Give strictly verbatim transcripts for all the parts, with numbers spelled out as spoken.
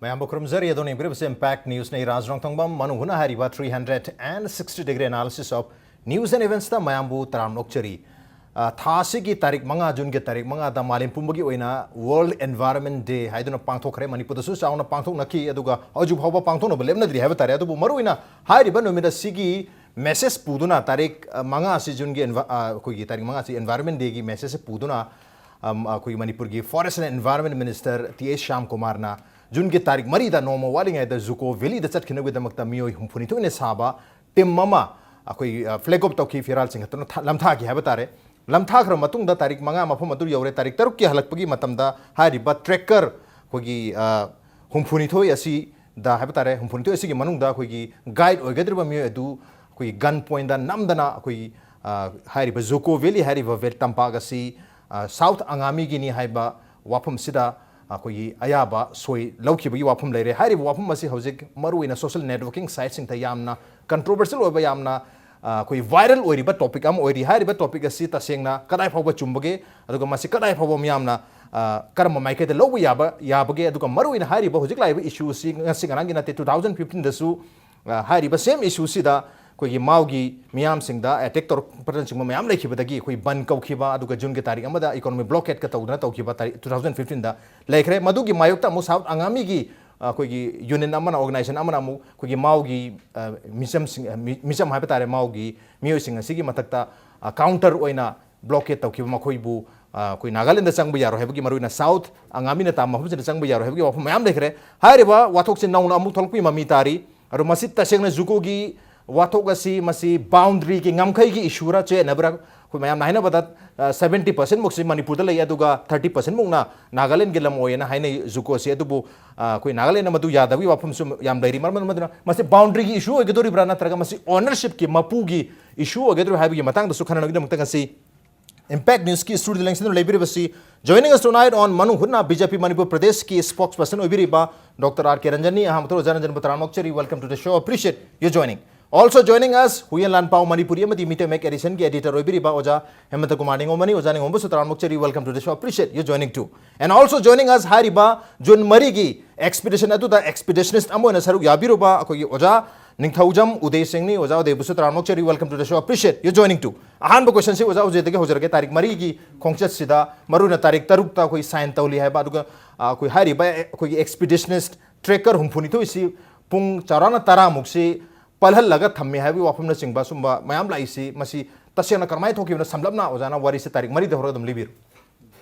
ꯃꯌꯥꯝꯕꯨ ꯈꯨꯔꯨꯝꯖꯔꯤ꯫ ꯑꯗꯣꯝꯅ ꯌꯦꯡꯕꯤꯔꯤꯕꯁꯤ Impact News꯫ ꯑꯩ ꯔꯥꯖ ꯔꯣꯡꯊꯣꯡꯕꯝ꯫ ꯃꯅꯨꯡ ꯍꯨꯠꯅ ꯍꯥꯏꯔꯤꯕ three hundred and sixty degree analysis of news and events ꯇ ꯃꯌꯥꯝꯕꯨ ꯇꯔꯥꯝꯅ ꯑꯣꯛꯆꯔꯤ꯫ ꯑ, ꯊꯥ ꯑꯁꯤꯒꯤ ꯇꯥꯔꯤꯛ ꯃꯉꯥ, ꯖꯨꯟꯒꯤ ꯇꯥꯔꯤꯛ ꯃꯉꯥꯗ ꯃꯥꯂꯦꯝ ꯄꯨꯝꯕꯒꯤ ꯑꯣꯏꯅ World Environment Day ꯍꯥꯏꯗꯨꯅ ꯄꯥꯡꯊꯣꯛꯈ꯭ꯔꯦ꯫ ꯃꯅꯤꯄꯨꯔꯗꯁꯨ ꯆꯥꯎꯅ ꯄꯥꯡꯊꯣꯛꯅꯈꯤ, ꯑꯗꯨꯒ ꯍꯧꯖꯤꯛ ꯐꯥꯎꯕ ꯄꯥꯡꯊꯣꯛꯅꯕ ꯂꯦꯞꯅꯗ꯭ꯔꯤ ꯍꯥꯏꯕ ꯇꯥꯔꯦ꯫ ꯑꯗꯨꯕꯨ ꯃꯔꯨꯑꯣꯏꯅ ꯍꯥꯏꯔꯤꯕ ꯅꯨꯃꯤꯠ ꯑꯁꯤꯒꯤ message ꯄꯨꯗꯨꯅ, ꯇꯥꯔꯤꯛ, ꯑ, ꯃꯉꯥ ꯑꯁꯤ ꯖꯨꯟꯒꯤ envi-, ꯑ, ꯑꯩꯈꯣꯏꯒꯤ ꯇꯥꯔꯤꯛ ꯃꯉꯥ ꯑꯁꯤ Environment Day ꯒꯤ message ꯄꯨꯗꯨꯅ, ꯑꯝ, ꯑꯩꯈꯣꯏꯒꯤ ꯃꯅꯤꯄꯨꯔꯒꯤ Forest and Environment Minister T S Shyam ꯀꯨꯃꯥꯔꯅ ꯖꯨꯟꯒꯤ ꯇꯥꯔꯤꯛ ꯃꯔꯤꯗ, ꯅꯣꯡꯃ ꯋꯥꯠꯂꯤꯉꯩꯗ, ꯖꯨꯀꯣ ꯚꯦꯂꯤꯗ ꯆꯠꯈꯤꯅꯕꯒꯤꯗꯃꯛꯇ ꯃꯤꯑꯣꯏ ꯍꯨꯝꯐꯨꯅꯤꯊꯣꯏꯅ ꯁꯥꯕ ꯇꯤꯝ ꯑꯃ ꯑꯩꯈꯣꯏ, ꯑ, flag off ꯇꯧꯈꯤ, ꯐꯤꯔꯥꯜ ꯆꯤꯡꯈꯠꯇꯨꯅ ꯊ-, ꯂꯝꯊꯥꯈꯤ ꯍꯥꯏꯕ ꯇꯥꯔꯦ꯫ ꯂꯝꯊꯥꯈ꯭ꯔ ꯃꯇꯨꯡꯗ ꯇꯥꯔꯤꯛ ꯃꯉꯥ ꯃꯐꯝ ꯑꯗꯨ ꯌꯧꯔꯦ꯫ ꯇꯥꯔꯤꯛ ꯇꯔꯨꯛꯀꯤ ꯍꯜꯂꯛꯄꯒꯤ ꯃꯇꯝꯗ ꯍꯥꯏꯔꯤꯕ trekker ꯑꯩꯈꯣꯏꯒꯤ, ꯑ, ꯍꯨꯝꯐꯨꯅꯤꯊꯣꯏ ꯑꯁꯤꯗ ꯍꯥꯏꯕ ꯇꯥꯔꯦ, ꯍꯨꯝꯐꯨꯅꯤꯊꯣꯏ ꯑꯁꯤꯒꯤ ꯃꯅꯨꯡꯗ ꯑꯩꯈꯣꯏꯒꯤ guide ꯑꯣꯏꯒꯗꯧꯔꯤꯕ ꯃꯤꯑꯣꯏ ꯑꯗꯨ ꯑꯩꯈꯣꯏꯒꯤ gun point ꯗ ꯅꯝꯗꯅ ꯑꯩꯈꯣꯏꯒꯤ, ꯑ, ꯍꯥꯏꯔꯤꯕ ꯖꯨꯀꯣ ꯚꯦꯂꯤ ꯍꯥꯏꯔꯤꯕ ꯚꯦ-, ꯇꯝꯄꯥꯛ ꯑꯁꯤ, ꯑ, ꯁꯥꯎꯊ ꯑꯉꯥꯃꯤꯒꯤꯅꯤ ꯍꯥꯏꯕ ꯋꯥꯐꯝꯁꯤꯗ ꯑꯩꯈꯣꯏꯒꯤ ꯑꯌꯥꯕ ꯁꯣꯏ ꯂꯧꯈꯤꯕꯒꯤ ꯋꯥꯐꯝ ꯂꯩꯔꯦ꯫ ꯍꯥꯏꯔꯤꯕ ꯋꯥꯐꯝ ꯑꯁꯤ ꯍꯧꯖꯤꯛ ꯃꯔꯨꯑꯣꯏꯅ social networking site ꯁꯤꯡꯗ ꯌꯥꯝꯅ controversial ꯑꯣꯏꯕ, ꯌꯥꯝꯅ, ꯑ, ꯑꯩꯈꯣꯏ viral ꯑꯣꯏꯔꯤꯕ topic ꯑꯃ ꯑꯣꯏꯔꯤ꯫ ꯍꯥꯏꯔꯤꯕ topic ꯑꯁꯤ ꯇꯁꯦꯡꯅ ꯀꯗꯥꯏ ꯐꯥꯎꯕ ꯆꯨꯝꯕꯒꯦ, ꯑꯗꯨꯒ ꯃꯁꯤ ꯀꯗꯥꯏ ꯐꯥꯎꯕ ꯃꯤꯌꯥꯝꯅ, ꯑ, ꯀꯔꯝꯕ ꯃꯥꯏꯀꯩꯗ ꯂꯧꯕ ꯌꯥꯕ, ꯌꯥꯕꯒꯦ, ꯑꯗꯨꯒ ꯃꯔꯨꯑꯣꯏꯅ ꯍꯥꯏꯔꯤꯕ ꯍꯧꯖꯤꯛ ꯂꯥꯛꯏꯕ issue ꯑꯁꯤ ꯉꯁꯤ ꯉꯔꯥꯡꯒꯤ ꯅꯠꯇꯦ, two thousand fifteen ꯗꯁꯨ ꯑ, ꯍꯥꯏꯔꯤꯕ same issue ꯁꯤꯗ ꯑꯩꯈꯣꯏꯒꯤ ꯃꯥꯎꯒꯤ ꯃꯤꯌꯥꯝꯁꯤꯡꯗ attack ꯇꯧꯔꯛꯄꯅꯆꯤꯡꯕ ꯃꯌꯥꯝ ꯂꯩꯈꯤꯕꯗꯒꯤ ꯑꯩꯈꯣꯏ ꯕꯟ ꯀꯧꯈꯤꯕ, ꯑꯗꯨꯒ ꯖꯨꯟꯒꯤ ꯇꯥꯔꯤꯛ ꯑꯃꯗ economic blockade ꯀ ꯇꯧꯗꯅ ꯇꯧꯈꯤꯕ ꯇꯥꯔꯤꯛ two thousand fifteen ꯗ ꯂꯩꯈ꯭ꯔꯦ꯫ ꯃꯗꯨꯒꯤ ꯃꯥꯌꯣꯛꯇ ꯑꯃꯨꯛ ꯁꯥꯎꯊ ꯑꯉꯥꯃꯤꯒꯤ, ꯑ, ꯑꯩꯈꯣꯏꯒꯤ union ꯑꯃꯅ, organization ꯑꯃꯅ ꯑꯃꯨꯛ ꯑꯩꯈꯣꯏꯒꯤ ꯃꯥꯎꯒꯤ, ꯑ, ꯃꯤꯆꯝꯁꯤꯡ, ꯑ, ꯃꯤ-, ꯃꯤꯆꯝ ꯍꯥꯏꯕ ꯇꯥꯔꯦ, ꯃꯥꯎꯒꯤ ꯃꯤꯑꯣꯏꯁꯤꯡ ꯑꯁꯤꯒꯤ ꯃꯊꯛꯇ, ꯑ, counter ꯑꯣꯏꯅ blockade ꯇꯧꯈꯤꯕ, ꯃꯈꯣꯏꯕꯨ, ꯑ, ꯑꯩꯈꯣꯏ ꯅꯥꯒꯥꯂꯦꯟꯗ ꯆꯪꯕ ꯌꯥꯔꯣꯏ ꯍꯥꯏꯕꯒꯤ, ꯃꯔꯨꯑꯣꯏꯅ ꯁꯥꯎꯊ ꯑꯉꯥꯃꯤꯅ ꯇꯥꯕ ꯃꯐꯝꯁꯤꯗ ꯆꯪꯕ ꯌꯥꯔꯣꯏ ꯍꯥꯏꯕꯒꯤ ꯋꯥꯐꯝ ꯃꯌꯥꯝ ꯂꯩꯈ꯭ꯔꯦ꯫ ꯍꯥꯏꯔꯤꯕ ꯋꯥꯊꯣꯛꯁꯤ ꯅꯧꯅ ꯑꯃꯨꯛ ꯊꯣꯛꯂꯛꯄꯒꯤ ꯃꯃꯤ ꯇꯥꯔꯤ꯫ ꯑꯗꯣ ꯃꯁꯤ ꯇꯁꯦꯡꯅ ꯖꯨꯀꯣꯒꯤ ꯋꯥꯊꯣꯛ ꯑꯁꯤ, ꯃꯁꯤ boundary ꯒꯤ ꯉꯝꯈꯩꯒꯤ issue ꯔ ꯆꯌꯦꯠꯅꯕ꯭ꯔꯥ? ꯑꯩꯈꯣꯏ ꯃꯌꯥꯝꯅ ꯍꯥꯏꯅꯕꯗ, ꯑ, seventy percent ꯃꯨꯛꯁꯤ ꯃꯅꯤꯄꯨꯔꯗ ꯂꯩ, ꯑꯗꯨꯒ thirty percent ꯃꯨꯛꯅ ꯅꯥꯒꯥꯂꯦꯟꯒꯤ ꯂꯝ ꯑꯣꯏꯌꯦꯅ ꯍꯥꯏꯅꯩ ꯖꯨꯀꯣꯁꯤ꯫ ꯑꯗꯨꯕꯨ, ꯑ, ꯑꯩꯈꯣꯏ ꯅꯥꯒꯥꯂꯦꯟꯗ ꯃꯗꯨ ꯌꯥꯗꯕꯒꯤ ꯋꯥꯐꯝꯁꯨ ꯌꯥꯝ ꯂꯩꯔꯤ꯫ ꯃꯔꯝ ꯑꯗꯨꯅ ꯃꯁꯤ boundary ꯒꯤ issue ꯑꯣꯏꯒꯗꯧꯔꯤꯕ꯭ꯔꯥ, ꯅꯠꯇ꯭ꯔꯒ ꯃꯁꯤ ownership ꯀꯤ, ꯃꯄꯨꯒꯤ issue ꯑꯣꯏꯒꯗꯧꯔꯤꯕ꯭ꯔꯥ ꯍꯥꯏꯕꯒꯤ ꯃꯇꯥꯡꯗꯁꯨ ꯈꯟꯅꯅꯕꯒꯤꯗꯃꯛꯇ ꯉꯁꯤ Impact News ꯀꯤ studio the ꯂꯦꯡꯁꯤꯟꯗꯨꯅ ꯂꯩꯕꯤꯔꯤꯕꯁꯤ, joining us tonight on ꯃꯅꯨꯡ ꯍꯨꯠꯅ ꯕꯤ ꯖꯦ ꯄꯤ ꯃꯅꯤꯄꯨꯔ ꯄ꯭ꯔꯗꯦꯁꯀꯤ spokesperson ꯑꯣꯏꯕꯤꯔꯤꯕ ꯗꯣꯛꯇꯔ ꯑꯥꯔ ꯀꯦ ꯔꯟꯖꯟꯅꯤ꯫ ꯑꯍꯥꯟꯕ ꯊꯣꯛꯂ ꯔꯟꯖꯟꯕꯨ ꯇꯔꯥꯝꯅ ꯑꯣꯛꯆꯔꯤ꯫ Welcome to the show. Appreciate your joining. Also joining us, ꯍꯨꯏꯌꯦꯟ ꯂꯥꯟꯄꯥꯎ ꯃꯅꯤꯄꯨꯔꯤ ꯑꯃꯗꯤ ꯃꯤꯇꯩ ꯃꯌꯦꯛ edition ꯒꯤ editor ꯑꯣꯏꯕꯤꯔꯤꯕ ꯑꯣꯖꯥ ꯍꯦꯃꯟꯇ ꯀꯨꯃꯥꯔ ꯅꯤꯉꯣꯝꯕꯅꯤ꯫ ꯑꯣꯖꯥ ꯅꯤꯉꯣꯝꯕꯁꯨ ꯇꯔꯥꯝꯅ ꯑꯣꯛꯆꯔꯤ, welcome to the show, appreciate you joining too. And also joining us, ꯍꯥꯏꯔꯤꯕ ꯖꯨꯟ ꯃꯔꯤꯒꯤ expedition ꯑꯗꯨꯗ expeditionist ꯑꯃ ꯑꯣꯏꯅ ꯁꯔꯨꯛ ꯌꯥꯕꯤꯔꯨꯕ ꯑꯩꯈꯣꯏꯒꯤ ꯑꯣꯖꯥ ꯅꯤꯡꯊꯧꯖꯝ ꯎꯗꯦ ꯁꯤꯡꯅꯤ꯫ ꯑꯣꯖꯥ ꯎꯗꯦꯕꯨꯁꯨ ꯇꯔꯥꯝꯅ ꯑꯣꯛꯆꯔꯤ, welcome to the show, appreciate you joining too. ꯑꯍꯥꯟꯕ question ꯁꯤ ꯑꯣꯖꯥ ꯎꯗꯦꯗꯒꯤ ꯍꯧꯖꯔꯒꯦ꯫ ꯇꯥꯔꯤꯛ ꯃꯔꯤꯒꯤ ꯈꯣꯡꯆꯠꯁꯤꯗ ꯃꯔꯨꯑꯣꯏꯅ ꯇꯥꯔꯤꯛ ꯇꯔꯨꯛꯇ ꯑꯩꯈꯣꯏ sign ꯇꯧꯔꯤ ꯍꯥꯏꯕ, ꯑꯗꯨꯒ ꯑ, ꯑꯩꯈꯣꯏ ꯍꯥꯏꯔꯤꯕ ꯑꯩꯈꯣꯏꯒꯤ expeditionist trekker ꯍꯨꯝꯐꯨꯅꯤꯊꯣꯏꯁꯤ ꯄꯨꯡ ꯆꯥꯎꯔꯥꯛꯅ ꯇꯔꯥꯃꯨꯛꯁꯤ ꯄꯜꯍꯜꯂꯒ ꯊꯝꯃꯤ ꯍꯥꯏꯕꯒꯤ ꯋꯥꯐꯝꯅꯆꯤꯡꯕ ꯁꯨꯝꯕ ꯃꯌꯥꯝ ꯂꯥꯛꯏꯁꯤ, ꯃꯁꯤ ꯇꯁꯦꯡꯅ ꯀꯔꯝꯍꯥꯏꯅ ꯊꯣꯛꯈꯤꯕꯅꯣ? ꯁꯝꯂꯞꯅ ꯑꯣꯖꯥꯅ ꯋꯥꯔꯤꯁꯦ ꯇꯥꯔꯤꯛ ꯃꯔꯤꯗ ꯍꯧꯔꯒ ꯑꯗꯨꯝ ꯂꯤꯕꯤꯔꯣ꯫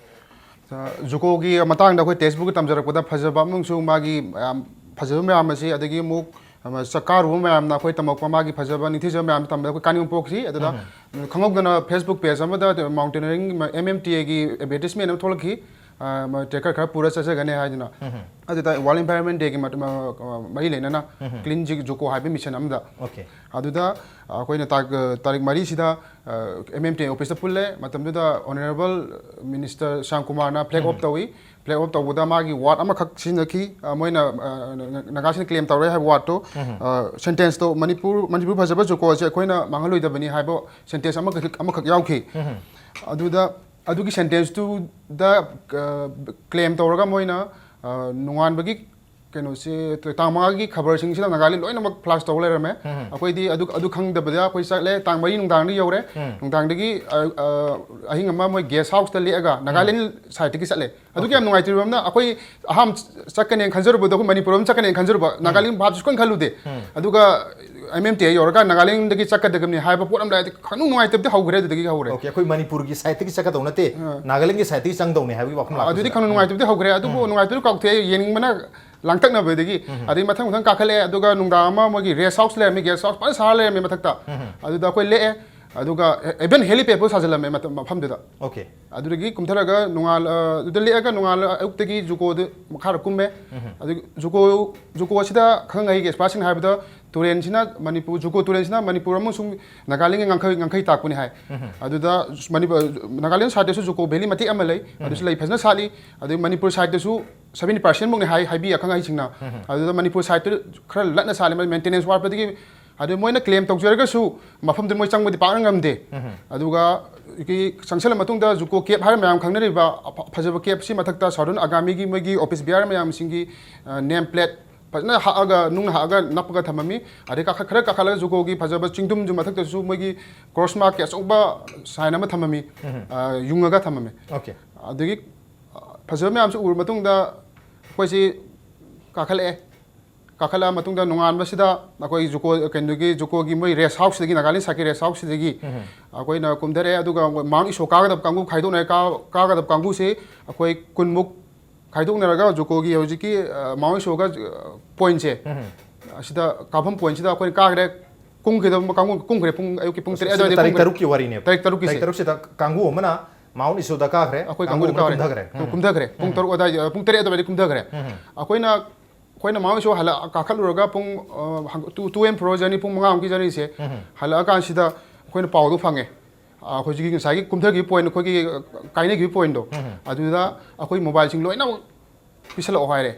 ꯑ, ꯖꯨꯀꯣꯒꯤ ꯃꯇꯥꯡꯗ ꯑꯩꯈꯣꯏ textbook ꯇ ꯇꯝꯖꯔꯛꯄꯗ ꯐꯖꯕ ꯑꯃꯁꯨ ꯃꯥꯒꯤ ꯃꯌꯥꯝ ꯐꯖꯕ ꯃꯌꯥꯝ ꯑꯁꯤ, ꯑꯗꯒꯤ ꯑꯃꯨꯛ, ꯑ, ꯆꯥꯛ ꯀꯥꯔꯨꯕ ꯃꯌꯥꯝꯅ ꯑꯩꯈꯣꯏ ꯇꯝꯃꯛꯄ ꯃꯥꯒꯤ ꯐꯖꯕ ꯅꯤꯡꯊꯤꯖꯕ ꯃꯌꯥꯝ ꯇꯝꯕꯗ ꯑꯩꯈꯣꯏ ꯀꯥꯅꯤꯡꯕ ꯄꯣꯛꯈꯤ꯫ ꯑꯗꯨꯗ ꯈꯪꯍꯧꯗꯅ Facebook page ꯑꯃꯗ mountaineering M M T A ꯒꯤ advertisement ꯑꯃ ꯊꯣꯛꯂꯛꯈꯤ꯫ ꯑ, ꯃ-, trekker ꯈꯔ ꯄꯨꯔ ꯆꯠꯆꯒꯅꯤ ꯍꯥꯏꯗꯅ꯫ ꯑꯗꯨꯗ World Environment Day ꯒꯤ ꯃꯇꯨꯡ, ꯑ, ꯑ, ꯃꯔꯤ ꯂꯩꯅꯅ Clean Ju-, ꯖꯨꯀꯣ ꯍꯥꯏꯕ mission ꯑꯃꯗ꯫ Okay. ꯑꯗꯨꯗ ꯑꯩꯈꯣꯏꯅ ꯇꯥꯛ-, ꯑ, ꯇꯥꯔꯤꯛ ꯃꯔꯤꯁꯤꯗ, ꯑ, M M T A office ꯇ ꯄꯨꯜꯂꯦ꯫ ꯃꯇꯝꯗꯨꯗ Honourable Minister ꯁ꯭ꯌꯥꯝ ꯀꯨꯃꯥꯔꯅ flag off ꯇꯧꯏ꯫ Flag off ꯇꯧꯕꯗ ꯃꯥꯒꯤ word ꯑꯃꯈꯛ ꯁꯤꯖꯤꯟꯅꯈꯤ꯫ ꯑ, ꯃꯣꯏꯅ, ꯑ, ꯅ-, ꯅ-, ꯅꯥꯒꯥꯁꯤꯡꯅ claim ꯇꯧꯔꯦ ꯍꯥꯏꯕ word ꯇꯣ, ꯑ, sentence ꯇꯣ, "ꯃꯅꯤꯄꯨꯔ, ꯃꯅꯤꯄꯨꯔ ꯐꯖꯕ ꯖꯨꯀꯣ ꯑꯁꯦ ꯑꯩꯈꯣꯏꯅ ꯃꯥꯡꯍꯜꯂꯣꯏꯗꯕꯅꯤ" ꯍꯥꯏꯕ sentence ꯑꯃꯈꯛ, ꯑꯃꯈꯛ ꯌꯥꯎꯈꯤ꯫ ꯑꯗꯨꯗ ꯑꯗꯨꯒꯤ sentence ꯇꯨꯗ, ꯑ, claim ꯇꯧꯔꯒ ꯃꯣꯏꯅ, ꯑ, ꯅꯣꯡꯉꯥꯟꯕꯒꯤ ꯀꯩꯅꯣꯁꯤ, ꯇꯥꯡ ꯃꯉꯥꯒꯤ ꯈꯕꯔꯁꯤꯡꯁꯤꯗ ꯅꯥꯒꯥꯂꯦꯟ ꯂꯣꯏꯅꯃꯛ flash ꯇꯧꯔ ꯂꯩꯔꯝꯃꯦ꯫ ꯑꯩꯈꯣꯏꯗꯤ ꯑꯗꯨ, ꯑꯗꯨ ꯈꯪꯗꯕꯗ ꯑꯩꯈꯣꯏ ꯆꯠꯂꯦ꯫ ꯇꯥꯡ ꯃꯔꯤ ꯅꯨꯡꯗꯥꯡꯗ ꯌꯧꯔꯦ꯫ ꯅꯨꯡꯗꯥꯡꯗꯒꯤ, ꯑ, ꯑ, ꯑꯍꯤꯡ ꯑꯃ ꯃꯣꯏ guest house ꯇ ꯂꯦꯛꯑꯒ ꯅꯥꯒꯥꯂꯦꯟ side ꯇꯒꯤ ꯆꯠꯂꯦ꯫ ꯑꯗꯨꯒꯤ ꯌꯥꯝ ꯅꯨꯡꯉꯥꯏꯇ꯭ꯔꯤꯕ ꯑꯃꯅ, ꯑꯩꯈꯣꯏ ꯑꯍꯥꯟꯕ ꯆꯠꯀꯅꯦꯅ ꯈꯟꯖꯔꯨꯕꯗꯣ, ꯑꯩꯈꯣꯏ ꯃꯅꯤꯄꯨꯔ ꯑꯃ ꯆꯠꯀꯅꯦꯅ ꯈꯟꯖꯔꯨꯕ, ꯅꯥꯒꯥꯂꯦꯟ ꯚꯥꯞꯁꯨ ꯁꯨꯡꯈꯟ ꯈꯜꯂꯨꯗꯦ꯫ ꯑꯗꯨꯒ M M T A ꯌꯧꯔꯒ ꯅꯥꯒꯥꯂꯦꯟꯗꯒꯤ ꯆꯠꯀꯗꯕꯅꯤ ꯍꯥꯏꯕ ꯄꯣꯠ ꯑꯃ ꯂꯥꯛꯑꯗꯤ ꯈꯪꯅꯨꯡ ꯅꯨꯡꯉꯥꯏꯇꯕꯗꯤ ꯍꯧꯈ꯭ꯔꯦ, ꯑꯗꯨꯗꯒꯤ ꯍꯧꯔꯦ꯫ Okay, ꯑꯩꯈꯣꯏ ꯃꯅꯤꯄꯨꯔꯒꯤ side ꯇꯒꯤ ꯆꯠꯀꯗꯧ ꯅꯠꯇꯦ, ꯅꯥꯒꯥꯂꯦꯟꯒꯤ side ꯇꯒꯤ ꯆꯪꯗꯧꯅꯦ ꯍꯥꯏꯕꯒꯤ ꯋꯥꯐꯝ ꯑꯗꯨꯗꯤ ꯂꯥꯛꯄꯁꯤꯗ꯫ ꯈꯪꯅꯨꯡ ꯅꯨꯡꯉꯥꯏꯇꯕꯗꯤ ꯍꯧꯈ꯭ꯔꯦ, ꯑꯗꯨꯕꯨ ꯅꯨꯡꯉꯥꯏꯇꯕꯗꯤ ꯀꯥꯎꯊꯣꯛꯑꯦ, ꯌꯦꯡꯅꯤꯡꯕꯅ ꯂꯥꯡꯇꯛꯅꯕꯗꯒꯤ꯫ ꯑꯗꯩ ꯃꯊꯪ ꯃꯊꯪ ꯀꯥꯈꯠꯂꯛꯑꯦ, ꯑꯗꯨꯒ ꯅꯨꯡꯗꯥꯡ ꯑꯃ ꯃꯣꯏꯒꯤ rest house ꯂꯩꯔꯝꯃꯤ, guest house ꯐꯖꯅ ꯁꯥꯔ ꯂꯩꯔꯝꯃꯤ ꯃꯊꯛꯇ꯫ ꯑꯗꯨꯗ ꯑꯩꯈꯣꯏ ꯂꯦꯛꯑꯦ, ꯑꯗꯨꯒ even helipad ꯐꯥꯎ ꯁꯥꯖꯜꯂꯝꯃꯦ ꯃꯇꯝ, ꯃꯐꯝꯗꯨꯗ꯫ Okay. ꯑꯗꯨꯗꯒꯤ ꯀꯨꯝꯊꯔꯒ ꯅꯣꯡꯉꯥꯜ-, ꯑ, ꯑꯗꯨꯗ ꯂꯦꯛꯑꯒ ꯅꯣꯡꯉꯥꯜꯂ ꯑꯌꯨꯛꯇꯒꯤ ꯖꯨꯀꯣꯗ ꯃꯈꯥꯗ ꯀꯨꯝꯃꯦ꯫ ꯑꯗꯨ ꯖꯨꯀꯣ, ꯖꯨꯀꯣ ꯑꯁꯤꯗ ꯈꯪ ꯑꯍꯩꯒꯤ expertꯁꯤꯡꯅ ꯍꯥꯏꯕꯗ ꯇꯨꯔꯦꯟꯁꯤꯅ ꯃꯅꯤꯄꯨꯔ, ꯖꯨꯀꯣ ꯇꯨꯔꯦꯟꯁꯤꯅ ꯃꯅꯤꯄꯨꯔ ꯑꯃꯁꯨꯡ ꯅꯥꯒꯥꯂꯦꯟꯒꯤ ꯉꯝꯈꯩ, ꯉꯝꯈꯩ ꯇꯥꯛꯄꯅꯤ ꯍꯥꯏ꯫ ꯑꯗꯨꯗ ꯃꯅꯤꯄꯨꯔ, ꯅꯥꯒꯥꯂꯦꯟ side ꯇꯁꯨ ꯖꯨꯀꯣ valley ꯃꯇꯦꯛ ꯑꯃ ꯂꯩ, ꯑꯗꯨꯁꯨ ꯂꯩ ꯐꯖꯅ ꯁꯥꯠꯂꯤ꯫ ꯑꯗꯨ ꯃꯅꯤꯄꯨꯔ side ꯇꯁꯨ seventy percent ꯃꯨꯛꯅꯤ ꯍꯥꯏ, ꯍꯥꯏꯕꯤ ꯑꯈꯪ ꯑꯍꯩꯁꯤꯡꯅ꯫ ꯑꯗꯨꯗ ꯃꯅꯤꯄꯨꯔ side ꯇ ꯈꯔ ꯂꯠꯅ ꯁꯥꯠꯂꯤ, maintenance ꯋꯥꯠꯄꯗꯒꯤ ꯑꯗꯨ ꯃꯣꯏꯅ ꯀ꯭ꯂꯦꯝ ꯇꯧꯖꯔꯒꯁꯨ ꯃꯐꯝꯗꯨ ꯃꯣꯏ ꯆꯪꯕꯗꯤ ꯄꯥꯛꯅ ꯉꯝꯗꯦ꯫ ꯑꯗꯨꯒ ꯑꯩꯈꯣꯏꯒꯤ ꯆꯪꯁꯤꯜꯂ ꯃꯇꯨꯡꯗ ꯖꯨꯀꯣ ꯀꯦꯞ ꯍꯥꯏꯔ ꯃꯌꯥꯝ ꯈꯪꯅꯔꯤꯕ ꯑꯐ-, ꯐꯖꯕ ꯀꯦꯞꯁꯤ ꯃꯊꯛꯇ ꯁꯥꯎꯗꯔꯟ ꯑꯒꯥꯃꯤꯒꯤ ꯃꯣꯏꯒꯤ ꯑꯣꯐꯤꯁ ꯕꯤꯌꯥꯔ ꯃꯌꯥꯝꯁꯤꯡꯒꯤ, ꯑ, ꯅꯦꯝ ꯄ꯭ꯂꯦꯠ ꯐꯖꯅ ꯍꯛꯑꯒ, ꯅꯨꯡꯅ ꯍꯛꯑꯒ ꯅꯞꯄꯒ ꯊꯝꯃꯝꯃꯤ꯫ ꯑꯗꯩ ꯀꯥꯈꯠ-, ꯈꯔ ꯀꯥꯈꯠꯂꯒ ꯖꯨꯀꯣꯒꯤ ꯐꯖꯕ ꯆꯤꯡꯗꯨꯝꯗꯨ ꯃꯊꯛꯇꯁꯨ ꯃꯣꯏꯒꯤ ꯀ꯭ꯔꯣꯁ ꯃꯥꯔꯛꯀꯤ ꯑꯆꯧꯕ ꯁꯥꯏꯟ ꯑꯃ ꯊꯝꯃꯝꯃꯤ꯫ ꯑ, ꯌꯨꯡꯉꯒ ꯊꯝꯃꯝꯃꯤ꯫ ꯑꯣꯀꯦ꯫ ꯑꯗꯒꯤ, ꯑ, ꯐꯖꯕ ꯃꯌꯥꯝꯁꯤ ꯎꯔꯕ ꯃꯇꯨꯡꯗ ꯑꯩꯈꯣꯏꯁꯤ ꯀꯥꯈꯠꯂꯛꯑꯦ꯫ ꯀꯥꯈꯠꯂꯛꯑ ꯃꯇꯨꯡꯗ ꯅꯣꯡꯉꯥꯟꯕꯁꯤꯗ ꯑꯩꯈꯣꯏ ꯖꯨꯀꯣ, ꯀꯩꯅꯣꯒꯤ, ꯖꯨꯀꯣꯒꯤ ꯃꯣꯏ ꯔꯦꯁ ꯍꯥꯎꯁꯁꯤꯗꯒꯤ, ꯅꯥꯒꯥꯂꯦꯟ ꯁꯥꯏꯠꯀꯤ ꯔꯦꯁ ꯍꯥꯎꯁꯁꯤꯗꯒꯤ ꯑꯩꯈꯣꯏꯅ ꯀꯨꯝꯊꯔꯛꯑꯦ꯫ ꯑꯗꯨꯒ ꯃꯥꯎꯟ ꯏꯁꯣ ꯀꯥꯒꯗꯕ ꯀꯥꯡꯕꯨ ꯈꯥꯏꯗꯣꯛꯅꯔꯦ꯫ ꯀꯥ-, ꯀꯥꯒꯗꯕ ꯀꯥꯡꯕꯨꯁꯤ ꯑꯩꯈꯣꯏ ꯀꯨꯟꯃꯨꯛ ꯈꯥꯏꯗꯣꯛꯅꯔꯒ ꯖꯨꯀꯣꯒꯤ ꯍꯧꯖꯤꯛꯀꯤ, ꯑ, ꯃꯥꯎꯟ ꯏꯁꯣꯒ, ꯑ, ꯄꯣꯏꯟꯁꯦ, ꯑꯁꯤꯗ ꯀꯥꯐꯝ ꯄꯣꯏꯟꯁꯤꯗ ꯑꯩꯈꯣꯏꯅ ꯀꯥꯈ꯭ꯔꯦ꯫ ꯀꯨꯝꯈꯤꯗꯕ ꯀꯥꯡꯕꯨ ꯀꯨꯝꯈ꯭ꯔꯦ꯫ ꯄꯨꯡ, ꯑꯌꯨꯛꯀꯤ ꯄꯨꯡ ꯇꯔꯦꯠ ꯁꯤꯗ ꯑꯗꯨꯋꯥꯏꯗꯒꯤ ꯇꯥꯔꯤꯛ ꯀꯨꯝꯈ꯭ꯔꯦ꯫ ꯇꯔꯨꯛꯀꯤ ꯋꯥꯔꯤꯅꯦꯕ꯫ ꯇꯥꯔꯤꯛ ꯇꯔꯨꯛꯀꯤꯁꯦ꯫ ꯇꯥꯔꯤꯛ ꯇꯔꯨꯛꯁꯤꯗ ꯀꯥꯡꯕꯨ ꯑꯃꯅ ꯃꯥꯎꯟ ꯏꯁꯣꯗ ꯀꯥꯈ꯭ꯔꯦ, ꯑꯩꯈꯣꯏ ꯀꯥꯡꯕꯨ ꯀꯥꯡꯕꯨꯗꯤ ꯑꯃꯅ ꯀꯥꯈ꯭ꯔꯦ꯫ ꯀꯨꯝꯊꯈ꯭ꯔꯦ꯫ ꯀꯨꯝꯊꯈ꯭ꯔꯦ꯫ ꯄꯨꯡ ꯇꯔꯨꯛ ꯑꯗꯨꯋꯥꯏꯗ, ꯄꯨꯡ ꯇꯔꯦꯠ ꯑꯗꯨꯋꯥꯏꯗ ꯀꯨꯝꯊꯈ꯭ꯔꯦ꯫ ꯑꯩꯈꯣꯏꯅ, ꯑꯩꯈꯣꯏꯅ ꯃꯥꯎꯟ ꯏꯁꯣ ꯍꯜꯂꯛ-, ꯀꯥꯈꯠꯂꯨꯔꯒ ꯄꯨꯡ, ꯑ, ꯍꯪ-, two, two and fro journey, ꯄꯨꯡ ꯃꯉꯥꯃꯨꯛꯀꯤ journeyꯁꯦ ꯍꯜꯂꯛꯑꯀꯥꯟꯁꯤꯗ ꯑꯩꯈꯣꯏꯅ ꯄꯥꯎꯗꯣ ꯐꯪꯉꯦ꯫ ꯑ, ꯍꯧꯖꯤꯛꯀꯤ ꯉꯁꯥꯏꯒꯤ ꯀꯨꯝꯊꯈꯤꯕ ꯄꯣꯏꯟ, ꯑꯩꯈꯣꯏꯒꯤ, ꯑ, ꯀꯥꯏꯅꯈꯤꯕ ꯄꯣꯏꯟꯗꯣ, ꯑꯗꯨꯗ ꯑꯩꯈꯣꯏ ꯃꯣꯕꯥꯏꯜꯁꯤꯡ ꯂꯣꯏꯅꯃꯛ ꯄꯤꯁꯜꯂꯛꯑꯣ ꯍꯥꯏꯔꯦ꯫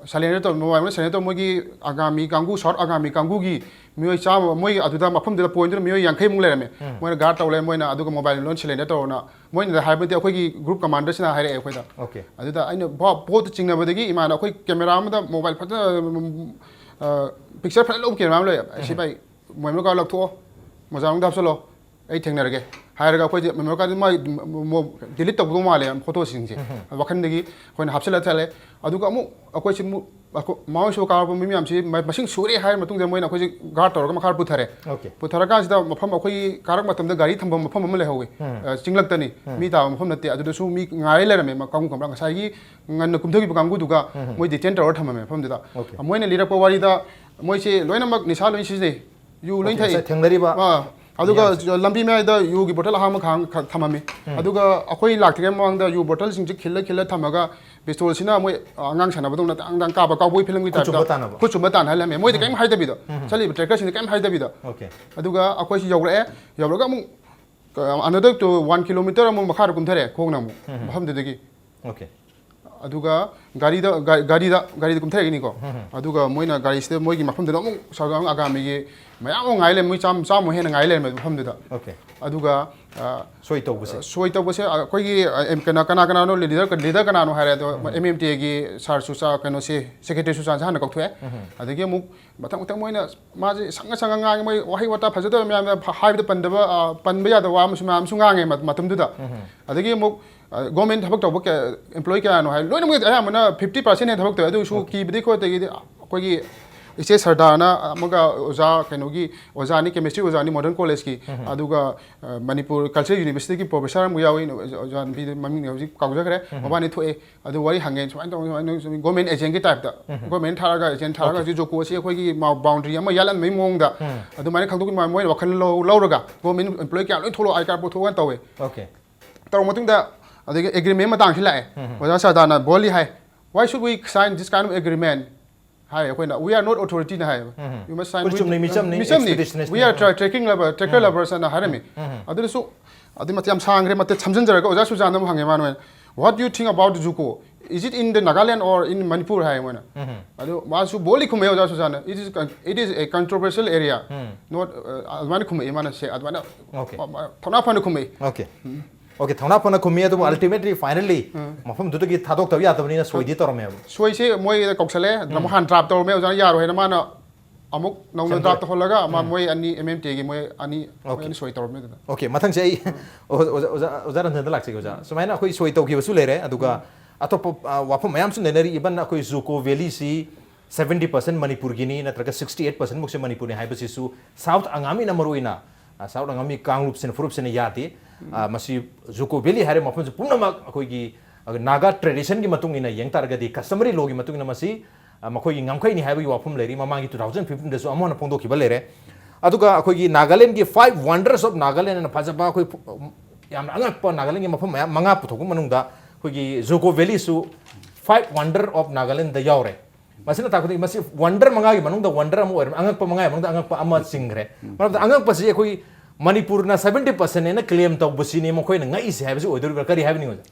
ꯁꯔꯦꯟꯗꯔ ꯇꯧ, ꯃꯣꯕꯥꯏꯜ ꯂꯣꯏꯅ ꯁꯔꯦꯟꯗꯔ ꯇꯧ꯫ ꯃꯣꯏꯒꯤ ꯑꯒꯥꯃꯤ ꯀꯥꯡꯕꯨ, ꯁꯥꯎꯠ ꯑꯒꯥꯃꯤ ꯀꯥꯡꯕꯨꯒꯤ ꯃꯤꯑꯣꯏ ꯆꯥꯝꯃ, ꯃꯣꯏ ꯑꯗꯨꯗ ꯃꯐꯝꯗꯨꯗ ꯄꯣꯏꯟꯗꯨꯗ ꯃꯤꯑꯣꯏ ꯌꯥꯡꯈꯩꯃꯨꯛ ꯂꯩꯔꯝꯃꯦ꯫ ꯃꯣꯏꯅ ꯒꯥꯔꯗ ꯇꯧ ꯂꯩꯔꯦ꯫ ꯃꯣꯏꯅ ꯑꯗꯨꯒ ꯃꯣꯕꯥꯏꯜ ꯂꯣꯏꯅ ꯁꯔꯦꯟꯗꯔ ꯇꯧꯔꯣꯅ ꯃꯣꯏꯅ ꯍꯥꯏꯕꯗꯤ ꯑꯩꯈꯣꯏꯒꯤ ꯒ꯭ꯔꯨꯞ ꯀꯃꯥꯟꯗꯔꯁꯤꯅ ꯍꯥꯏꯔꯛꯑꯦ ꯑꯩꯈꯣꯏꯗ꯫ ꯑꯣꯀꯦ꯫ ꯑꯗꯨꯗ ꯑꯩꯅ ꯚꯥ-, ꯄꯣꯠꯇꯨ ꯆꯤꯡꯅꯕꯗꯒꯤ ꯏꯃꯥꯅ ꯑꯩꯈꯣꯏ ꯀꯦꯃꯦꯔꯥ ꯑꯃꯗ ꯃꯣꯕꯥꯏꯜ ꯐꯖꯅ, ꯎꯝ, ꯑ, ꯄꯤꯛꯆꯔ ꯐꯖꯅ ꯂꯧꯕ ꯀꯦꯃꯦꯔꯥ ꯑꯃ ꯂꯩꯌꯦ꯫ "ꯁꯤ ꯚꯥꯏ, ꯃꯣꯏ ꯃꯀꯥ ꯂꯧꯊꯣꯛꯑꯣ, ꯃꯣꯖꯥ ꯃꯅꯨꯡꯗ ꯍꯥꯞꯆꯜꯂꯣ, ꯑꯩ ꯊꯦꯡꯅꯔꯒꯦ" ꯍꯥꯏꯔꯒ ꯑꯩꯈꯣꯏꯁꯦ ꯃꯦꯃꯣꯔꯤ ꯀꯥꯔꯗ ꯃꯥꯏ ꯗꯤꯂꯤꯠ ꯇꯧꯗꯧ ꯃꯥꯜꯂꯦ ꯐꯣꯇꯣꯁꯤꯡꯁꯦ꯫ ꯋꯥꯈꯜꯗꯒꯤ ꯑꯩꯈꯣꯏꯅ ꯍꯥꯞꯆꯤꯜꯂ ꯆꯠꯂꯦ꯫ ꯑꯗꯨꯒ ꯑꯃꯨꯛ ꯑꯩꯈꯣꯏꯁꯦ ꯑꯃꯨꯛ ꯑꯩꯈꯣꯏ ꯃꯥꯎꯟ ꯏꯁꯣ ꯀꯥꯔꯛꯄ ꯃꯤ ꯃꯌꯥꯝꯁꯤ ꯃ-, ꯃꯁꯤꯡ ꯁꯨꯔꯦ ꯍꯥꯏꯔ ꯃꯇꯨꯡꯗ ꯃꯣꯏꯅ ꯑꯩꯈꯣꯏꯁꯦ ꯒꯥꯔꯗ ꯇꯧꯔꯒ ꯃꯈꯥ ꯄꯨꯊꯔꯦ꯫ ꯑꯣꯀꯦ꯫ ꯄꯨꯊꯔꯀꯥꯟꯁꯤꯗ ꯃꯐꯝ ꯑꯩꯈꯣꯏꯒꯤ ꯀꯥꯔꯛ ꯃꯇꯝꯗ ꯒꯥꯔꯤ ꯊꯝꯐꯝ ꯃꯐꯝ ꯑꯃ ꯂꯩꯍꯧꯋꯤ꯫ ꯑ, ꯆꯤꯡꯂꯛꯇꯅꯤ꯫ ꯃꯤ ꯇꯥꯕ ꯃꯐꯝ ꯅꯠꯇꯦ꯫ ꯑꯗꯨꯗꯁꯨ ꯃꯤ ꯉꯥꯏ ꯂꯩꯔꯝꯃꯦ꯫ ꯃ-, ꯀꯥꯡꯕꯨ ꯈꯪꯕ꯭ꯔꯥ? ꯉꯁꯥꯏꯒꯤ ꯉꯟꯅ ꯀꯨꯝꯊꯈꯤꯕ ꯀꯥꯡꯕꯨꯗꯨꯒ ꯃꯣꯏ ꯗꯤꯇꯦꯟ ꯇꯧꯔ ꯊꯝꯃꯝꯃꯦ ꯃꯐꯝꯗꯨꯗ꯫ ꯑꯣꯀꯦ꯫ ꯃꯣꯏꯅ ꯂꯤꯔꯛꯄ ꯋꯥꯔꯤꯗ ꯃꯣꯏꯁꯦ ꯂꯣꯏꯅꯃꯛ ꯅꯤꯁꯥ ꯂꯣꯏ ꯁꯤꯖꯤꯟꯅꯩ꯫ ꯌꯨ ꯂꯣꯏ ꯑꯣꯀꯦ, ꯊꯛꯏ꯫ ꯉꯁꯥꯏ ꯊꯦꯡꯅꯔꯤꯕ ꯑꯥ, ꯑꯗꯨꯒ ꯃꯌꯥꯝꯁꯦ꯫ ꯂꯝꯕꯤ ꯃꯌꯥꯏꯗ ꯌꯨꯒꯤ ꯕꯣꯇꯜ ꯑꯍꯥꯡꯕ ꯈꯥꯡ-, ꯈ-, ꯊꯝꯃꯝꯃꯤ꯫ ꯑꯗꯨꯒ ꯑꯩꯈꯣꯏ ꯂꯥꯛꯇ꯭ꯔꯤꯉꯩ ꯃꯃꯥꯡꯗ ꯌꯨ ꯕꯣꯇꯜꯁꯤꯡꯁꯦ ꯈꯤꯜꯂ ꯈꯤꯜꯂ ꯊꯝꯃꯒ ꯄꯤꯁꯇꯣꯜꯁꯤꯅ ꯃꯣꯏ, ꯑ, ꯑꯉꯥꯡ ꯁꯥꯟꯅꯕꯗꯧꯅ ꯇꯥꯡ ꯇꯥꯡ ꯀꯥꯞꯄ, ꯀꯥꯎꯕꯣꯏ ꯐꯤꯂꯝꯒꯤ ꯈꯨꯠ ꯆꯨꯝꯕ ꯇꯥꯏꯞꯇ ꯇꯥꯟꯅꯕ꯫ ꯈꯨꯠ ꯆꯨꯝꯕ ꯇꯥꯟꯅꯍꯜꯂꯝꯃꯦ꯫ ꯃꯣꯏꯗꯤ ꯀꯔꯤꯝ ꯍꯥꯏꯗꯕꯤꯗ, ꯆꯠꯂꯤꯕ ꯇ꯭ꯔꯦꯀꯔꯁꯤꯡꯗ ꯀꯔꯤꯝ ꯍꯥꯏꯗꯕꯤꯗ꯫ ꯑꯣꯀꯦ꯫ ꯑꯗꯨꯒ ꯑꯩꯈꯣꯏꯁꯤ ꯌꯧꯔꯛꯑꯦ꯫ ꯌꯧꯔꯒ ꯑꯃꯨꯛ, ꯑ, another to one kilometer ꯑꯃꯨꯛ ꯃꯈꯥꯗ ꯀꯨꯝꯊꯔꯦ ꯈꯣꯡꯅ ꯑꯃꯨꯛ ꯃꯐꯝꯗꯨꯗꯒꯤ꯫ ꯑꯣꯀꯦ꯫ ꯑꯗꯨꯒ ꯒꯥꯔꯤꯗ ꯒꯥꯔꯤ- ꯒꯥꯔꯤꯗ ꯒꯥꯔꯤꯗ ꯀꯨꯝꯊꯔꯛꯏꯅꯤꯀꯣ꯫ ꯑꯗꯨꯒ ꯃꯣꯏꯅ ꯒꯥꯔꯤꯁꯤꯗ ꯃꯣꯏꯒꯤ ꯃꯐꯝꯗꯨꯗ ꯑꯃꯨꯛ ꯁꯥꯎꯗ ꯑꯃꯨꯛ ꯑꯒꯥꯃꯤꯒꯤ ꯃꯌꯥꯝ ꯑꯃ ꯉꯥꯏ ꯂꯩꯔꯝꯃꯦ, ꯃꯣꯏ ꯆꯥꯝ ꯆꯥꯝꯃ ꯍꯦꯟꯅ ꯉꯥꯏ ꯂꯩꯔꯝꯃꯦ ꯃꯐꯝꯗꯨꯗ꯫ Okay. ꯑꯗꯨꯒ ꯑ, ꯁꯣꯏ ꯇꯧꯕꯁꯦ꯫ ꯁꯣꯏ ꯇꯧꯕꯁꯦ ꯑꯩꯈꯣꯏꯒꯤ ꯑ, ꯑꯦꯝ- ꯀꯅꯥ ꯀꯅꯥ ꯀꯅꯥꯅꯣ ꯂꯤꯗꯔ ꯂꯤꯗꯔ ꯀꯅꯥꯅꯣ ꯍꯥꯏꯔꯦ ꯑꯗꯣ ꯑꯦꯝ ꯑꯦꯝ ꯇꯤ ꯑꯦꯒꯤ ꯁꯥꯔ ꯆꯨꯆꯥ ꯀꯩꯅꯣꯁꯦ ꯁꯦꯀ꯭ꯔꯦꯇꯔꯤ ꯆꯨꯆꯥꯟꯁꯦ ꯍꯥꯟꯅ ꯀꯧꯊꯣꯛꯑꯦ꯫ ꯑꯗꯒꯤ ꯑꯃꯨꯛ ꯃꯊꯪ ꯃꯊꯪ ꯃꯣꯏꯅ ꯃꯥꯁꯦ ꯁꯪꯉ ꯁꯪꯉ ꯉꯥꯡꯉꯦ, ꯃꯣꯏ ꯋꯥꯍꯩ ꯋꯥꯇꯥ ꯐꯖꯗꯕ ꯃꯌꯥꯝꯗ ꯐ- ꯍꯥꯏꯕꯗ ꯄꯟꯗꯕ ꯑ, ꯄꯟꯕ ꯌꯥꯗꯕ ꯋꯥ ꯑꯃꯁꯨ ꯃꯌꯥꯝ ꯑꯃꯁꯨ ꯉꯥꯡꯉꯦ ꯃ- ꯃꯇꯝꯗꯨꯗ꯫ ꯑꯗꯒꯤ ꯑꯃꯨꯛ ꯒꯣꯔꯃꯦꯟ ꯊꯕꯛ ꯇꯧꯕ ꯑꯦꯝꯄ꯭ꯂꯣꯌꯤ ꯀꯌꯥꯅꯣ ꯍꯥꯏ ꯂꯣꯏꯅꯃꯛ ꯑꯌꯥꯝꯕꯅ ꯐꯤꯐꯇꯤ ꯄꯥꯔꯁꯦꯟ ꯍꯦꯟꯅ ꯊꯕꯛ ꯇꯧꯋꯦ꯫ ꯑꯗꯨ ꯑꯣꯏꯁꯨ ꯀꯤꯕꯗꯤ ꯈꯣꯠꯇꯒꯤꯗꯤ ꯑꯩꯈꯣꯏꯒꯤ ꯏꯆꯦ ꯁꯔꯗꯥꯅ ꯑꯃꯒ ꯑꯣꯖꯥ ꯀꯩꯅꯣꯒꯤ ꯑꯣꯖꯥꯅꯤ, ꯀꯦꯃꯤꯁꯇ꯭ꯔꯤ ꯑꯣꯖꯥꯅꯤ ꯃꯣꯗꯔꯟ ꯀꯣꯂꯦꯖꯀꯤ꯫ ꯑꯗꯨꯒ ꯑ, ꯃꯅꯤꯄꯨꯔ ꯀꯜꯆꯔꯦꯜ ꯌꯨꯅꯤꯚꯔꯁꯤꯇꯤꯒꯤ ꯄ꯭ꯔꯣꯐꯦꯁꯔ ꯑꯃ ꯌꯥꯎꯏ, ꯑꯣꯖꯥ ꯅꯨꯄꯤꯗꯨ ꯃꯃꯤꯡ ꯍꯧꯖꯤꯛ ꯀꯥꯎꯖꯈ꯭ꯔꯦ꯫ ꯃꯕꯥꯅꯤ ꯊꯣꯛꯑꯦ꯫ ꯑꯗꯨ ꯋꯥꯔꯤ ꯍꯪꯉꯦ, ꯁꯨꯃꯥꯏꯅ ꯇꯧꯕ ꯁꯨꯃꯥꯏꯅ ꯇꯧꯕ ꯒꯣꯔꯃꯦꯟ ꯑꯦꯖꯦꯟꯒꯤ ꯇꯥꯏꯞꯇ꯫ ꯒꯣꯔꯃꯦꯟ ꯊꯥꯔꯒ ꯑꯦꯖꯦꯟ ꯊꯥꯔꯒ ꯍꯧꯖꯤꯛ ꯖꯨꯀꯣꯁꯤ ꯑꯩꯈꯣꯏꯒꯤ ꯕꯥꯎꯟꯗꯔꯤ ꯑꯃ ꯌꯥꯜꯍꯟꯕꯒꯤ ꯃꯑꯣꯡꯗ ꯑꯗꯨꯃꯥꯏꯅ ꯈꯪꯗꯣꯛꯄꯤ ꯃꯣꯏꯅ ꯋꯥꯈꯜ ꯂꯧ- ꯂꯧꯔꯒ ꯒꯣꯔꯃꯦꯟ ꯑꯦꯝꯄ꯭ꯂꯣꯌꯤ ꯀꯌꯥ ꯂꯣꯏ ꯊꯣꯛꯂꯛꯑꯣ, ꯑꯥꯏ ꯀꯥꯔꯗ ꯄꯨꯊꯣꯛꯑꯒ ꯇꯧꯋꯦ꯫ Okay. ꯇꯧꯔ ꯃꯇꯨꯡꯗ ꯑꯗꯒꯤ ꯑꯦꯒ꯭ꯔꯤꯃꯦꯟ ꯃꯇꯥꯡꯁꯤ ꯂꯥꯛꯑꯦ꯫ ꯑꯣꯖꯥ ꯁꯔꯗꯥꯅ ꯕꯣꯜꯂꯤ ꯍꯥꯏ, "Why should we sign this kind of agreement?" ꯍꯥꯏ ꯑꯩꯈꯣꯏꯅ, "We are not authority"ꯅ ꯍꯥꯏꯌꯦꯕ꯫ "You must sign ꯑꯩꯈꯣꯏ with-" ꯆꯨꯝꯅꯩ ꯃꯤꯆꯝꯅꯤ, ꯃꯤꯆꯝꯅꯤ꯫ expeditionist "We are tra- trekking lover, trekker lovers" ꯑꯅ ꯍꯥꯏꯔꯝꯃꯤ꯫ ꯑꯗꯨꯗꯁꯨ ꯑꯗꯨ ꯃꯇꯦꯛ ꯌꯥꯝ ꯁꯥꯡꯈ꯭ꯔꯦ, ꯃꯇꯦꯛ ꯁꯝꯖꯤꯟꯖꯔꯒ ꯑꯣꯖꯥ ꯁꯨꯖꯥꯟꯗ ꯑꯃꯨꯛ ꯍꯪꯉꯦ ꯃꯥꯅ, "What do you think about Juko? Is it in the Nagaland or in Manipur?" ꯍꯥꯏ ꯃꯣꯏꯅ꯫ ꯑꯗꯨ ꯃꯥꯁꯨ ꯕꯣꯜꯂꯤ ꯈꯨꯝꯃꯦ ꯑꯣꯖꯥ ꯁꯨꯖꯥꯟꯗ, "It is con- it is a controversial area, not," ꯑ, ꯑꯗꯨꯃꯥꯏꯅ ꯈꯨꯝꯃꯛꯑꯦ ꯃꯥꯅ ꯁꯦ ꯑꯗꯨꯃꯥꯏꯅ Okay. ꯃ- ꯃ- ꯊꯧꯅꯥ ꯐꯅ ꯈꯨꯝꯃꯛꯑꯦ꯫ Okay. Okay, ꯊꯧꯅꯥ ꯐꯅ ꯈꯨꯝꯃꯤ, ꯑꯗꯨꯕꯨ ultimately, finally, ꯃꯐꯝꯗꯨꯗꯒꯤ ꯊꯥꯗꯣꯛꯇꯕ ꯌꯥꯗꯕꯅꯤꯅ ꯁꯣꯏꯗꯤ ꯇꯧꯔꯝꯃꯦꯕ꯫ ꯁꯣꯏꯁꯦ ꯃꯣꯏꯗ ꯀꯧꯁꯜꯂꯦ, ꯑꯗꯨꯅ ꯑꯃꯨꯛ ꯍꯥꯟꯅ ꯗ꯭ꯔꯥꯐ ꯇꯧꯔꯝꯃꯦ, ꯑꯣꯖꯥꯅ ꯌꯥꯔꯣꯏ ꯍꯥꯏꯅ ꯃꯥꯅ ꯑꯃꯨꯛ ꯅꯧꯅ ꯁꯦꯝꯗꯣꯔꯦ꯫ ꯗ꯭ꯔꯥꯐ ꯇꯧꯍꯜꯂꯒ ꯃꯥ ꯃꯣꯏ ꯑꯅꯤ, ꯑꯦꯝ ꯑꯦꯝ ꯇꯤꯒꯤ ꯃꯣꯏ ꯑꯅꯤ, ꯃꯣꯏ Okay. ꯑꯅꯤ ꯁꯣꯏ ꯇꯧꯔꯝꯃꯦ ꯑꯗꯨꯗ꯫ Okay, ꯃꯊꯪꯁꯦ ꯑꯩ ꯑꯣꯖꯥ ꯑꯣꯖꯥ- ꯑꯣꯖꯥ ꯔꯟꯖꯟꯗ ꯂꯥꯛꯆꯒꯦ ꯑꯣꯖꯥ꯫ ꯁꯨꯃꯥꯏꯅ ꯑꯩꯈꯣꯏ ꯁꯣꯏ ꯇꯧꯈꯤꯕꯁꯨ ꯂꯩꯔꯦ, ꯑꯗꯨꯒ ꯑꯇꯣꯞꯄ ꯑ, ꯋꯥꯐꯝ ꯃꯌꯥꯝꯁꯨ ꯅꯩꯅꯔꯤ꯫ Even ꯑꯩꯈꯣꯏ ꯖꯨꯀꯣ ꯚꯦꯂꯤꯁꯤ seventy percent ꯃꯅꯤꯄꯨꯔꯒꯤꯅꯤ ꯅꯠꯇ꯭ꯔꯒ sixty eight percent ꯃꯨꯛꯁꯦ ꯃꯅꯤꯄꯨꯔꯅꯤ ꯍꯥꯏꯕꯁꯤꯁꯨ South ꯑꯉꯥꯃꯤꯅ ꯃꯔꯨꯑꯣꯏꯅ, ꯑ, South ꯑꯉꯥꯃꯤ ꯀꯥꯡꯂꯨꯞꯁꯤꯅ, ꯐꯨꯔꯨꯞꯁꯤꯅ ꯌꯥꯗꯦ꯫ ꯑ, ꯃꯁꯤ ꯖꯨꯀꯣ ꯚꯦꯂꯤ ꯍꯥꯏꯔꯤꯕ ꯃꯐꯝꯁꯤ ꯄꯨꯝꯅꯃꯛ ꯑꯩꯈꯣꯏꯒꯤ, ꯑ, ꯅꯥꯒꯥ traditionꯒꯤ ꯃꯇꯨꯡ ꯏꯟꯅ ꯌꯦꯡ ꯇꯥꯔꯒꯗꯤ, customary lawꯒꯤ ꯃꯇꯨꯡ ꯏꯟꯅ ꯃꯁꯤ, ꯑ, ꯃꯈꯣꯏꯒꯤ ꯉꯝꯈꯩꯅꯤ ꯍꯥꯏꯕꯒꯤ ꯋꯥꯐꯝ ꯂꯩꯔꯤ꯫ ꯃꯃꯥꯡꯒꯤ two thousand fifteenꯗꯁꯨ ꯑꯃ ꯍꯥꯟꯅ ꯐꯣꯡꯗꯣꯛꯈꯤꯕ ꯂꯩꯔꯦ꯫ ꯑꯗꯨꯒ ꯑꯩꯈꯣꯏꯒꯤ ꯅꯥꯒꯥꯂꯦꯟꯒꯤ Five Wonders of Nagaland ꯑꯅ ꯐꯖꯕ ꯑꯩꯈꯣꯏ ꯐꯨ- ꯌꯥꯝꯅ ꯑꯉꯛꯄ ꯅꯥꯒꯥꯂꯦꯟꯒꯤ ꯃꯐꯝ ꯃꯌꯥꯝ ꯃꯉꯥ ꯄꯨꯊꯣꯛꯄ ꯃꯅꯨꯡꯗ ꯑꯩꯈꯣꯏꯒꯤ ꯖꯨꯀꯣ ꯚꯦꯂꯤꯁꯨ Five Wonder of Nagalandꯗ ꯌꯥꯎꯔꯦ꯫ ꯃꯁꯤꯅ ꯇꯥꯛꯄꯗꯤ ꯃꯁꯤ wonder ꯃꯉꯥꯒꯤ ꯃꯅꯨꯡꯗ wonder ꯑꯃ ꯑꯣꯏꯔꯝꯃꯤ, ꯑꯉꯛꯄ ꯃꯉꯥꯒꯤ ꯃꯅꯨꯡꯗ ꯑꯉꯛꯄ ꯑꯃ ꯆꯤꯡꯈ꯭ꯔꯦ꯫ ꯃꯔꯝꯗꯤ ꯑꯉꯛꯄꯁꯤ ꯑꯩꯈꯣꯏ ꯃꯅꯤꯄꯨꯔꯅ seventy percent ꯍꯥꯏꯅ claim ꯇꯧꯕꯁꯤꯅꯤ ꯃꯈꯣꯏꯅ ꯉꯛꯏꯁꯦ ꯍꯥꯏꯕꯁꯤ ꯑꯣꯏꯗꯣꯔꯤꯕ꯭ꯔꯥ? ꯀꯔꯤ ꯍꯥꯏꯕꯅꯤ ꯑꯣꯖꯥ?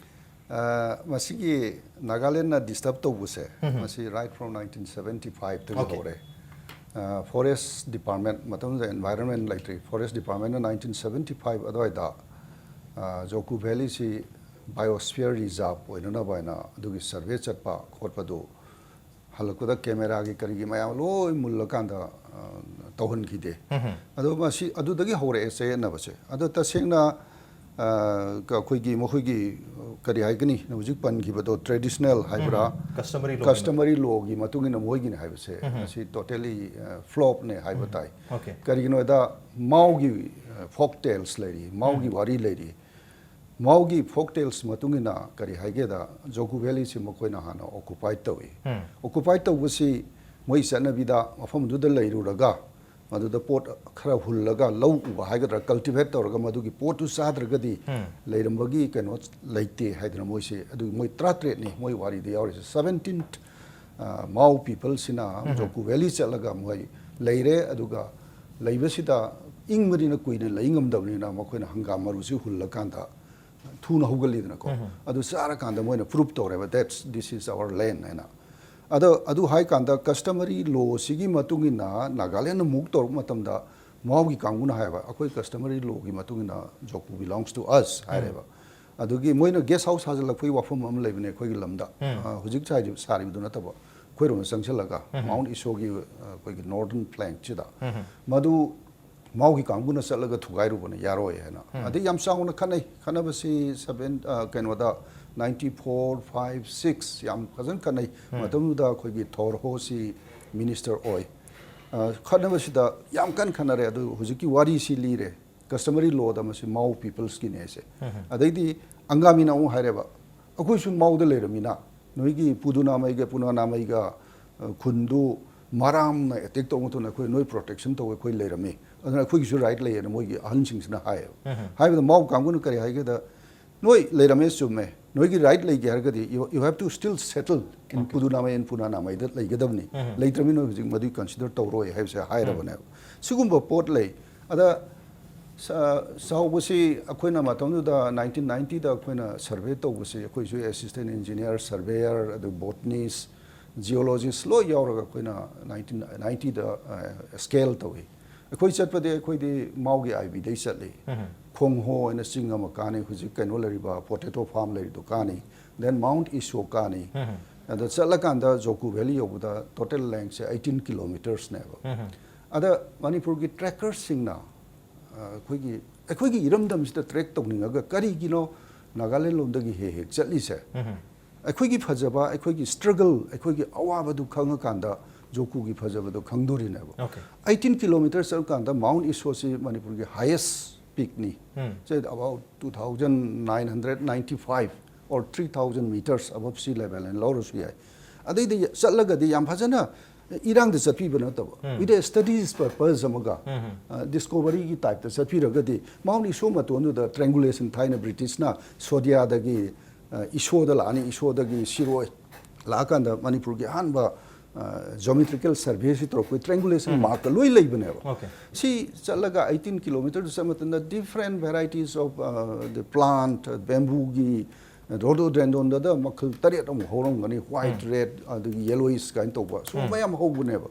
ꯑ, ꯃꯁꯤꯒꯤ ꯅꯥꯒꯥꯂꯦꯟꯅ ꯗꯤꯁꯇꯔꯕ ꯇꯧꯕꯁꯦ, ꯃꯁꯤ right from nineteen seventy five ꯇꯒꯤ ꯍꯧꯔꯦ꯫ ꯐꯣꯔꯦꯁ ꯗꯤꯄꯥꯔꯠꯃꯦꯟ, ꯃꯇꯝꯗꯨꯗ ꯑꯦꯟꯚꯥꯏꯔꯟꯃꯦꯟ ꯂꯩꯇ꯭ꯔꯤ, ꯐꯣꯔꯦꯁ ꯗꯤꯄꯥꯔꯠꯃꯦꯟꯅ nineteen seventy five ꯑꯗꯨꯋꯥꯏꯗ, ꯑ, ꯖꯣꯀꯨ ꯚꯦꯂꯤꯁꯤ ꯕꯥꯏꯑꯣꯁꯐꯤꯌꯔ ꯔꯤꯖꯥꯔꯚ ꯑꯣꯏꯅꯅꯕ ꯍꯥꯏꯅ ꯑꯗꯨꯒꯤ ꯁꯔꯚꯦ ꯆꯠꯄ ꯈꯣꯠꯄꯗꯨ ꯍꯜꯂꯛꯄꯗ ꯀꯦꯃꯦꯔꯥꯒꯤ ꯀꯔꯤꯒꯤ ꯃꯌꯥꯝ ꯂꯣꯏ ꯃꯨꯜꯂꯀꯥꯟꯗ, ꯑ, ꯇꯧꯍꯟꯈꯤꯗꯦ꯫ ꯑꯗꯣ ꯃꯁꯤ ꯑꯗꯨꯗꯒꯤ ꯍꯧꯔꯛꯑꯦ ꯆꯌꯦꯠꯅꯕꯁꯦ꯫ ꯑꯗꯣ ꯇꯁꯦꯡꯅ, ꯑ, ꯀ-, ꯑꯩꯈꯣꯏꯒꯤ ꯃꯈꯣꯏꯒꯤ, ꯀꯔꯤ ꯍꯥꯏꯒꯅꯤ, ꯍꯧꯖꯤꯛ ꯄꯟꯈꯤꯕꯗꯣ traditional ꯍꯥꯏꯕ꯭ꯔꯥ, customary law ꯀꯁꯇꯃꯔꯤ ꯂꯣꯒꯤ ꯃꯇꯨꯡ ꯏꯟꯅ ꯃꯣꯏꯒꯤꯅꯤ ꯍꯥꯏꯕꯁꯦ, ꯃꯁꯤ totally, ꯑ, flopꯅꯦ ꯍꯥꯏꯕ ꯇꯥꯏ꯫ ꯀꯔꯤꯒꯤꯅꯣꯗ ꯃꯥꯎꯒꯤ, ꯑ, ꯐꯣꯛ ꯇꯦꯜꯁ ꯂꯩꯔꯤ, ꯃꯥꯎꯒꯤ ꯋꯥꯔꯤ ꯂꯩꯔꯤ꯫ ꯃꯥꯎꯒꯤ ꯐꯣꯛ ꯇꯦꯜꯁ ꯃꯇꯨꯡ ꯏꯟꯅ ꯀꯔꯤ ꯍꯥꯏꯒꯦꯗ, ꯖꯣꯀꯨ ꯚꯦꯂꯤꯁꯤ ꯃꯈꯣꯏꯅ ꯍꯥꯟꯅ ꯑꯣꯀꯨꯄꯥꯏ ꯇꯧꯏ꯫ ꯑꯣꯀꯨꯄꯥꯏ ꯇꯧꯕꯁꯤ ꯃꯣꯏ ꯆꯠꯅꯕꯤꯗ ꯃꯐꯝꯗꯨꯗ ꯂꯩꯔꯨꯔꯒ ꯃꯗꯨꯗ ꯄꯣꯠ ꯈꯔ ꯍꯨꯜꯂꯒ ꯂꯧ ꯎꯕ ꯍꯥꯏꯒꯗ꯭ꯔꯥ, ꯀꯜꯇꯤꯚꯦꯠ ꯇꯧꯔꯒ ꯃꯗꯨꯒꯤ ꯄꯣꯠꯇꯨ ꯆꯥꯗ꯭ꯔꯒꯗꯤ ꯂꯩꯔꯝꯕꯒꯤ ꯀꯩꯅꯣ ꯂꯩꯇꯦ ꯍꯥꯏꯗꯅ ꯃꯣꯏꯁꯦ, ꯑꯗꯨ ꯃꯣꯏ ꯇꯔꯥꯇꯔꯦꯠꯅꯤ ꯃꯣꯏ ꯋꯥꯔꯤꯗ ꯌꯥꯎꯔꯤꯁꯦ꯫ ꯁꯕꯦꯟꯇꯤꯟ ꯃꯥꯎ ꯄꯤꯄꯜꯁꯤꯅ ꯖꯣꯀꯨ ꯚꯦꯂꯤ ꯆꯠꯂꯒ ꯃꯣꯏ ꯂꯩꯔꯦ꯫ ꯑꯗꯨꯒ ꯂꯩꯕꯁꯤꯗ ꯏꯪꯕꯅꯤꯅ ꯀꯨꯏꯅ ꯂꯩ ꯉꯝꯗꯕꯅꯤꯅ ꯃꯈꯣꯏꯅ ꯍꯪꯒꯥꯝ ꯃꯔꯨꯁꯤ ꯍꯨꯜꯂꯀꯥꯟꯗ ꯊꯨꯅ ꯍꯧꯒꯠꯂꯤꯗꯅꯀꯣ꯫ ꯑꯗꯨ ꯆꯥꯔꯀꯥꯟꯗ ꯃꯣꯏꯅ ꯄ꯭ꯔꯨꯞ ꯇꯧꯔꯦꯕ, that's, this is our land ꯍꯥꯏꯅ꯫ ꯑꯗꯣ ꯑꯗꯨ ꯍꯥꯏꯀꯥꯟꯗ ꯀꯁꯇꯃꯔꯤ ꯂꯣꯁꯤꯒꯤ ꯃꯇꯨꯡ ꯏꯟꯅ ꯅꯥꯒꯥꯂꯦꯟꯗ ꯃꯨꯚ ꯇꯧꯔꯛꯄ ꯃꯇꯝꯗ ꯃꯥꯎꯒꯤ ꯀꯥꯡꯕꯨꯅ ꯍꯥꯏꯌꯦꯕ, "ꯑꯩꯈꯣꯏ ꯀꯁꯇꯃꯔꯤ ꯂꯣꯒꯤ ꯃꯇꯨꯡ ꯏꯟꯅ ꯖꯣꯀꯨ belongs to us" ꯍꯥꯏꯔꯦꯕ꯫ ꯑꯗꯨꯒꯤ ꯃꯣꯏꯅ ꯒꯦꯁ ꯍꯥꯎꯁ ꯁꯥꯖꯤꯜꯂꯛꯄꯒꯤ ꯋꯥꯐꯝ ꯑꯃ ꯂꯩꯕꯅꯦ ꯑꯩꯈꯣꯏꯒꯤ ꯂꯝꯗ꯫ ꯑ, ꯍꯧꯖꯤꯛ ꯁꯥꯔꯤꯕ, ꯁꯥꯔꯤꯕꯗꯨ ꯅꯠꯇꯕ, ꯑꯩꯈꯣꯏꯔꯣꯝꯗ ꯆꯪꯁꯤꯜꯂꯒ ꯃꯥꯎꯟ ꯏꯁꯣꯒꯤ, ꯑ, ꯑꯩꯈꯣꯏꯒꯤ ꯅꯣꯔꯗꯔꯟ ꯐ꯭ꯂꯦꯡꯁꯤꯗ ꯃꯗꯨ ꯃꯥꯎꯒꯤ ꯀꯥꯡꯕꯨꯅ ꯆꯠꯂꯒ ꯊꯨꯒꯥꯏꯔꯨꯕꯅ ꯌꯥꯔꯣꯏ ꯍꯥꯏꯅ꯫ ꯑꯗꯩ ꯌꯥꯝ ꯆꯥꯎꯅ ꯈꯠꯅꯩ꯫ ꯈꯠꯅꯕꯁꯤ ꯁꯕꯦꯟ, ꯑ, ꯀꯩꯅꯣꯗ, ꯅꯥꯏꯟꯇꯤ ꯐꯣꯔ, ꯐꯥꯏꯚ, ꯁꯤꯛꯁ ꯌꯥꯝ ꯐꯖꯅ ꯈꯠꯅꯩ꯫ ꯃꯇꯝꯗꯨꯗ ꯑꯩꯈꯣꯏꯒꯤ ꯊꯣꯔꯍꯣꯁꯤ ꯃꯤꯅꯤꯁꯇꯔ ꯑꯣꯏ꯫ ꯑ, ꯈꯠꯅꯕꯁꯤꯗ ꯌꯥꯝ ꯀꯟꯅ ꯈꯠꯅꯔꯦ꯫ ꯑꯗꯨ ꯍꯧꯖꯤꯛꯀꯤ ꯋꯥꯔꯤꯁꯤ ꯂꯤꯔꯦ꯫ ꯀꯁꯇꯃꯔꯤ ꯂꯣꯗ ꯃꯁꯤ ꯃꯥꯎ ꯄꯤꯄꯜꯁꯀꯤꯅꯦ ꯍꯥꯏꯁꯦ꯫ ꯑꯗꯩꯗꯤ ꯑꯪꯒꯥꯃꯤꯅ ꯑꯃꯨꯛ ꯍꯥꯏꯔꯦꯕ, "ꯑꯩꯈꯣꯏꯁꯨ ꯃꯥꯎꯗ ꯂꯩꯔꯝꯃꯤꯅ, ꯅꯣꯏꯒꯤ ꯄꯨꯗꯨꯅꯥꯃꯩꯒ ꯄꯨꯅꯥꯅꯥꯃꯩꯒ, ꯑ, ꯈꯨꯟꯗꯨ ꯃꯔꯥꯝꯅ ꯑꯦꯇꯦꯛ ꯇꯧꯕ ꯃꯇꯝꯗ ꯑꯩꯈꯣꯏ ꯅꯣꯏ ꯄ꯭ꯔꯣꯇꯦꯛꯁꯟ ꯇꯧꯋꯦ, ꯑꯩꯈꯣꯏ ꯂꯩꯔꯝꯃꯤ, ꯑꯗꯨꯅ ꯑꯩꯈꯣꯏꯒꯤꯁꯨ ꯔꯥꯏꯠ ꯂꯩꯌꯦꯅ" ꯃꯣꯏꯒꯤ ꯑꯍꯟꯁꯤꯡꯁꯤꯅ ꯍꯥꯏꯌꯦꯕ꯫ ꯍꯥꯏꯕꯗ ꯃꯥꯎ ꯀꯥꯡꯕꯨꯅ ꯀꯔꯤ ꯍꯥꯏꯒꯦꯗ, "ꯅꯣꯏ ꯂꯩꯔꯝꯃꯦ, ꯆꯨꯝꯃꯦ, ꯅꯣꯏꯒꯤ ꯔꯥꯏꯠ ꯂꯩꯒꯦ ꯍꯥꯏꯔꯒꯗꯤ you, you have to still settle in ꯄꯨꯗꯨꯅꯥꯃꯩ and ꯄꯨꯅꯥꯅꯥꯃꯩꯗ ꯂꯩꯒꯗꯕꯅꯤ꯫ ꯂꯩꯇ꯭ꯔꯕꯅꯤ, ꯅꯣꯏ ꯍꯧꯖꯤꯛ ꯃꯗꯨꯒꯤ ꯀꯟꯁꯤꯗꯔ ꯇꯧꯔꯣꯏ" ꯍꯥꯏꯕꯁꯦ ꯍꯥꯏꯔꯕꯅꯦꯕ꯫ ꯁꯤꯒꯨꯝꯕ ꯄꯣꯠ ꯂꯩ꯫ ꯑꯗ ꯆꯥꯎꯕꯁꯤ ꯑꯩꯈꯣꯏꯅ ꯃꯇꯝꯗꯨꯗ nineteen ninety ꯗ ꯑꯩꯈꯣꯏꯅ survey ꯇꯧꯕꯁꯤ, ꯑꯩꯈꯣꯏꯁꯨ assistant engineer, surveyor, ꯑꯗꯨ botanist, geologist ꯂꯣꯏ ꯌꯥꯎꯔꯒ ꯑꯩꯈꯣꯏꯅ nineteen ninety ꯗ scale ꯇꯧꯏ꯫ ꯑꯩꯈꯣꯏ ꯆꯠꯄꯗꯤ ꯑꯩꯈꯣꯏꯗꯤ ꯃꯥꯎꯒꯤ ꯑꯥꯏ ꯕꯤꯗꯩ ꯆꯠꯂꯤ꯫ ꯈꯣꯡꯍꯣ ꯍꯥꯏꯅ ꯆꯤꯡ ꯑꯃ ꯀꯥꯅꯤ, ꯍꯧꯖꯤꯛ ꯀꯩꯅꯣ ꯂꯩꯔꯤꯕ potato farm ꯂꯩꯔꯤꯗꯣ ꯀꯥꯅꯤ, then Mount Iso ꯀꯥꯅꯤ꯫ ꯑꯗ ꯆꯠꯂꯀꯥꯟꯗ ꯖꯣꯀꯨ valley ꯌꯧꯕꯗ total length ꯁꯦ eighteen kilometers ꯅꯦꯕ꯫ ꯑꯗ ꯃꯅꯤꯄꯨꯔꯒꯤ trekkerꯁꯤꯡꯅ, ꯑ, ꯑꯩꯈꯣꯏꯒꯤ, ꯑꯩꯈꯣꯏꯒꯤ ꯏꯔꯝꯗꯝꯁꯤꯗ trek ꯇꯧꯅꯤꯡꯉꯒ ꯀꯔꯤꯒꯤꯅꯣ ꯅꯥꯒꯥꯂꯦꯟ ꯂꯣꯝꯗꯒꯤ ꯍꯦꯛ ꯍꯦꯛ ꯆꯠꯂꯤꯁꯦ? ꯑꯩꯈꯣꯏꯒꯤ ꯐꯖꯕ, ꯑꯩꯈꯣꯏꯒꯤ struggle, ꯑꯩꯈꯣꯏꯒꯤ ꯑꯋꯥꯕꯗꯨ ꯈꯪꯉꯀꯥꯟꯗ ꯖꯣꯀꯨꯒꯤ ꯐꯖꯕꯗꯣ ꯈꯪꯗꯣꯔꯤꯅꯦꯕ꯫ Okay. Eighteen kilometers ꯆꯠꯂꯀꯥꯟꯗ Mount Isoꯁꯤ ꯃꯅꯤꯄꯨꯔꯒꯤ highest peakꯅꯤ꯫ Say about two thousand nine hundred ninety five or three thousand meters above sea level ꯍꯥꯏꯅ ꯂꯧꯔꯁꯨ ꯌꯥꯏ꯫ ꯑꯗꯩꯗꯤ ꯆꯠꯂꯒꯗꯤ ꯌꯥꯝ ꯐꯖꯅ ꯏꯔꯥꯡꯗ ꯆꯠꯄꯤꯕ ꯅꯠꯇꯕ, with a studies purpose ꯑꯃꯒ, ꯑ, discoveryꯒꯤ typeꯇ ꯆꯠꯄꯤꯔꯒꯗꯤ Mount Iso ꯃꯇꯣꯟꯗꯨꯗ triangulation, ꯊꯥꯏꯅ ꯕ꯭ꯔꯤꯇꯤꯁꯅ ꯁꯣꯗꯤꯌꯥꯗꯒꯤ, ꯑ, ꯏꯁꯣꯗ ꯂꯥꯛꯑꯅꯤ, ꯏꯁꯣꯗꯒꯤ ꯁꯤꯔꯣꯏ ꯂꯥꯛꯑꯀꯥꯟꯗ ꯃꯅꯤꯄꯨꯔꯒꯤ ꯑꯍꯥꯟꯕ, ꯑ, geometrical surveyꯁꯤ ꯇꯧꯔꯛꯄꯩ triangulation markꯀ ꯂꯣꯏ ꯂꯩꯕꯅꯦꯕ꯫ Okay. ꯁꯤ ꯆꯠꯂꯒ eighteen kilometer ꯆꯠꯄ ꯃꯇꯝꯗ different varieties of, ꯑ, the plant, bambooꯒꯤ, rhododendronꯗ ꯃꯈꯜ ꯇꯔꯦꯠ ꯑꯃꯨꯛ ꯍꯧꯔꯝꯒꯅꯤ, white, red, ꯑꯗꯒꯤ yellowish ꯀꯥꯏꯅ ꯇꯧꯕ, ꯁꯨꯝꯕ ꯃꯌꯥꯝ ꯍꯧꯕꯅꯦꯕ꯫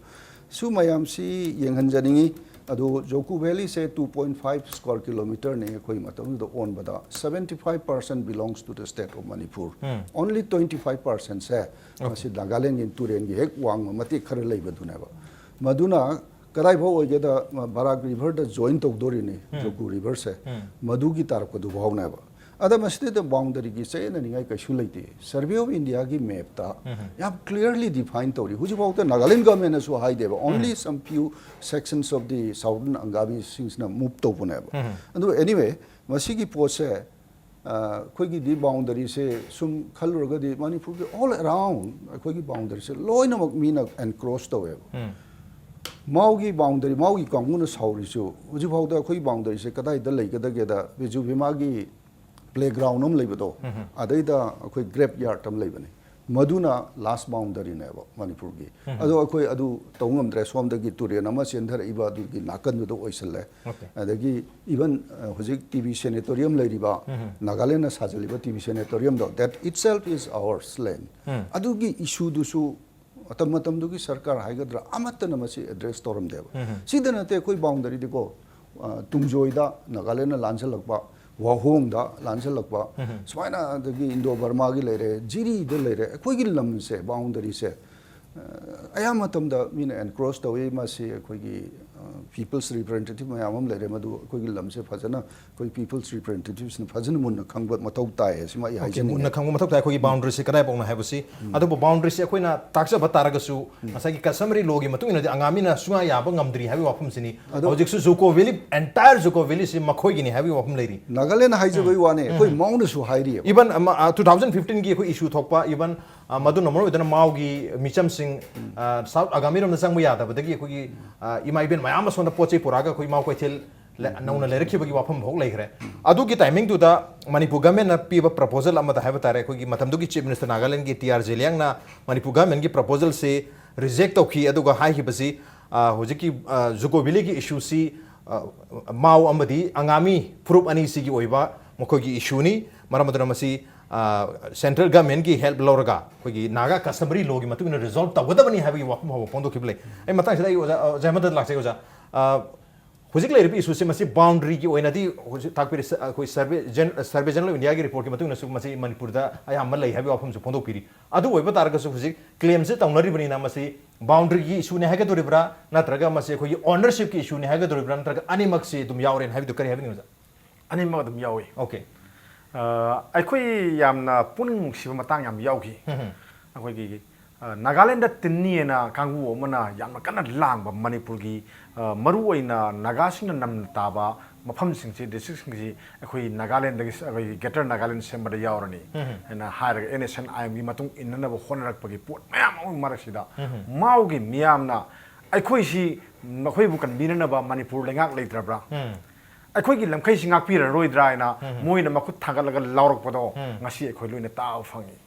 ꯁꯨ ꯃꯌꯥꯝꯁꯤ ꯌꯦꯡꯍꯟꯖꯅꯤꯡꯉꯤ꯫ ꯑꯗꯣ ꯖꯣꯀꯨ valleyꯁꯦ two point five square kilometerꯅꯤ, ꯑꯩꯈꯣꯏ ꯃꯇꯝꯗꯨꯗ ꯑꯣꯟꯕꯗ seventy five percent belongs to the state of Manipur꯫ Only twenty five percentꯁꯦ ꯃꯁꯤ ꯅꯥꯒꯥꯂꯦꯟꯒꯤ ꯇꯨꯔꯦꯟꯒꯤ ꯍꯦꯛ ꯋꯥꯡꯃ ꯃꯇꯦꯛ ꯈꯔ ꯂꯩꯕꯗꯨꯅꯦꯕ꯫ ꯃꯗꯨꯅ ꯀꯗꯥꯏꯐꯥꯎ ꯑꯣꯏꯒꯦꯗ, ꯕꯔꯥꯛ riverꯗ join ꯇꯧꯗꯣꯔꯤꯅꯤ, ꯖꯣꯀꯨ riverꯁꯦ꯫ ꯃꯗꯨꯒꯤ ꯇꯥꯔꯛꯄꯗꯨ ꯐꯥꯎꯅꯦꯕ꯫ ꯑꯗ ꯃꯁꯤꯗꯩꯗ boundaryꯒꯤ ꯆꯌꯦꯠꯅꯅꯤꯡꯉꯥꯏ ꯀꯩꯁꯨ ꯂꯩꯇꯦ꯫ Survey of Indiaꯒꯤ mapꯇ ꯌꯥꯝ clearly define ꯇꯧꯔꯤ꯫ ꯍꯧꯖꯤꯛꯐꯥꯎꯗ Nagaland governmentꯅꯁꯨ ꯍꯥꯏꯗꯦꯕ, only some few sections of the southern Angamisingsꯅ move ꯇꯧꯕꯅꯦꯕ꯫ ꯑꯗꯨ anyway, ꯃꯁꯤꯒꯤ ꯄꯣꯠꯁꯦ, ꯑ, ꯑꯩꯈꯣꯏꯒꯤꯗꯤ boundaryꯁꯦ ꯁꯨꯝ ꯈꯜꯂꯨꯔꯒꯗꯤ ꯃꯅꯤꯄꯨꯔꯒꯤ all around ꯑꯩꯈꯣꯏꯒꯤ boundaryꯁꯦ ꯂꯣꯏꯅꯃꯛ ꯃꯤꯅ encroach ꯇꯧꯋꯦꯕ꯫ ꯃꯥꯎꯒꯤ boundary, ꯃꯥꯎꯒꯤ ꯀꯥꯡꯕꯨꯅ ꯁꯥꯎꯔꯤꯁꯨ ꯍꯧꯖꯤꯛꯐꯥꯎꯗ ꯑꯩꯈꯣꯏꯒꯤ boundaryꯁꯦ ꯀꯗꯥꯏꯗ ꯂꯩꯒꯗꯒꯦꯗ, ꯕꯤꯖꯨ ꯚꯤꯃꯥꯒꯤ playground ꯑꯃ ꯂꯩꯕꯗꯣ, ꯑꯗꯩꯗ ꯑꯩꯈꯣꯏ grape yard ꯑꯃ ꯂꯩꯕꯅꯤ꯫ ꯃꯗꯨꯅ ꯂꯥꯁ ꯕꯥꯎꯟꯗꯔꯤꯅꯦꯕ ꯃꯅꯤꯄꯨꯔꯒꯤ꯫ ꯑꯗꯣ ꯑꯩꯈꯣꯏ ꯑꯗꯨ ꯇꯧ ꯉꯝꯗ꯭ꯔꯦ, ꯁꯣꯝꯗꯒꯤ ꯇꯨꯔꯦꯜ ꯑꯃ ꯆꯦꯟꯊꯔꯛꯏꯕ ꯑꯗꯨꯒꯤ ꯅꯥꯀꯟꯗꯨꯗ ꯑꯣꯏꯁꯜꯂꯦ꯫ Okay. ꯑꯗꯒꯤ ꯏꯚꯟ ꯍꯧꯖꯤꯛ ꯇꯤ ꯚꯤ ꯁꯦꯅꯦꯇꯣꯔꯤꯌꯝ ꯂꯩꯔꯤꯕ, ꯅꯥꯒꯥꯂꯦꯟꯅ ꯁꯥꯖꯜꯂꯤꯕ ꯇꯤ ꯚꯤ ꯁꯦꯅꯦꯇꯣꯔꯤꯌꯝꯗꯣ, that itself is ours land. ꯑꯗꯨꯒꯤ ꯏꯁꯨꯗꯨꯁꯨ ꯃꯇꯝ ꯃꯇꯝꯗꯨꯒꯤ ꯁꯔꯀꯥꯔ ꯍꯥꯏꯒꯗ꯭ꯔꯥ, ꯑꯃꯠꯇꯅ ꯃꯁꯤ ꯑꯦꯗ꯭ꯔꯦꯁ ꯇꯧꯔꯝꯗꯦꯕ꯫ ꯁꯤꯗ ꯅꯠꯇꯦ ꯑꯩꯈꯣꯏ ꯕꯥꯎꯟꯗꯔꯤꯗꯤꯀꯣ, ꯑ, ꯇꯨꯡꯖꯣꯏꯗ ꯅꯥꯒꯥꯂꯦꯟꯅ ꯂꯥꯟꯁꯜꯂꯛꯄ, ꯋꯥꯍꯣꯡꯗ ꯂꯥꯟꯁꯜꯂꯛꯄ, ꯁꯨꯃꯥꯏꯅ, ꯑꯗꯒꯤ ꯏꯟꯗꯣ ꯕꯔꯃꯥꯒꯤ ꯂꯩꯔꯦ, ꯖꯤꯔꯤꯗ ꯂꯩꯔꯦ, ꯑꯩꯈꯣꯏꯒꯤ ꯂꯝꯁꯦ, ꯕꯥꯎꯟꯗꯔꯤꯁꯦ, ꯑ, ꯑꯌꯥꯝꯕ ꯃꯇꯝꯗ ꯃꯤꯅ ꯑꯦꯟꯀ꯭ꯔꯣꯁ ꯇꯧꯏ꯫ ꯃꯁꯤ ꯑꯩꯈꯣꯏꯒꯤ, ꯑ, ꯄꯤꯄꯜꯁ ꯔꯤꯄ꯭ꯔꯖꯦꯟꯇꯦꯇꯤꯚ ꯃꯌꯥꯝ ꯑꯃ ꯂꯩꯔꯦ, ꯃꯗꯨ ꯑꯩꯈꯣꯏꯒꯤ ꯂꯝꯁꯦ ꯐꯖꯅ ꯑꯩꯈꯣꯏ ꯄꯤꯄꯜꯁ ꯔꯤꯄ꯭ꯔꯖꯦꯟꯇꯦꯇꯤꯚꯁꯤꯅ ꯐꯖꯅ ꯃꯨꯟꯅ ꯈꯪꯕ ꯃꯊꯧ ꯇꯥꯏ, ꯁꯤꯃ ꯑꯩ Okay, ꯍꯥꯏꯖꯅꯤꯡꯉꯤ꯫ ꯃꯨꯟꯅ ꯈꯪꯕ ꯃꯊꯧ ꯇꯥꯏ ꯑꯩꯈꯣꯏꯒꯤ ꯕꯥꯎꯟꯗꯔꯤꯁꯤ ꯀꯗꯥꯏꯐꯥꯎꯅꯣ ꯍꯥꯏꯕꯁꯤ꯫ ꯑꯗꯨꯕꯨ ꯕꯥꯎꯟꯗꯔꯤꯁꯤ ꯑꯩꯈꯣꯏꯅ ꯇꯥꯛꯆꯕ ꯇꯥꯔꯒꯁꯨ, ꯉꯁꯥꯏꯒꯤ ꯀꯁꯇꯃꯔꯤ ꯂꯣꯒꯤ ꯃꯇꯨꯡ ꯏꯟꯅꯗꯤ ꯑꯉꯥꯃꯤꯅ ꯁꯨꯡꯌꯥ ꯌꯥꯕ ꯉꯝꯗ꯭ꯔꯤ ꯍꯥꯏꯕꯒꯤ ꯋꯥꯐꯝꯁꯤꯅꯤ꯫ ꯑꯗꯣ ꯍꯧꯖꯤꯛꯁꯨ ꯖꯨꯀꯣ ꯚꯦꯂꯤ, entire ꯖꯨꯀꯣ ꯚꯦꯂꯤꯁꯤ ꯃꯈꯣꯏꯒꯤꯅꯤ ꯍꯥꯏꯕꯒꯤ ꯋꯥꯐꯝ ꯂꯩꯔꯤ꯫ ꯅꯥꯒꯥꯂꯦꯟ ꯍꯥꯏꯖꯕꯒꯤ ꯋꯥꯅꯤ, ꯑꯩꯈꯣꯏ ꯃꯥꯎꯅꯁꯨ ꯍꯥꯏꯔꯤꯑꯕ꯫ Even ꯑꯃ, ꯑ, two thousand fifteen ꯒꯤ ꯑꯩꯈꯣꯏ ꯏꯁꯨ ꯊꯣꯛꯄ, even, ꯑ, ꯃꯗꯨꯅ ꯃꯔꯝ ꯑꯣꯏꯗꯨꯅ ꯃꯥꯎꯒꯤ ꯃꯤꯆꯝꯁꯤꯡ, ꯑ, ꯁꯥꯎꯠ ꯑꯒꯥꯃꯤꯔꯣꯝꯗ ꯆꯪꯕ ꯌꯥꯗꯕꯗꯒꯤ ꯑꯩꯈꯣꯏꯒꯤ, ꯑ, ꯏꯃꯥ ꯏꯕꯦꯟ ꯃꯌꯥꯝ ꯑꯃ ꯁꯣꯝꯗ ꯄꯣꯠ ꯆꯩ ꯄꯨꯔꯛꯑꯒ ꯑꯩꯈꯣꯏ ꯃꯥꯎ ꯀꯩꯊꯦꯜ ꯂꯦ-, ꯅꯧꯅ ꯂꯩꯔꯛꯈꯤꯕꯒꯤ ꯋꯥꯐꯝ ꯐꯥꯎ ꯂꯩꯈ꯭ꯔꯦ꯫ ꯑꯗꯨꯒꯤ ꯇꯥꯏꯃꯤꯡꯗꯨꯗ ꯃꯅꯤꯄꯨꯔ ꯒꯃꯦꯟꯅ ꯄꯤꯕ ꯄ꯭ꯔꯄꯣꯖꯦꯜ ꯑꯃꯗ ꯍꯥꯏꯕ ꯇꯥꯔꯦ, ꯑꯩꯈꯣꯏꯒꯤ ꯃꯇꯝꯗꯨꯒꯤ ꯆꯤꯐ ꯃꯤꯅꯤꯁꯇꯔ ꯅꯥꯒꯥꯂꯦꯟꯒꯤ ꯇꯤ ꯑꯥꯔ ꯖꯦꯂꯤꯌꯥꯡꯅ ꯃꯅꯤꯄꯨꯔ ꯒꯃꯦꯟꯒꯤ ꯄ꯭ꯔꯄꯣꯖꯦꯜꯁꯤ ꯔꯤꯖꯦꯛ ꯇꯧꯈꯤ꯫ ꯑꯗꯨꯒ ꯍꯥꯏꯈꯤꯕꯁꯤ, ꯑ, ꯍꯧꯖꯤꯛꯀꯤ, ꯑ, ꯖꯨꯀꯣ ꯚꯦꯂꯤꯒꯤ ꯏꯁꯨꯁꯤ, ꯑ, ꯃꯥꯎ ꯑꯃꯗꯤ ꯑꯉꯥꯃꯤ ꯐꯨꯔꯨꯞ ꯑꯅꯤꯁꯤꯒꯤ ꯑꯣꯏꯕ ꯃꯈꯣꯏꯒꯤ ꯏꯁꯨꯅꯤ꯫ ꯃꯔꯝ ꯑꯗꯨꯅ ꯃꯁꯤ, ꯑ, ꯁꯦꯟꯇ꯭ꯔꯦꯜ ꯒꯃꯦꯟꯒꯤ ꯍꯦꯜꯞ ꯂꯧꯔꯒ ꯑꯩꯈꯣꯏꯒꯤ ꯅꯥꯒꯥ ꯀꯁꯇꯃꯔꯤ ꯂꯣꯒꯤ ꯃꯇꯨꯡ ꯏꯟꯅ ꯔꯤꯖꯣꯜꯕ ꯇꯧꯒꯗꯕꯅꯤ ꯍꯥꯏꯕꯒꯤ ꯋꯥꯐꯝ ꯐꯥꯎꯕ ꯐꯣꯡꯗꯣꯛꯈꯤꯕ ꯂꯩ꯫ ꯑꯩ ꯃꯇꯥꯡꯁꯤꯗ ꯑꯩ ꯑꯣꯖꯥ, ꯑꯣꯖꯥ ꯑꯃꯗ ꯂꯥꯛꯆꯒꯦ, ꯑꯣꯖꯥ꯫ ꯑ, ꯍꯧꯖꯤꯛ ꯂꯩꯔꯤꯕ ꯏꯁꯨꯁꯦ ꯃꯁꯤ ꯕꯥꯎꯟꯗꯔꯤꯒꯤ ꯑꯣꯏꯅꯗꯤ ꯍꯧꯖꯤꯛ ꯇꯥꯛꯄꯤꯔꯤ, ꯁ-, ꯑꯩꯈꯣꯏ ꯁꯔꯚꯦ ꯖꯦꯟ-, ꯁꯔꯚꯦ ꯖꯦꯅꯔꯦꯜ ꯏꯟꯗꯤꯌꯥꯒꯤ ꯔꯤꯄꯣꯔꯠꯀꯤ ꯃꯇꯨꯡ ꯏꯟꯅꯁꯨ ꯃꯁꯤ ꯃꯅꯤꯄꯨꯔꯗ ꯑꯌꯥꯝꯕ ꯂꯩ ꯍꯥꯏꯕꯒꯤ ꯋꯥꯐꯝꯁꯨ ꯐꯣꯡꯗꯣꯛꯄꯤꯔꯤ꯫ ꯑꯗꯨ ꯑꯣꯏꯕ ꯇꯥꯔꯒꯁꯨ ꯍꯧꯖꯤꯛ ꯀ꯭ꯂꯦꯝꯁꯦ ꯇꯧꯅꯔꯤꯕꯅꯤꯅ ꯃꯁꯤ ꯕꯥꯎꯟꯗꯔꯤꯒꯤ ꯏꯁꯨꯅꯦ ꯍꯥꯏꯒꯗꯣꯔꯤꯕ꯭ꯔꯥ, ꯅꯠꯇ꯭ꯔꯒ ꯃꯁꯤ ꯑꯩꯈꯣꯏꯒꯤ ꯑꯣꯅꯔꯁꯤꯞꯀꯤ ꯏꯁꯨꯅꯦ ꯍꯥꯏꯒꯗꯣꯔꯤꯕ꯭ꯔꯥ, ꯅꯠꯇ꯭ꯔꯒ ꯑꯅꯤꯃꯛꯁꯦ ꯑꯗꯨꯝ ꯌꯥꯎꯔꯦꯅ ꯍꯥꯏꯕꯗꯨ ꯀꯔꯤ ꯍꯥꯏꯕꯤꯅꯤꯡꯕ, ꯑꯣꯖꯥ? ꯑꯅꯤꯃꯛ ꯑꯗꯨꯝ ꯌꯥꯎꯏ꯫ Okay. ꯑ, ꯑꯩꯈꯣꯏ ꯌꯥꯝꯅ ꯄꯨꯛꯅꯤꯡ ꯅꯨꯡꯁꯤꯕ ꯃꯇꯥꯡ ꯌꯥꯝ ꯌꯥꯎꯈꯤ꯫ ꯑꯩꯈꯣꯏꯒꯤ, ꯑ, ꯅꯥꯒꯥꯂꯦꯟꯗ ꯇꯤꯟꯅꯤꯑꯅ ꯀꯥꯡꯕꯨ ꯑꯃꯅ ꯌꯥꯝꯅ ꯀꯟꯅ ꯂꯥꯡꯕ ꯃꯅꯤꯄꯨꯔꯒꯤ, ꯑ, ꯃꯔꯨꯑꯣꯏꯅ ꯅꯥꯒꯥꯁꯤꯡꯅ ꯅꯝꯅ ꯇꯥꯕ ꯃꯐꯝꯁꯤꯡꯁꯤ, ꯗꯤꯁꯇ꯭ꯔꯤꯛꯁꯤꯡꯁꯤ ꯑꯩꯈꯣꯏ ꯅꯥꯒꯥꯂꯦꯟꯗꯒꯤ, ꯑꯩꯈꯣꯏꯒꯤ ꯒ꯭ꯔꯦꯇꯔ ꯅꯥꯒꯥꯂꯦꯟ ꯁꯦꯝꯕꯗ ꯌꯥꯎꯔꯅꯤ ꯍꯥꯏꯅ ꯍꯥꯏꯔꯒ ꯑꯦꯟ ꯑꯦꯁ ꯑꯦꯟ ꯑꯥꯏ ꯑꯦꯝꯒꯤ ꯃꯇꯨꯡ ꯏꯟꯅꯅꯕ ꯍꯣꯠꯅꯔꯛꯄꯒꯤ ꯄꯣꯠ ꯃꯌꯥꯝ ꯑꯃꯒꯤ ꯃꯔꯛꯁꯤꯗ ꯃꯥꯎꯒꯤ ꯃꯤꯌꯥꯝꯅ ꯑꯩꯈꯣꯏꯁꯤ, ꯃꯈꯣꯏꯕꯨ ꯀꯟꯕꯤꯅꯅꯕ ꯃꯅꯤꯄꯨꯔ ꯂꯩꯉꯥꯛ ꯂꯩꯇ꯭ꯔꯕ꯭ꯔꯥ? ꯑꯩꯈꯣꯏꯒꯤ ꯂꯝꯈꯩꯁꯤ ꯉꯥꯛꯄꯤꯔꯔꯣꯏꯗ꯭ꯔꯥ ꯍꯥꯏꯅ ꯃꯣꯏꯅ ꯃꯈꯨꯠ ꯊꯥꯡꯒꯠꯂꯒ ꯂꯥꯎꯔꯛꯄꯗꯣ ꯉꯁꯤ ꯑꯩꯈꯣꯏ ꯂꯣꯏꯅ ꯇꯥꯕ ꯐꯪꯉꯤ꯫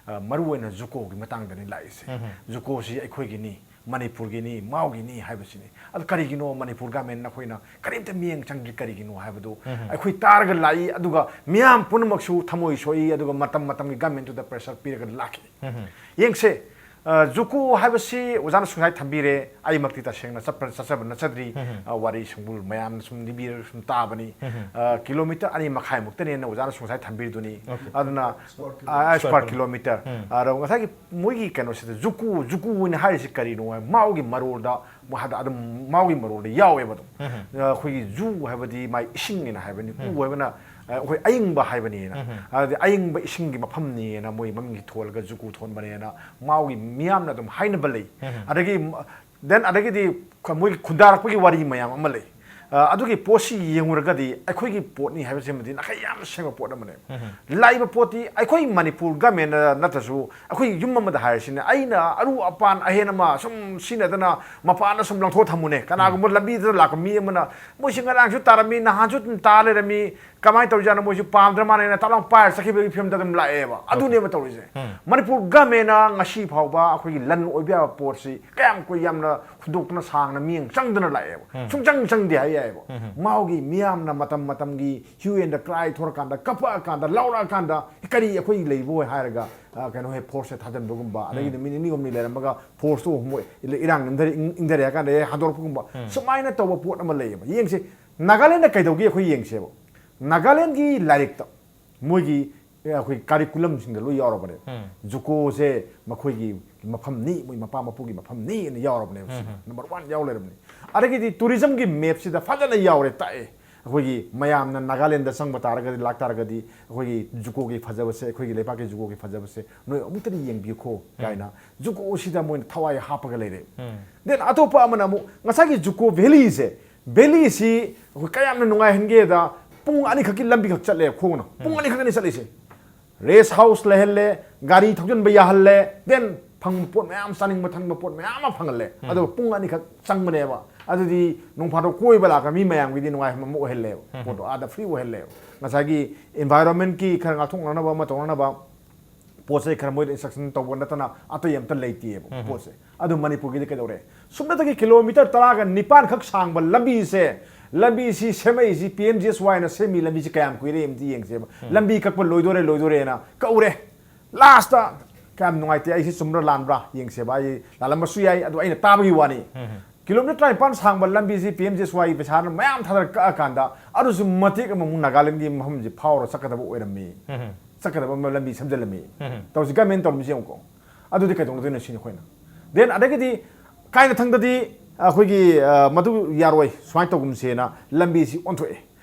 ꯑ, ꯃꯔꯨ ꯑꯣꯏꯅ ꯖꯨꯀꯣꯒꯤ ꯃꯇꯥꯡꯗꯅꯤ ꯂꯥꯛꯏꯁꯦ꯫ ꯖꯨꯀꯣꯁꯤ ꯑꯩꯈꯣꯏꯒꯤꯅꯤ, ꯃꯅꯤꯄꯨꯔꯒꯤꯅꯤ, ꯃꯥꯎꯒꯤꯅꯤ ꯍꯥꯏꯕꯁꯤꯅꯤ꯫ ꯑꯗꯨ ꯀꯔꯤꯒꯤꯅꯣ ꯃꯅꯤꯄꯨꯔ ꯒꯃꯦꯟꯅ ꯑꯩꯈꯣꯏꯅ ꯀꯔꯤꯝꯇ ꯃꯤꯠꯌꯦꯡ ꯆꯪꯗ꯭ꯔꯤ ꯀꯔꯤꯒꯤꯅꯣ ꯍꯥꯏꯕꯗꯨ ꯑꯩꯈꯣꯏ ꯇꯥꯔꯒ ꯂꯥꯛꯏ꯫ ꯑꯗꯨꯒ ꯃꯤꯌꯥꯝ ꯄꯨꯝꯅꯃꯛꯁꯨ ꯊꯃꯣꯏ ꯁꯣꯛꯏ꯫ ꯑꯗꯨꯒ ꯃꯇꯝ ꯃꯇꯝꯒꯤ ꯒꯃꯦꯟꯗꯨꯗ pressure ꯄꯤꯔꯒ ꯂꯥꯛꯈꯤ꯫ ꯌꯦꯡꯁꯦ, ꯑ, ꯖꯨꯀꯣ ꯍꯥꯏꯕꯁꯤ ꯑꯣꯖꯥꯅꯁꯨ ꯉꯁꯥꯏ ꯊꯝꯕꯤꯔꯦ꯫ ꯑꯩꯃꯛꯇꯤ ꯇꯁꯦꯡꯅ ꯆꯠꯄ-, ꯆꯠꯆꯕ ꯅꯠꯆꯗ꯭ꯔꯤ꯫ ꯑ, ꯋꯥꯔꯤ ꯁꯨꯝꯕꯨꯜ ꯃꯌꯥꯝꯅ ꯁꯨꯝ ꯂꯤꯕꯤꯔꯒ ꯁꯨꯝ ꯇꯥꯕꯅꯤ꯫ ꯑ, ꯀꯤꯂꯣꯃꯤꯇꯔ ꯑꯅꯤ ꯃꯈꯥꯏꯃꯨꯛꯇꯅꯦꯅ ꯑꯣꯖꯥꯅꯁꯨ ꯉꯁꯥꯏ ꯊꯝꯕꯤꯔꯤꯗꯨꯅꯤ꯫ ꯑꯗꯨꯅ, ꯑ, square kilometer꯫ ꯑꯗꯣ ꯉꯁꯥꯏꯒꯤ ꯃꯣꯏꯒꯤ ꯀꯩꯅꯣꯁꯤꯗ ꯖꯨꯀꯣ, ꯖꯨꯀꯣ ꯑꯣꯏꯅ ꯍꯥꯏꯔꯤꯁꯤ ꯀꯔꯤꯅꯣ ꯍꯥꯏ, ꯃꯥꯎꯒꯤ ꯃꯔꯣꯜꯗ, ꯃꯣꯏ ꯍꯥꯏꯗ ꯑꯗꯨꯝ ꯃꯥꯎꯒꯤ ꯃꯔꯣꯜꯗ ꯌꯥꯎꯋꯦꯕ ꯑꯗꯨꯝ꯫ ꯑ, ꯑꯩꯈꯣꯏꯒꯤ ꯖꯨ ꯍꯥꯏꯕꯗꯤ ꯃꯥꯏ ꯏꯁꯤꯡꯅꯤꯅ ꯍꯥꯏꯕꯅꯤ, ꯎ ꯍꯥꯏꯕꯅ, ꯑ, ꯑꯩꯈꯣꯏ ꯑꯏꯪꯕ ꯍꯥꯏꯕꯅꯤꯅ꯫ ꯑꯗꯨꯗꯤ ꯑꯏꯪꯕ ꯏꯁꯤꯡꯒꯤ ꯃꯐꯝꯅꯤꯅ ꯃꯣꯏ ꯃꯃꯤꯡ ꯊꯣꯜꯂꯒ ꯖꯨꯀꯣ ꯊꯣꯟꯕꯅꯦꯅ ꯃꯥꯎꯒꯤ ꯃꯤꯌꯥꯝꯅ ꯑꯗꯨꯝ ꯍꯥꯏꯅꯕ ꯂꯩ꯫ ꯑꯗꯒꯤ ꯃ-, then ꯑꯗꯒꯤꯗꯤ ꯈ-, ꯃꯣꯏꯒꯤ ꯈꯨꯟꯗꯥꯔꯛꯄꯒꯤ ꯋꯥꯔꯤ ꯃꯌꯥꯝ ꯑꯃ ꯂꯩ꯫ ꯑ, ꯑꯗꯨꯒꯤ ꯄꯣꯠꯁꯤ ꯌꯦꯡꯉꯨꯔꯒꯗꯤ ꯑꯩꯈꯣꯏꯒꯤ ꯄꯣꯠꯅꯤ ꯍꯥꯏꯕꯁꯤꯃꯗꯤ ꯅꯥꯈꯩ ꯌꯥꯝꯅ ꯁꯦꯡꯕ ꯄꯣꯠ ꯑꯃꯅꯦꯕ꯫ ꯂꯥꯛꯏꯕ ꯄꯣꯠꯇꯤ ꯑꯩꯈꯣꯏ ꯃꯅꯤꯄꯨꯔ ꯒꯃꯦꯟꯅ ꯅꯠꯇ꯭ꯔꯁꯨ ꯑꯩꯈꯣꯏ ꯌꯨꯝ ꯑꯃꯗ ꯍꯥꯏꯔꯁꯤꯅꯦ, ꯑꯩꯅ ꯑꯔꯨ ꯑꯄꯥꯟ ꯑꯍꯦꯟ ꯑꯃ ꯁꯨꯝ ꯁꯤꯖꯤꯟꯅꯗꯅ ꯃꯄꯥꯟꯗ ꯁꯨꯝ ꯂꯪꯊꯣꯛ ꯊꯝꯃꯨꯅꯦ꯫ ꯀꯅꯥꯒꯨꯝꯕ ꯂꯝꯕꯤꯗ ꯂꯥꯛꯄ ꯃꯤ ꯑꯃꯅ ꯃꯣꯏꯁꯤ ꯉꯔꯥꯡꯁꯨ ꯇꯥꯔꯝꯃꯤ, ꯅꯍꯥꯟꯁꯨ ꯑꯗꯨꯝ ꯇꯥ ꯂꯩꯔꯝꯃꯤ, ꯀꯃꯥꯏꯅ ꯇꯧꯔꯤꯖꯥꯠꯅꯣ, ꯃꯣꯏꯁꯨ ꯄꯥꯝꯗ꯭ꯔ ꯃꯥꯜꯂꯦꯅ ꯇꯥꯛ ꯂꯥꯎ ꯄꯥꯏꯔ ꯆꯠꯈꯤꯕꯒꯤ ꯐꯤꯕꯝꯗ ꯑꯗꯨꯝ ꯂꯥꯛꯑꯦꯕ꯫ ꯑꯗꯨꯅꯦꯕ ꯇꯧꯔꯤꯁꯦ꯫ ꯃꯅꯤꯄꯨꯔ ꯒꯃꯦꯟꯅ ꯉꯁꯤ ꯐꯥꯎꯕ ꯑꯩꯈꯣꯏꯒꯤ ꯂꯟ ꯑꯣꯏꯕ ꯌꯥꯕ ꯄꯣꯠꯁꯤ ꯀꯌꯥꯝ ꯀꯨꯏ ꯌꯥꯝꯅ ꯍꯨꯟꯗꯣꯛꯇꯅ ꯁꯥꯡꯅ ꯃꯤꯠꯌꯦꯡ ꯆꯪꯗꯅ ꯂꯥꯛꯑꯦꯕ꯫ ꯁꯨꯡꯆꯪ ꯆꯪꯗꯦ ꯍꯥꯏ ꯌꯥꯏꯑꯕ꯫ ꯃꯥꯎꯒꯤ ꯃꯤꯌꯥꯝꯅ ꯃꯇꯝ ꯃꯇꯝꯒꯤ hue and cry ꯊꯣꯔꯀꯥꯟꯗ, ꯀꯞꯄꯛꯑꯀꯥꯟꯗ, ꯂꯥꯎꯔꯛꯑꯀꯥꯟꯗ ꯀꯔꯤ ꯑꯩꯈꯣꯏ ꯂꯩꯕꯣꯏ ꯍꯥꯏꯔꯒ, ꯑ, ꯀꯩꯅꯣ ꯍꯦꯛ force ꯊꯥꯖꯤꯟꯕꯒꯨꯝꯕ, ꯑꯗꯒꯤ ꯅꯨꯃꯤꯠ ꯅꯤꯅꯤ ꯍꯨꯝꯅꯤ ꯂꯩꯔꯝꯃꯒ force ꯇꯨ ꯃꯣꯏ ꯏꯔꯥꯡ ꯏꯪꯊꯔꯦ, ꯏꯪ-, ꯏꯪꯊꯔꯦ ꯍꯥꯏ ꯀꯥꯟꯗ ꯍꯦꯛ ꯍꯟꯗꯣꯔꯛꯄꯒꯨꯝꯕ, ꯁꯨꯃꯥꯏꯅ ꯇꯧꯕ ꯄꯣꯠ ꯑꯃ ꯂꯩꯌꯦꯕ꯫ ꯌꯦꯡꯁꯦ, ꯅꯥꯒꯥꯂꯦꯟꯗ ꯀꯩꯗꯧꯒꯦ ꯑꯩꯈꯣꯏ ꯌꯦꯡꯁꯦꯕ꯫ ꯅꯥꯒꯥꯂꯦꯟꯒꯤ ꯂꯥꯏꯔꯤꯛꯇ ꯃꯣꯏꯒꯤ, ꯑꯦ, ꯑꯩꯈꯣꯏ curriculum ꯁꯤꯡꯗ ꯂꯣꯏ ꯌꯥꯎꯔꯕꯅꯦ꯫ ꯖꯨꯀꯣꯁꯦ ꯃꯈꯣꯏꯒꯤ ꯃꯐꯝꯅꯤ, ꯃꯣꯏ ꯃꯄꯥ ꯃꯄꯨꯒꯤ ꯃꯐꯝꯅꯤꯅ ꯌꯥꯎꯔꯕꯅꯦꯕ꯫ ꯁꯤꯗ number one ꯌꯥꯎ ꯂꯩꯔꯕꯅꯦ꯫ ꯑꯗꯒꯤꯗꯤ tourism ꯒꯤ map ꯁꯤꯗ ꯐꯖꯅ ꯌꯥꯎꯔꯦ, ꯇꯥꯛꯑꯦ꯫ ꯑꯩꯈꯣꯏꯒꯤ ꯃꯌꯥꯝꯅ ꯅꯥꯒꯥꯂꯦꯟꯗ ꯆꯪꯕ ꯇꯥꯔꯒꯗꯤ, ꯂꯥꯛ ꯇꯥꯔꯒꯗꯤ, ꯑꯩꯈꯣꯏꯒꯤ ꯖꯨꯀꯣꯒꯤ ꯐꯖꯕꯁꯦ, ꯑꯩꯈꯣꯏꯒꯤ ꯂꯩꯕꯥꯛꯀꯤ ꯖꯨꯀꯣꯒꯤ ꯐꯖꯕꯁꯦ ꯅꯣꯏ ꯑꯃꯨꯛꯇꯗꯤ ꯌꯦꯡꯕꯤꯌꯨꯀꯣ ꯀꯥꯏꯅ ꯖꯨꯀꯣꯁꯤꯗ ꯃꯣꯏꯅ ꯊꯋꯥꯏ ꯍꯥꯞꯄꯒ ꯂꯩꯔꯦ꯫ Then ꯑꯇꯣꯞꯄ ꯑꯃꯅ ꯑꯃꯨꯛ ꯉꯁꯥꯏꯒꯤ ꯖꯨꯀꯣ valley ꯁꯦ, valley ꯁꯤ ꯑꯩꯈꯣꯏ ꯀꯌꯥꯝꯅ ꯅꯨꯡꯉꯥꯏꯍꯟꯒꯦꯗ, ꯄꯨꯡ ꯑꯅꯤꯈꯛꯀꯤ ꯂꯝꯕꯤ ꯈꯛ ꯆꯠꯂꯦ ꯈꯣꯡꯅ꯫ ꯄꯨꯡ ꯑꯅꯤꯈꯛꯇꯅꯤ ꯆꯠꯂꯤꯁꯦ꯫ Rest house ꯂꯩꯍꯜꯂꯦ, ꯒꯥꯔꯤ ꯊꯧꯖꯤꯟꯕ ꯌꯥꯍꯜꯂꯦ, then ꯐꯪꯕ ꯄꯣꯠ ꯃꯌꯥꯝ, ꯆꯥꯅꯤꯡꯕ ꯊꯛꯅꯤꯡꯕ ꯄꯣꯠ ꯃꯌꯥꯝ ꯑꯃ ꯐꯪꯍꯜꯂꯦ꯫ ꯑꯗꯨꯒ ꯄꯨꯡ ꯑꯅꯤꯈꯛ ꯆꯪꯕꯅꯦꯕ꯫ ꯑꯗꯨꯗꯤ ꯅꯣꯡ ꯐꯥꯗꯣꯛ ꯀꯣꯏꯕ ꯂꯥꯛꯄ ꯃꯤ ꯃꯌꯥꯝꯒꯤꯗꯤ ꯅꯨꯡꯉꯥꯏꯍꯟꯕ ꯑꯃ ꯑꯣꯏꯍꯜꯂꯦꯕ꯫ ꯄꯣꯠꯇꯣ ꯑꯥꯗ ꯐ꯭ꯔꯤ ꯑꯣꯏꯍꯜꯂꯦꯕ꯫ ꯉꯁꯥꯏꯒꯤ ꯏꯟꯚꯥꯏꯔꯣꯟꯃꯦꯟꯀꯤ ꯈꯔ ꯉꯥꯛꯊꯣꯛꯅꯅꯕ ꯑꯃ ꯇꯧꯅꯅꯕ ꯄꯣꯠ ꯆꯩ ꯈꯔ ꯃꯣꯏꯗ ꯏꯟꯁꯇ꯭ꯔꯛꯁꯟ ꯇꯧꯕ ꯅꯠꯇꯅ ꯑꯇꯩ ꯑꯝꯇ ꯂꯩꯇꯦꯕ ꯄꯣꯠꯁꯦ꯫ ꯑꯗꯨ ꯃꯅꯤꯄꯨꯔꯒꯤꯗꯤ ꯀꯩꯗꯧꯔꯦ? ꯁꯨꯞꯅꯇꯒꯤ ꯀꯤꯂꯣꯃꯤꯇꯔ ꯇꯔꯥꯒ ꯅꯤꯄꯥꯟ ꯈꯛ ꯁꯥꯡꯕ ꯂꯝꯕꯤꯁꯦ, ꯂꯝꯕꯤꯁꯤ ꯁꯦꯝꯃꯛꯏꯁꯤ, ꯄꯤ ꯑꯦꯝ ꯖꯤ ꯑꯦꯁ ꯋꯥꯏꯅ ꯁꯦꯝꯃꯤ ꯂꯝꯕꯤꯁꯤ ꯀꯌꯥꯝ ꯀꯨꯏꯔꯦ ꯑꯝꯇ ꯌꯦꯡꯁꯦꯕ꯫ ꯂꯝꯕꯤ ꯀꯛꯄ ꯂꯣꯏꯗꯣꯔꯦ, ꯂꯣꯏꯗꯣꯔꯦꯅ ꯀꯛꯎꯔꯦ꯫ ꯂꯥꯁꯇ ꯀꯌꯥꯝ ꯅꯨꯡꯉꯥꯏꯇꯦ, ꯑꯩꯁꯤ ꯆꯨꯝꯕ꯭ꯔꯥ ꯂꯥꯟꯕ꯭ꯔꯥ ꯌꯦꯡꯁꯦꯕ, ꯑꯩ ꯂꯥꯜꯂꯝꯕꯁꯨ ꯌꯥꯏ, ꯑꯗꯨ ꯑꯩꯅ ꯇꯥꯕꯒꯤ ꯋꯥꯅꯤ꯫ ꯀꯤꯂꯣꯃꯤꯇꯔ ꯇꯔꯥꯅꯤꯄꯥꯟ ꯁꯥꯡꯕ ꯂꯝꯕꯤꯁꯤ ꯄꯤ ꯑꯦꯝ ꯖꯤ ꯑꯦꯁ ꯋꯥꯏꯒꯤ ꯄꯩꯁꯥꯅ ꯃꯌꯥꯝ ꯊꯥꯗꯔ ꯀꯛꯑꯀꯥꯟꯗ ꯑꯗꯨꯁꯨ ꯃꯇꯦꯛ ꯑꯃꯃꯨꯛ ꯅꯥꯒꯥꯂꯦꯟꯒꯤ ꯃꯐꯝꯁꯤ ꯐꯥꯎꯔ ꯆꯠꯀꯗꯕ ꯑꯣꯏꯔꯝꯃꯤ꯫ ꯆꯠꯀꯗꯕ ꯑꯃ ꯂꯝꯕꯤ ꯁꯦꯝꯖꯤꯜꯂꯝꯃꯤ꯫ ꯇꯧꯁꯤ, ꯒꯃꯦꯟ ꯇꯧꯔꯝꯃꯤꯁꯤ ꯌꯦꯡꯉꯨꯀꯣ꯫ ꯑꯗꯨꯗꯤ ꯀꯩꯗꯧꯅꯗꯣꯏꯅꯣ ꯁꯤꯅꯤ ꯑꯩꯈꯣꯏꯅ꯫ ꯗꯦꯟ ꯑꯗꯒꯤꯗꯤ ꯀꯥꯏꯅ ꯊꯪꯗꯗꯤ ꯑꯩꯈꯣꯏꯒꯤ, ꯑ, ꯃꯗꯨ ꯌꯥꯔꯣꯏ, ꯁꯨꯃꯥꯏꯅ ꯇꯧꯒꯨꯝꯁꯦꯅ ꯂꯝꯕꯤꯁꯤ ꯑꯣꯟꯊꯣꯛꯑꯦ꯫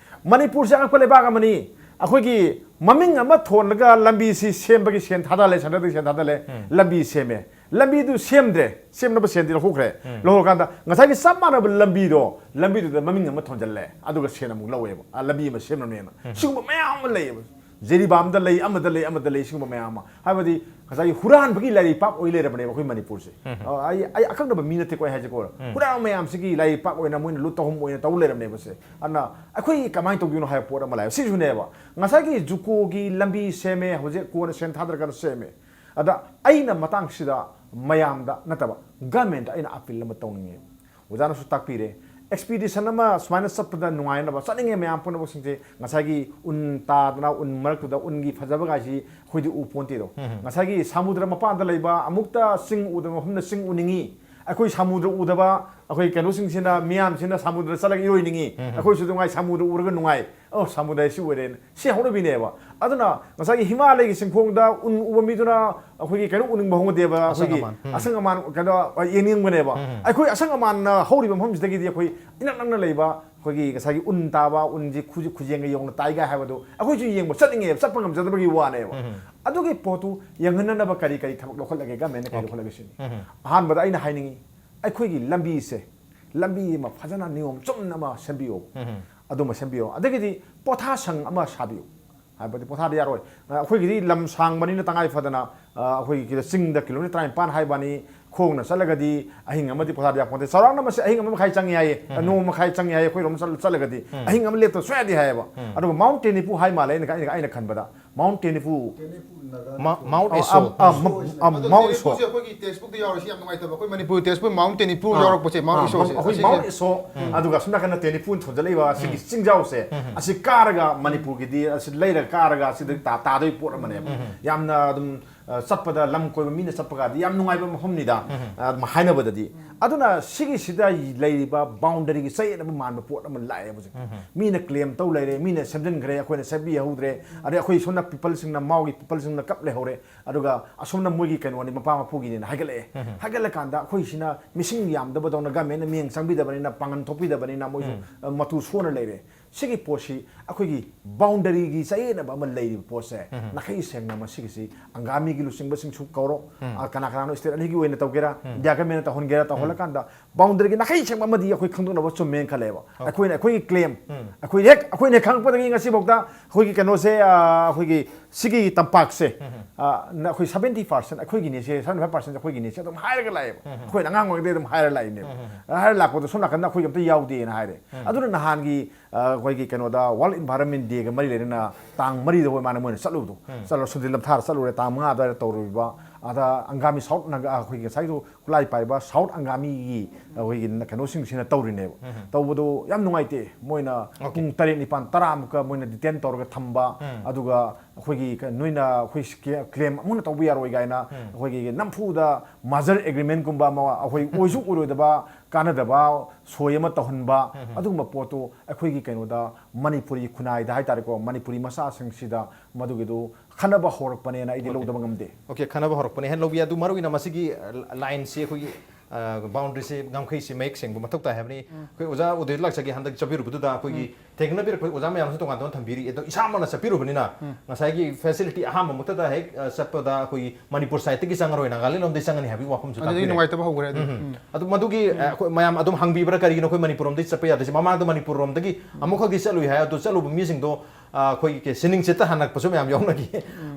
ꯃꯅꯤꯄꯨꯔꯁꯦ ꯑꯉꯛꯄ ꯂꯩꯕꯥꯛ ꯑꯃꯅꯤ꯫ ꯑꯩꯈꯣꯏꯒꯤ ꯃꯃꯤꯡ ꯑꯃ ꯊꯣꯟꯂꯒ ꯂꯝꯕꯤꯁꯤ ꯁꯦꯝꯕꯒꯤ ꯁꯦꯟ ꯊꯥꯗꯍꯜꯂꯦ, ꯁꯦꯟꯇꯔꯗꯒꯤ ꯁꯦꯟ ꯊꯥꯗꯍꯜꯂꯦ꯫ ꯂꯝꯕꯤ ꯁꯦꯝꯃꯦ꯫ ꯂꯝꯕꯤꯗꯨ ꯁꯦꯝꯗ꯭ꯔꯦ, ꯁꯦꯝꯅꯕ ꯁꯦꯟꯗꯤ ꯂꯧꯊꯣꯛꯈ꯭ꯔꯦ꯫ ꯂꯧꯊꯣꯛꯀꯥꯟꯗ ꯉꯁꯥꯏꯒꯤ ꯆꯞ ꯃꯥꯟꯅꯕ ꯂꯝꯕꯤꯗꯣ, ꯂꯝꯕꯤꯗꯨꯗ ꯃꯃꯤꯡ ꯑꯃ ꯊꯣꯟꯖꯜꯂꯦ, ꯑꯗꯨꯒ ꯁꯦꯟ ꯑꯃꯨꯛ ꯂꯧꯋꯦꯕ, ꯑ, ꯂꯝꯕꯤ ꯑꯃ ꯁꯦꯝꯅꯕꯅꯦꯅ꯫ ꯁꯤꯒꯨꯝꯕ ꯃꯌꯥꯝ ꯑꯃ ꯂꯩꯌꯦꯕ꯫ ꯖꯤꯔꯤꯕꯥꯝꯗ ꯂꯩ, ꯑꯃꯗ ꯂꯩ, ꯑꯃꯗ ꯂꯩ, ꯁꯤꯒꯨꯝꯕ ꯃꯌꯥꯝ ꯑꯃ꯫ ꯍꯥꯏꯕꯗꯤ ꯉꯁꯥꯏꯒꯤ ꯍꯨꯔꯥꯟꯕꯒꯤ ꯂꯥꯏꯔꯩꯄꯥꯛ ꯑꯣꯏ ꯂꯩꯔꯕꯅꯦꯕ ꯑꯩꯈꯣꯏ ꯃꯅꯤꯄꯨꯔꯁꯦ꯫ ꯑ, ꯑꯩ, ꯑꯩ ꯑꯀꯛꯅꯕ ꯃꯤ ꯅꯠꯇꯦꯀꯣ ꯑꯩ ꯍꯥꯏꯁꯦꯀꯣ꯫ ꯍꯨꯔꯥꯟꯕ ꯃꯌꯥꯝꯁꯤꯒꯤ ꯂꯥꯏꯔꯩꯄꯥꯛ ꯑꯣꯏꯅ ꯃꯣꯏꯅ ꯂꯨꯠ ꯇꯧꯐꯝ ꯑꯣꯏꯅ ꯇꯧ ꯂꯩꯔꯕꯅꯦꯕ ꯁꯦ꯫ ꯑꯗꯨꯅ ꯑꯩꯈꯣꯏ ꯀꯃꯥꯏꯅ ꯇꯧꯗꯣꯏꯅꯣ ꯍꯥꯏꯕ ꯄꯣꯠ ꯑꯃ ꯂꯥꯛꯑꯦꯕ꯫ ꯁꯤꯁꯨꯅꯦꯕ ꯉꯁꯥꯏꯒꯤ ꯖꯨꯀꯣꯒꯤ ꯂꯝꯕꯤ ꯁꯦꯝꯃꯦ, ꯍꯧꯖꯤꯛ ꯀꯣꯟꯅ ꯁꯦꯟ ꯊꯥꯗꯔꯀꯥꯟꯗ ꯁꯦꯝꯃꯦ꯫ ꯑꯗ ꯑꯩꯅ ꯃꯇꯥꯡꯁꯤꯗ ꯃꯌꯥꯝꯗ ꯅꯠꯇꯕ, ꯒꯃꯦꯟꯗ ꯑꯩꯅ ꯑꯄꯤꯜ ꯑꯃ ꯇꯧꯅꯤꯡꯉꯦꯕ꯫ ꯑꯣꯖꯥꯅꯁꯨ ꯇꯥꯛꯄꯤꯔꯦ, ꯑꯦꯛꯁꯄꯤꯗꯤꯁꯟ ꯑꯃ ꯁꯨꯃꯥꯏꯅ ꯆꯠꯄꯗ ꯅꯨꯡꯉꯥꯏꯅꯕ ꯆꯠꯅꯤꯡꯉꯦ ꯃꯌꯥꯝ ꯄꯨꯝꯅꯃꯛꯁꯤꯡꯁꯦ꯫ ꯉꯁꯥꯏꯒꯤ ꯎꯟ ꯇꯥꯗꯅ ꯎꯟ ꯃꯔꯛꯇꯨꯗ ꯎꯟꯒꯤ ꯐꯖꯕꯒꯥꯏꯁꯤ ꯑꯩꯈꯣꯏꯗꯤ ꯎ ꯄꯣꯟꯇꯦꯗꯣ꯫ ꯉꯁꯥꯏꯒꯤ ꯁꯃꯨꯗ꯭ꯔ ꯃꯄꯥꯟꯗ ꯂꯩꯕ ꯑꯃꯨꯛꯇ ꯆꯤꯡ ꯎꯗꯕ ꯃꯐꯝꯗ ꯆꯤꯡ ꯎꯅꯤꯡꯉꯤ꯫ ꯑꯩꯈꯣꯏ ꯁꯃꯨꯗ꯭ꯔ ꯎꯗꯕ ꯑꯩꯈꯣꯏ ꯀꯩꯅꯣꯁꯤꯡꯁꯤꯅ, ꯃꯤꯌꯥꯝꯁꯤꯅ ꯁꯃꯨꯗ꯭ꯔ ꯆꯠꯂꯒ ꯏꯔꯣꯏꯅꯤꯡꯉꯤ꯫ ꯑꯩꯈꯣꯏꯁꯨ ꯑꯗꯨꯉꯥꯏ ꯁꯃꯨꯗ꯭ꯔ ꯎꯔꯒ ꯅꯨꯡꯉꯥꯏ꯫ ꯑꯣ, ꯁꯃꯨꯗ꯭ꯔ ꯁꯤ ꯑꯣꯏꯔꯦꯅ꯫ ꯁꯤ ꯍꯧꯅꯕꯤꯅꯦꯕ꯫ ꯑꯗꯨꯅ ꯉꯁꯥꯏꯒꯤ ꯍꯤꯃꯥꯂꯌꯒꯤ ꯆꯤꯡꯈꯣꯡꯗ ꯎꯟ ꯎꯕ ꯃꯤꯗꯨꯅ ꯑꯩꯈꯣꯏꯒꯤ ꯀꯩꯅꯣ ꯎꯅꯤꯡꯕ ꯍꯧꯅꯗꯦꯕ, ꯑꯁꯪ ꯑꯩꯈꯣꯏꯒꯤ ꯑꯃꯥꯟ꯫ ꯎꯝ꯫ ꯑꯁꯪ ꯑꯃꯥꯟ ꯀꯩꯅꯣ ꯌꯦꯡꯅꯤꯡꯕꯅꯦꯕ꯫ ꯎꯝ꯫ ꯑꯩꯈꯣꯏ ꯑꯁꯪ ꯑꯃꯥꯟꯅ ꯍꯧꯔꯤꯕ ꯃꯐꯝꯁꯤꯗꯒꯤꯗꯤ ꯑꯩꯈꯣꯏ ꯏꯅꯛ ꯅꯛꯅ ꯂꯩꯕ ꯑꯩꯈꯣꯏꯒꯤ ꯉꯁꯥꯏꯒꯤ ꯎꯟ ꯇꯥꯕ, ꯎꯟꯁꯤ ꯈꯨ-, ꯈꯨꯖꯦꯡꯒ ꯌꯧꯅ ꯇꯥꯏꯒ ꯍꯥꯏꯕꯗꯣ ꯑꯩꯈꯣꯏꯁꯨ ꯌꯦꯡꯕ ꯆꯠꯅꯤꯡꯉꯦꯕ, ꯆꯠꯄ ꯉꯝꯖꯗꯕꯒꯤ ꯋꯥꯅꯦꯕ꯫ ꯎꯝ꯫ ꯑꯗꯨꯒꯤ ꯄꯣꯠꯇꯨ ꯌꯦꯡꯍꯟꯅꯅꯕ ꯀꯔꯤ ꯀꯔꯤ ꯊꯕꯛ ꯂꯧꯈꯠꯂꯒꯦ, ꯒꯃꯦꯟꯅ ꯀꯔꯤ ꯑꯣꯀꯦ꯫ ꯂꯧꯈꯠꯂꯒꯦ ꯁꯤꯅꯤ꯫ ꯎꯝ꯫ ꯑꯍꯥꯟꯕꯗ ꯑꯩꯅ ꯍꯥꯏꯅꯤꯡꯉꯤ, ꯑꯩꯈꯣꯏꯒꯤ ꯂꯝꯕꯤꯁꯦ, ꯂꯝꯕꯤ ꯑꯃ ꯐꯖꯅ ꯅꯤꯌꯣꯝ ꯆꯨꯝꯅ ꯑꯃ ꯁꯦꯝꯕꯤꯌꯣ꯫ ꯎꯝ꯫ ꯑꯗꯨꯃ ꯁꯦꯝꯕꯤꯌꯣ꯫ ꯑꯗꯒꯤꯗꯤ ꯄꯣꯊꯥꯁꯪ ꯑꯃ ꯁꯥꯕꯤꯌꯨ꯫ ꯍꯥꯏꯕꯗꯤ ꯄꯣꯊꯥꯗ ꯌꯥꯔꯣꯏ꯫ ꯑ, ꯑꯩꯈꯣꯏꯒꯤꯗꯤ ꯂꯝ ꯁꯥꯡꯕꯅꯤꯅ ꯇꯉꯥꯏ ꯐꯗꯅ, ꯑ, ꯑꯩꯈꯣꯏꯒꯤ ꯀꯤꯂꯣ-, ꯆꯤꯡꯗ ꯀꯤꯂꯣꯃꯤꯇꯔ ꯇꯔꯥꯅꯤꯄꯥꯟ ꯍꯥꯏꯕꯅꯤ, ꯈꯣꯡꯅ ꯆꯠꯂꯒꯗꯤ ꯑꯍꯤꯡ ꯑꯃꯗꯤ ꯄꯣꯊꯥꯗ ꯌꯥꯄꯣꯟꯇꯦ꯫ ꯆꯥꯎꯔꯥꯛꯅ ꯃꯁꯤ ꯑꯍꯤꯡ ꯑꯃ ꯃꯈꯥꯏ ꯆꯪꯉꯤ ꯍꯥꯏꯌꯦ꯫ ꯅꯣꯡꯃ ꯃꯈꯥꯏ ꯆꯪꯉꯤ ꯍꯥꯏꯌꯦ꯫ ꯑꯩꯈꯣꯏꯔꯣꯝ ꯆꯠꯂ-, ꯆꯠꯂꯒꯗꯤ ꯑꯍꯤꯡ ꯑꯃ ꯂꯦꯞꯇꯕ ꯁꯨꯡꯌꯥ ꯌꯥꯗꯦ ꯍꯥꯏꯌꯦꯕ꯫ ꯑꯗꯨꯒ ꯃꯥꯎꯟꯠ ꯇꯦꯅꯤꯄꯨ ꯍꯥꯏ ꯃꯥꯜꯂꯦ ꯑꯩꯅ, ꯑꯩꯅ, ꯑꯩꯅ ꯈꯟꯕꯗ ꯃꯥꯎꯟꯠ ꯇꯦꯅꯤꯄꯨ꯫ ꯃꯥ- ꯃꯥꯎꯟꯠ ꯑ, ꯑꯦꯁꯣ꯫ ꯑ, ꯑ, ꯃ-, ꯑ, ꯃꯥꯎꯟꯠ ꯑꯦꯁꯣ꯫ ꯑꯩꯈꯣꯏꯒꯤ ꯇꯦꯛꯁꯕꯨꯛꯇ ꯌꯥꯎꯔꯤꯁꯤ ꯌꯥꯝ ꯅꯨꯡꯉꯥꯏꯇꯕ꯫ ꯑꯩꯈꯣꯏ ꯃꯅꯤꯄꯨꯔ ꯇꯦꯛꯁꯕꯨꯛ ꯃꯥꯎꯟꯠ ꯇꯦꯅꯤꯄꯨ ꯑꯥ, ꯌꯥꯎꯔꯛꯄꯁꯦ, ꯃꯥꯎꯟꯠ ꯑꯥ, ꯑꯦꯁꯣꯁꯦ꯫ ꯑꯩꯈꯣꯏ ꯑꯁꯤꯁꯦ ꯃꯥꯎꯟꯠ ꯑꯦꯁꯣ, ꯑꯗꯨꯒ ꯑꯁꯣꯝ ꯅꯥꯀꯟꯗ ꯇꯦꯅꯤꯄꯨꯅ ꯊꯣꯟꯖꯜꯂꯛꯏꯕ ꯑꯁꯤꯒꯤ ꯆꯤꯡꯖꯥꯎꯁꯦ, ꯑꯁꯤ ꯀꯥꯔꯒ ꯃꯅꯤꯄꯨꯔꯒꯤꯗꯤ ꯑꯁꯤ ꯂꯩꯔꯒ ꯀꯥꯔꯒ ꯑꯁꯤꯗ ꯇꯥ-, ꯇꯥꯗꯣꯏ ꯄꯣꯠ ꯑꯃꯅꯦꯕ꯫ ꯌꯥꯝꯅ ꯑꯗꯨꯝ, ꯑ, ꯆꯠꯄꯗ ꯂꯝ ꯀꯣꯏꯕ ꯃꯤꯅ ꯆꯠꯄꯒꯗꯤ ꯌꯥꯝ ꯅꯨꯡꯉꯥꯏꯕ ꯃꯐꯝꯅꯤꯗ, ꯑ, ꯑꯗꯨꯝ ꯍꯥꯏꯅꯕꯗꯗꯤ꯫ ꯑꯗꯨꯅ ꯁꯤꯒꯤꯁꯤꯗ ꯂꯩꯔꯤꯕ ꯕꯥꯎꯟꯗꯔꯤꯒꯤ ꯆꯌꯦꯠꯅꯕ ꯃꯥꯟꯕ ꯄꯣꯠ ꯑꯃ ꯂꯥꯛꯑꯦꯕ ꯍꯧꯖꯤꯛ꯫ ꯃꯤꯅ ꯀ꯭ꯂꯦꯝ ꯇꯧ ꯂꯩꯔꯦ, ꯃꯤꯅ ꯁꯦꯝꯖꯤꯟꯈ꯭ꯔꯦ, ꯑꯩꯈꯣꯏꯅ ꯁꯦꯝꯕꯤꯍꯧꯗ꯭ꯔꯦ, ꯑꯗꯩ ꯑꯩꯈꯣꯏ ꯁꯣꯝꯅ ꯄꯤꯄꯜꯁꯤꯡꯅ, ꯃꯥꯎꯒꯤ ꯄꯤꯄꯜꯁꯤꯡꯅ ꯀꯞ ꯂꯩꯍꯧꯔꯦ꯫ ꯑꯗꯨꯒ ꯑꯁꯣꯝꯅ ꯃꯣꯏꯒꯤ ꯀꯩꯅꯣꯅꯤ, ꯃꯄꯥ ꯃꯄꯨꯒꯤꯅꯦꯅ ꯍꯥꯏꯒꯠꯂꯛꯑꯦ꯫ ꯍꯥꯏꯒꯠꯂꯀꯥꯟꯗ ꯑꯩꯈꯣꯏꯁꯤꯅ ꯃꯤꯁꯤꯡ ꯌꯥꯝꯗꯕꯗꯧꯅ, ꯒꯃꯦꯟꯅ ꯃꯤꯠꯌꯦꯡ ꯆꯪꯕꯤꯗꯕꯅꯤꯅ, ꯄꯥꯡꯒꯟ ꯊꯣꯛꯄꯤꯗꯕꯅꯤꯅ ꯃꯣꯏꯁꯨ, ꯑ, ꯃꯇꯨ ꯁꯣꯟꯅ ꯂꯩꯔꯦ꯫ ꯁꯤꯒꯤ ꯄꯣꯠꯁꯤ ꯑꯩꯈꯣꯏꯒꯤ ꯕꯥꯎꯟꯗꯔꯤꯒꯤ ꯆꯌꯦꯠꯅꯕ ꯑꯃ ꯂꯩꯔꯤꯕ ꯄꯣꯠꯁꯦ, ꯅꯥꯈꯩ ꯁꯦꯡꯅ ꯃꯁꯤꯒꯤꯁꯤ ꯑꯪꯒꯥꯃꯤꯒꯤ ꯂꯨꯆꯤꯡꯕꯁꯤꯡꯁꯨ ꯀꯧꯔꯣ, ꯑ, ꯀꯅꯥ ꯀꯅꯥꯅꯣ ꯁ꯭ꯇꯦꯠ ꯑꯅꯤꯒꯤ ꯑꯣꯏꯅ ꯇꯧꯒꯦꯔꯥ, ꯏꯟꯗꯤꯌꯥ ꯒꯃꯦꯟꯅ ꯇꯧꯍꯟꯒꯦꯔꯥ, ꯇꯧꯍꯜꯂꯀꯥꯟꯗ ꯕꯥꯎꯟꯗꯔꯤꯒꯤ ꯅꯥꯈꯩ ꯁꯦꯡꯕ ꯑꯃꯗꯤ ꯑꯩꯈꯣꯏ ꯈꯪꯗꯣꯛꯅꯕ ꯆꯨꯝꯃꯦꯅ ꯈꯜꯂꯦꯕ꯫ ꯑꯩꯈꯣꯏꯅ, ꯑꯩꯈꯣꯏꯒꯤ ꯀ꯭ꯂꯦꯝ, ꯑꯩꯈꯣꯏ ꯍꯦꯛ, ꯑꯩꯈꯣꯏꯅ ꯍꯦꯛ ꯈꯪꯉꯛꯄꯗꯒꯤ ꯉꯁꯤꯐꯥꯎꯗ ꯑꯩꯈꯣꯏꯒꯤ ꯀꯩꯅꯣꯁꯦ, ꯑ, ꯑꯩꯈꯣꯏꯒꯤ ꯁꯤꯒꯤ ꯇꯝꯄꯥꯛꯁꯦ, ꯑ, ꯅ-, ꯑꯩꯈꯣꯏ seventy percent ꯑꯩꯈꯣꯏꯒꯤꯅꯦ ꯁꯦ, seventy five percent ꯑꯩꯈꯣꯏꯒꯤꯅꯦ ꯁꯦ ꯑꯗꯨꯝ ꯍꯥꯏꯔꯒ ꯂꯥꯛꯑꯦꯕ꯫ ꯑꯩꯈꯣꯏꯅ ꯑꯉꯥꯡ ꯑꯣꯏꯔꯤꯉꯩꯗꯩ ꯑꯗꯨꯝ ꯍꯥꯏꯔ ꯂꯥꯛꯏꯅꯦꯕ꯫ ꯍꯥꯏꯔ ꯂꯥꯛꯄꯗꯣ ꯁꯣꯝ ꯅꯥꯀꯟꯗ ꯑꯩꯈꯣꯏꯒꯤ ꯑꯝꯇ ꯌꯥꯎꯗꯦꯅ ꯍꯥꯏꯔꯦ꯫ ꯑꯗꯨꯅ ꯅꯍꯥꯟꯒꯤ, ꯑ, ꯑꯩꯈꯣꯏꯒꯤ ꯀꯩꯅꯣꯗ World Environment Day ꯒ ꯃꯔꯤ ꯂꯩꯅꯅ ꯇꯥꯡ ꯃꯔꯤꯗ ꯑꯣꯏ ꯃꯥꯅ ꯃꯣꯏꯅ ꯆꯠꯂꯨꯕꯗꯣ꯫ ꯆꯠꯂ ꯁꯨꯇꯤ ꯂꯝꯊꯥꯔ ꯆꯠꯂꯨꯔꯦ, ꯇꯥꯡ ꯃꯉꯥ ꯑꯗꯨꯋꯥꯏꯗ ꯇꯧꯔꯨꯔꯤꯕ꯫ ꯑꯗ ꯑꯪꯒꯥꯃꯤ ꯁꯥꯎꯠ ꯅꯥꯒꯥ, ꯑꯩꯈꯣꯏꯒꯤ ꯉꯁꯥꯏꯁꯨ ꯈꯨꯠꯂꯥꯏ ꯄꯥꯏꯕ ꯁꯥꯎꯠ ꯑꯪꯒꯥꯃꯤꯒꯤ ꯑꯩꯈꯣꯏꯒꯤ ꯀꯩꯅꯣꯁꯤꯡꯁꯤꯅ ꯇꯧꯔꯤꯅꯦꯕ꯫ ꯇꯧꯕꯗꯣ ꯌꯥꯝ ꯅꯨꯡꯉꯥꯏꯇꯦ꯫ ꯃꯣꯏꯅ ꯄꯨꯡ ꯇꯔꯦꯠ, ꯅꯤꯄꯥꯟ, ꯇꯔꯥꯃꯨꯛꯀ ꯃꯣꯏꯅ ꯗꯤꯇꯦꯟ ꯇꯧꯔꯒ ꯊꯝꯕ, ꯑꯗꯨꯒ ꯑꯩꯈꯣꯏꯒꯤ ꯀ-, ꯅꯣꯏꯅ ꯑꯩꯈꯣꯏ ꯁꯤ ꯀꯦ-, ꯀ꯭ꯂꯦꯝ ꯑꯃꯨꯛ ꯇꯧꯕ ꯌꯥꯔꯣꯏ ꯀꯥꯏꯅ ꯑꯩꯈꯣꯏꯒꯤ ꯅꯝꯐꯨꯗ ꯃꯥꯖꯔ ꯑꯦꯒ꯭ꯔꯤꯃꯦꯟꯒꯨꯝꯕ ꯑꯃ, ꯑꯩꯈꯣꯏ ꯑꯣꯏꯁꯨ ꯑꯣꯏꯔꯣꯏꯗꯕ, ꯀꯥꯟꯅꯗꯕ, ꯁꯣꯏ ꯑꯃ ꯇꯧꯍꯟꯕ, ꯑꯗꯨꯒꯨꯝꯕ ꯄꯣꯠꯇꯣ ꯑꯩꯈꯣꯏꯒꯤ ꯀꯩꯅꯣꯗ, ꯃꯅꯤꯄꯨꯔꯤ ꯈꯨꯟꯅꯥꯏꯗ ꯍꯥꯏꯇꯥꯔꯦꯀꯣ, ꯃꯅꯤꯄꯨꯔꯤ ꯃꯆꯥꯁꯤꯡꯁꯤꯗ ꯃꯗꯨꯒꯤꯗꯣ ꯈꯟꯅꯕ ꯍꯧꯔꯛꯄꯅꯦꯅ ꯑꯩꯗꯤ ꯂꯧꯗꯕ ꯉꯝꯗꯦ꯫ ꯑꯣꯀꯦ, ꯈꯟꯅꯕ ꯍꯧꯔꯛꯄꯅꯦ ꯍꯥꯏꯅ ꯂꯧꯕ ꯌꯥꯏ꯫ ꯑꯗꯨ ꯃꯔꯨ ꯑꯣꯏꯅ ꯃꯁꯤꯒꯤ, ꯑ, ꯂꯥꯏꯟꯁꯤ ꯑꯩꯈꯣꯏꯒꯤ, ꯑ, ꯕꯥꯎꯟꯗꯔꯤꯁꯤ, ꯉꯝꯈꯩꯁꯤ ꯃꯌꯦꯛ ꯁꯦꯡꯕ ꯃꯊꯧ ꯇꯥꯏ ꯍꯥꯏꯕꯅꯤ꯫ ꯑꯩꯈꯣꯏ ꯑꯣꯖꯥ ꯎꯗꯦ ꯂꯥꯛꯆꯒꯦ, ꯍꯟꯗꯛ ꯆꯠꯄꯤꯔꯨꯕꯗꯨꯗ ꯑꯩꯈꯣꯏꯒꯤ ꯊꯦꯡꯅꯕꯤꯔꯛꯄ ꯑꯣꯖꯥ ꯃꯌꯥꯝꯁꯨ ꯇꯣꯉꯥꯟ ꯇꯣꯉꯥꯟ ꯊꯝꯕꯤꯔꯤ꯫ ꯑꯗꯣ ꯏꯁꯥꯃꯛꯅ ꯆꯠꯄꯤꯔꯨꯕꯅꯤꯅ ꯉꯁꯥꯏꯒꯤ ꯐꯦꯁꯤꯂꯤꯇꯤ ꯑꯍꯥꯟꯕ ꯃꯛꯇꯗ ꯍꯦꯛ, ꯑ, ꯆꯠꯄꯗ ꯑꯩꯈꯣꯏꯒꯤ ꯃꯅꯤꯄꯨꯔ ꯁꯥꯏꯠꯇꯒꯤ ꯆꯪꯉꯔꯣꯏ, ꯅꯥꯒꯥꯂꯦꯟ ꯂꯣꯝꯗꯒꯤ ꯆꯪꯉꯅꯤ ꯍꯥꯏꯕꯒꯤ ꯋꯥꯐꯝꯁꯨ ꯑꯗꯨꯗꯤ ꯇꯥꯛꯄꯤꯔꯦ꯫ ꯅꯨꯡꯉꯥꯏꯇꯕ ꯍꯧꯈ꯭ꯔꯦ ꯑꯗꯨ꯫ ꯎꯝ꯫ ꯑꯗꯨ ꯃꯗꯨꯒꯤ, ꯑ, ꯑꯩꯈꯣꯏ ꯃꯌꯥꯝ ꯑꯗꯨꯝ ꯍꯪꯕꯤꯕ꯭ꯔꯥ, ꯀꯔꯤꯒꯤꯅꯣ ꯑꯩꯈꯣꯏ ꯃꯅꯤꯄꯨꯔ ꯂꯣꯝꯗꯒꯤ ꯆꯠꯄ ꯌꯥꯗ꯭ꯔꯤꯁꯦ? ꯃꯃꯥꯡꯗ ꯃꯅꯤꯄꯨꯔ ꯂꯣꯝꯗꯒꯤ ꯑꯃꯨꯛꯈꯛꯇꯤ ꯆꯠꯂꯨꯏ ꯍꯥꯏ, ꯑꯗꯨ ꯆꯠꯂꯨꯕ ꯃꯤꯁꯤꯡꯗꯣ ꯑ, ꯑꯩꯈꯣꯏꯒꯤ ꯁꯤꯅꯤꯡ ꯁꯤꯠꯇ ꯍꯟꯅꯛꯄꯁꯨ ꯃꯌꯥꯝ ꯌꯥꯎꯅꯈꯤ꯫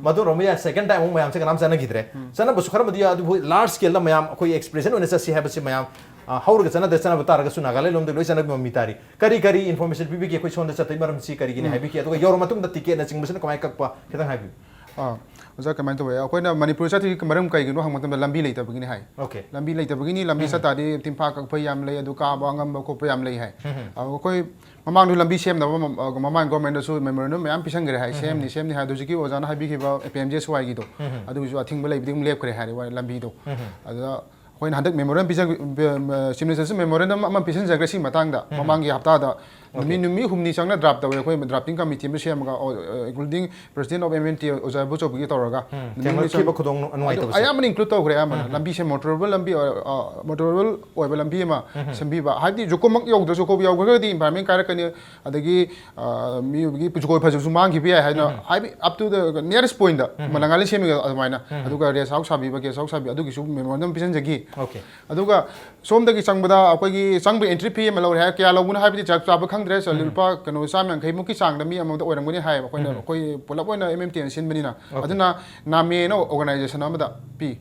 ꯃꯗꯨ ꯑꯣꯏꯔꯝꯕ ꯌꯥꯏ, ꯁꯦꯀꯦꯟ ꯇꯥꯏꯝ ꯑꯃꯨꯛ ꯃꯌꯥꯝꯁꯦ ꯀꯅꯥꯝ ꯆꯠꯅꯈꯤꯗ꯭ꯔꯦ꯫ ꯆꯠꯅꯕꯁꯨ ꯈꯔꯃꯗꯤ ꯌꯥꯎ, ꯑꯗꯨꯕꯨ ꯂꯥꯔꯖ ꯁ꯭ꯀꯦꯜꯗ ꯃꯌꯥꯝ ꯑꯩꯈꯣꯏ ꯑꯦꯛꯁꯄ꯭ꯔꯦꯁꯟ ꯑꯣꯏꯅ ꯆꯠꯁꯤ ꯍꯥꯏꯕꯁꯤ ꯃꯌꯥꯝ, ꯑ, ꯍꯧꯔꯒ ꯆꯠꯅꯗ꯭ꯔꯦ, ꯆꯠꯅꯕ ꯇꯥꯔꯒꯁꯨ ꯅꯥꯒꯥꯂꯦꯟ ꯂꯣꯝꯗ ꯂꯣꯏ ꯆꯠꯅꯕ ꯃꯃꯤ ꯇꯥꯔꯤ꯫ ꯀꯔꯤ ꯀꯔꯤ ꯏꯟꯐꯣꯔꯃꯦꯁꯟ ꯄꯤꯕꯤꯒꯦ? ꯑꯩꯈꯣꯏ ꯁꯣꯝꯗ ꯆꯠꯇꯣꯏ ꯃꯔꯝꯁꯤ ꯀꯔꯤꯒꯤꯅꯤ ꯍꯥꯏꯕꯤꯒꯦ? ꯑꯗꯨꯒ ꯌꯧꯔ ꯃꯇꯨꯡꯗ ꯇꯤꯀꯦꯠꯅꯆꯤꯡꯕꯁꯤꯅ ꯀꯃꯥꯏꯅ ꯀꯛꯄ? ꯈꯤꯇꯪ ꯍꯥꯏꯕꯤꯌꯨ꯫ ꯑꯥ, ꯑꯣꯖꯥ, ꯀꯃꯥꯏꯅ ꯇꯧꯋꯦ? ꯑꯩꯈꯣꯏꯅ ꯃꯅꯤꯄꯨꯔ ꯆꯠꯇ꯭ꯔꯤꯒꯤ ꯃꯔꯝ ꯀꯩꯒꯤꯅꯣ ꯍꯪꯕ ꯃꯇꯝꯗ ꯂꯝꯕꯤ ꯂꯩꯇꯕꯒꯤꯅꯤ ꯍꯥꯏ꯫ ꯑꯣꯀꯦ꯫ ꯂꯝꯕꯤ ꯂꯩꯇꯕꯒꯤꯅꯤ, ꯂꯝꯕꯤ ꯆꯠ ꯇꯥꯔꯗꯤ ꯇꯤꯟꯐꯥ ꯀꯛꯄ ꯌꯥꯝ ꯂꯩ, ꯑꯗꯨ ꯀꯥꯕ ꯑꯉꯝꯕ ꯈꯣꯠꯄ ꯌꯥꯝ ꯂꯩ ꯍꯥꯏ꯫ ꯑꯗꯣ ꯑꯩꯈꯣꯏ ꯃꯃꯥꯡꯗ ꯂꯝꯕꯤ ꯁꯦꯝꯅꯕ ꯃ-, ꯑ, ꯃꯃꯥꯡ ꯒꯣꯔꯃꯦꯟꯗꯁꯨ ꯃꯦꯃꯣꯔꯦꯟꯗꯝ ꯃꯌꯥꯝ ꯄꯤꯁꯟꯈ꯭ꯔꯦ ꯍꯥꯏ, ꯁꯦꯝꯅꯤ, ꯁꯦꯝꯅꯤ ꯍꯥꯏ꯫ ꯑꯗꯣ ꯍꯧꯖꯤꯛꯀꯤ ꯑꯣꯖꯥꯅ ꯍꯥꯏꯕꯤꯈꯤꯕ ꯄꯤ ꯑꯦꯝ ꯖꯤ ꯑꯦꯁ ꯋꯥꯏꯒꯤꯗꯣ, ꯑꯗꯨꯒꯤꯁꯨ ꯑꯊꯤꯡꯕ ꯂꯩꯕꯗꯒꯤ ꯑꯃꯨꯛ ꯂꯦꯞꯈ꯭ꯔꯦ ꯍꯥꯏꯔꯦ ꯋꯥ-, ꯂꯝꯕꯤꯗꯣ꯫ ꯑꯗꯨꯗ ꯑꯩꯈꯣꯏꯅ ꯍꯟꯗꯛ ꯃꯦꯃꯣꯔꯦꯟꯗꯝ ꯄꯤꯖ-, ꯄꯤ-, ꯑ, ꯆꯤꯐ ꯃꯤꯅꯤꯁꯇꯔꯁꯨ ꯃꯦꯃꯣꯔꯦꯟꯗꯝ ꯑꯃ ꯄꯤꯁꯤꯟꯖꯈ꯭ꯔꯦ ꯁꯤ ꯃꯇꯥꯡꯗ, ꯃꯃꯥꯡꯒꯤ ꯍꯞꯇꯥꯗ꯫ ꯅꯨꯃꯤꯠ, ꯅꯨꯃꯤꯠ ꯍꯨꯝꯅꯤ ꯆꯪꯅ ꯗ꯭ꯔꯥꯐ ꯇꯧꯋꯦ ꯑꯩꯈꯣꯏ, ꯗ꯭ꯔꯥꯐꯇꯤꯡ ꯀꯃꯤꯇꯤ ꯑꯃ ꯁꯦꯝꯃꯒ, ꯑꯣ, ꯑ, including president of M N T ꯑꯣꯖꯥ ꯏꯕꯣꯆꯧꯕꯒꯤ ꯇꯧꯔꯒ꯫ ꯅꯨꯃꯤꯠ ꯍꯨꯝꯅꯤ ꯊꯦꯡꯂꯛꯈꯤꯕ ꯆꯪ-, ꯈꯨꯗꯣꯡ ꯑꯗꯨ ꯅꯨꯡꯉꯥꯏꯇꯕꯁꯦ꯫ ꯑꯌꯥꯝꯕꯅ ꯏꯟꯀ꯭ꯂꯨꯗ ꯇꯧꯈ꯭ꯔꯦ ꯑꯌꯥꯝꯕꯅ꯫ ꯂꯝꯕꯤꯁꯦ ꯃꯣꯇꯣꯔꯦꯕꯜ ꯂꯝꯕꯤ, ꯑ, ꯑ, ꯃꯣꯇꯣꯔꯦꯕꯜ ꯑꯣꯏꯕ ꯂꯝꯕꯤ ꯑꯃ ꯁꯦꯝꯕꯤꯕ꯫ ꯍꯥꯏꯕꯗꯤ ꯖꯨꯀꯣꯃꯛ ꯌꯧꯗ꯭ꯔꯁꯨ, ꯀꯣꯕꯤ ꯌꯧꯈ꯭ꯔꯒꯗꯤ ꯏꯟꯚꯥꯏꯔꯟꯃꯦꯟ ꯀꯥꯏꯔꯛꯀꯅꯤ, ꯑꯗꯒꯤ, ꯑ, ꯃꯤꯑꯣꯏꯕꯒꯤ ꯖꯨꯀꯣꯏ ꯐꯖꯕꯁꯨ ꯃꯥꯡꯈꯤꯕ ꯌꯥꯏ ꯍꯥꯏꯅ, ꯍꯥꯏꯕꯗꯤ up to the nearest point ꯗ ꯃꯂꯪꯒꯥꯂꯤ ꯁꯦꯝꯃꯤꯕ ꯑꯗꯨꯃꯥꯏꯅ꯫ ꯑꯗꯨꯒ ꯔꯦꯁ ꯍꯥꯎꯁ ꯁꯥꯕꯤꯕ, ꯒꯦꯁ ꯍꯥꯎꯁ ꯁꯥꯕꯤꯕ, ꯑꯗꯨꯒꯤꯁꯨ ꯃꯦꯃꯣꯔꯦꯟꯗꯝ ꯄꯤꯁꯤꯟꯖꯈꯤ꯫ ꯑꯣꯀꯦ꯫ ꯑꯗꯨꯒ ꯁꯣꯝꯗꯒꯤ ꯆꯪꯕꯗ ꯑꯩꯈꯣꯏꯒꯤ ꯆꯪꯕ ꯑꯦꯟꯇ꯭ꯔꯤ ꯐꯤ ꯑꯃ ꯂꯧꯔꯦ ꯍꯥꯏ, ꯀꯌꯥ ꯂꯧꯕꯅꯣ ꯍꯥꯏꯕꯗꯤ ꯆꯞ ꯆꯥꯕ ꯈꯪꯗ꯭ꯔꯦ꯫ ꯁꯣ, ꯂꯨꯄꯥ ꯀꯩꯅꯣ ꯆꯥꯝ ꯌꯥꯡꯈꯩ ꯃꯨꯛꯀꯤ ꯆꯥꯡꯗ ꯃꯤ ꯑꯃꯃꯝꯗ ꯑꯣꯏꯔꯝꯒꯅꯤ ꯍꯥꯏꯌꯦꯕ꯫ ꯑꯩꯈꯣꯏꯅ, ꯑꯩꯈꯣꯏ ꯄꯨꯂꯞ ꯑꯣꯏꯅ ꯑꯦꯝ ꯑꯦꯝ ꯇꯤ ꯑꯦꯅ ꯁꯤꯟꯕꯅꯤꯅ꯫ ꯑꯗꯨꯅ ꯅꯥꯃꯦꯅ ꯑꯣꯔꯒꯅꯥꯏꯖꯦꯁꯟ ꯑꯃꯗ ꯄꯤ꯫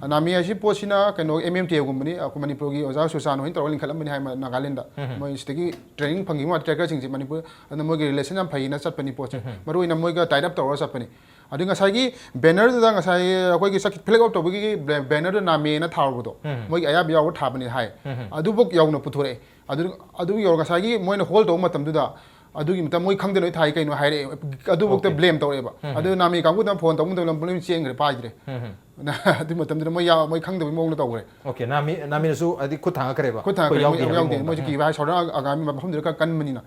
ꯅꯥꯃꯦ ꯍꯥꯏꯁꯤ ꯄꯣꯠꯁꯤꯅ ꯀꯩꯅꯣ ꯑꯦꯝ ꯑꯦꯝ ꯇꯤ ꯑꯦꯒꯨꯝꯕꯅꯤ꯫ ꯑꯩꯈꯣꯏ ꯃꯅꯤꯄꯨꯔꯒꯤ ꯑꯣꯖꯥ ꯁꯨꯁꯥꯟ ꯍꯣꯏꯅ ꯇꯧꯔꯒ ꯂꯤꯡꯈꯠꯂꯝꯕꯅꯤ ꯍꯥꯏ ꯃ-, ꯅꯥꯒꯥꯂꯦꯟꯗ꯫ ꯃꯣꯏ ꯁꯤꯗꯒꯤ ꯇ꯭ꯔꯦꯅꯤꯡ ꯐꯪꯈꯤꯕ ꯉꯥꯛꯇ ꯇ꯭ꯔꯦꯀꯔꯁꯤꯡꯁꯦ ꯃꯅꯤꯄꯨꯔ, ꯑꯗꯨꯅ ꯃꯣꯏꯒꯤ ꯔꯤꯂꯦꯁꯟ ꯌꯥꯝ ꯐꯩꯅ ꯆꯠꯄꯅꯤ ꯄꯣꯠꯁꯦ꯫ ꯃꯔꯨꯑꯣꯏꯅ ꯃꯣꯏꯒ ꯇꯥꯏꯠ ꯑꯞ ꯇꯧꯔꯒ ꯆꯠꯄꯅꯤ꯫ ꯑꯗꯨ ꯉꯁꯥꯏꯒꯤ ꯕꯦꯅꯔꯗꯨꯗ ꯉꯁꯥꯏ ꯑꯩꯈꯣꯏꯒꯤ ꯆꯠꯈꯤ-, ꯐ꯭ꯂꯦꯛ ꯑꯣꯐ ꯇꯧꯕꯒꯤ ꯕꯦ-, ꯕꯦꯅꯔꯗꯨ ꯅꯥꯃꯦꯅ ꯊꯥꯔꯨꯕꯗꯣ, ꯃꯣꯏꯒꯤ ꯑꯌꯥꯕ ꯌꯥꯎꯕ ꯊꯥꯕꯅꯤ ꯍꯥꯏ꯫ ꯑꯗꯨꯐꯥꯎ ꯌꯧꯅ ꯄꯨꯊꯣꯔꯛꯑꯦ꯫ ꯑꯗꯨ, ꯑꯗꯨ ꯌꯧꯔ ꯉꯁꯥꯏꯒꯤ ꯃꯣꯏꯅ ꯍꯣꯜ ꯇꯧꯕ ꯃꯇꯝꯗꯨꯗ, ꯑꯗꯨꯒꯤ ꯃꯇꯝ ꯃꯣꯏ ꯈꯪꯗꯅ ꯂꯣꯏ ꯊꯥꯏ ꯀꯩꯅꯣ ꯍꯥꯏꯔꯛꯑꯦ꯫ ꯑꯗꯨꯐꯥꯎꯗ ꯑꯣꯀꯦ꯫ ꯕ꯭ꯂꯦꯝ ꯇꯧꯔꯛꯑꯦꯕ꯫ ꯑꯗꯨ ꯅꯥꯃꯦ ꯀꯥꯡꯕꯨꯗ ꯐꯣꯟ ꯇꯧꯕ ꯃꯇꯝꯗ ꯂꯣꯏ ꯆꯦꯟꯈ꯭ꯔꯦ, ꯄꯥꯏꯗ꯭ꯔꯦ꯫ ꯑꯗꯨ ꯃꯇꯝꯗꯨꯗ ꯃꯣꯏ ꯌꯥ-, ꯃꯣꯏ ꯈꯪꯗꯕꯒꯤ ꯃꯑꯣꯡꯗ ꯇꯧꯈ꯭ꯔꯦ꯫ ꯑꯣꯀꯦ, ꯅꯥꯃꯦ, ꯅꯥꯃꯦꯅꯁꯨ ꯍꯥꯏꯗꯤ ꯈꯨꯠ ꯊꯥꯡꯒꯠꯈ꯭ꯔꯦꯕ꯫ ꯈꯨꯠ ꯊꯥꯡꯒꯠꯈ꯭ꯔꯦ, ꯑꯩꯈꯣꯏ ꯃꯣꯏ ꯌꯥꯎꯗꯦ ꯍꯥꯏꯕꯒꯤ ꯌꯥꯎꯗꯦ꯫ ꯃꯑꯣꯡꯗ꯫ ꯃꯣꯏꯁꯨ ꯀꯤꯕ ꯍꯥꯏ, ꯁꯣꯗꯥ ꯑꯒꯥꯃꯤ ꯃꯐꯝꯗꯨꯗ ꯈꯔ ꯀꯟꯕꯅꯤꯅ꯫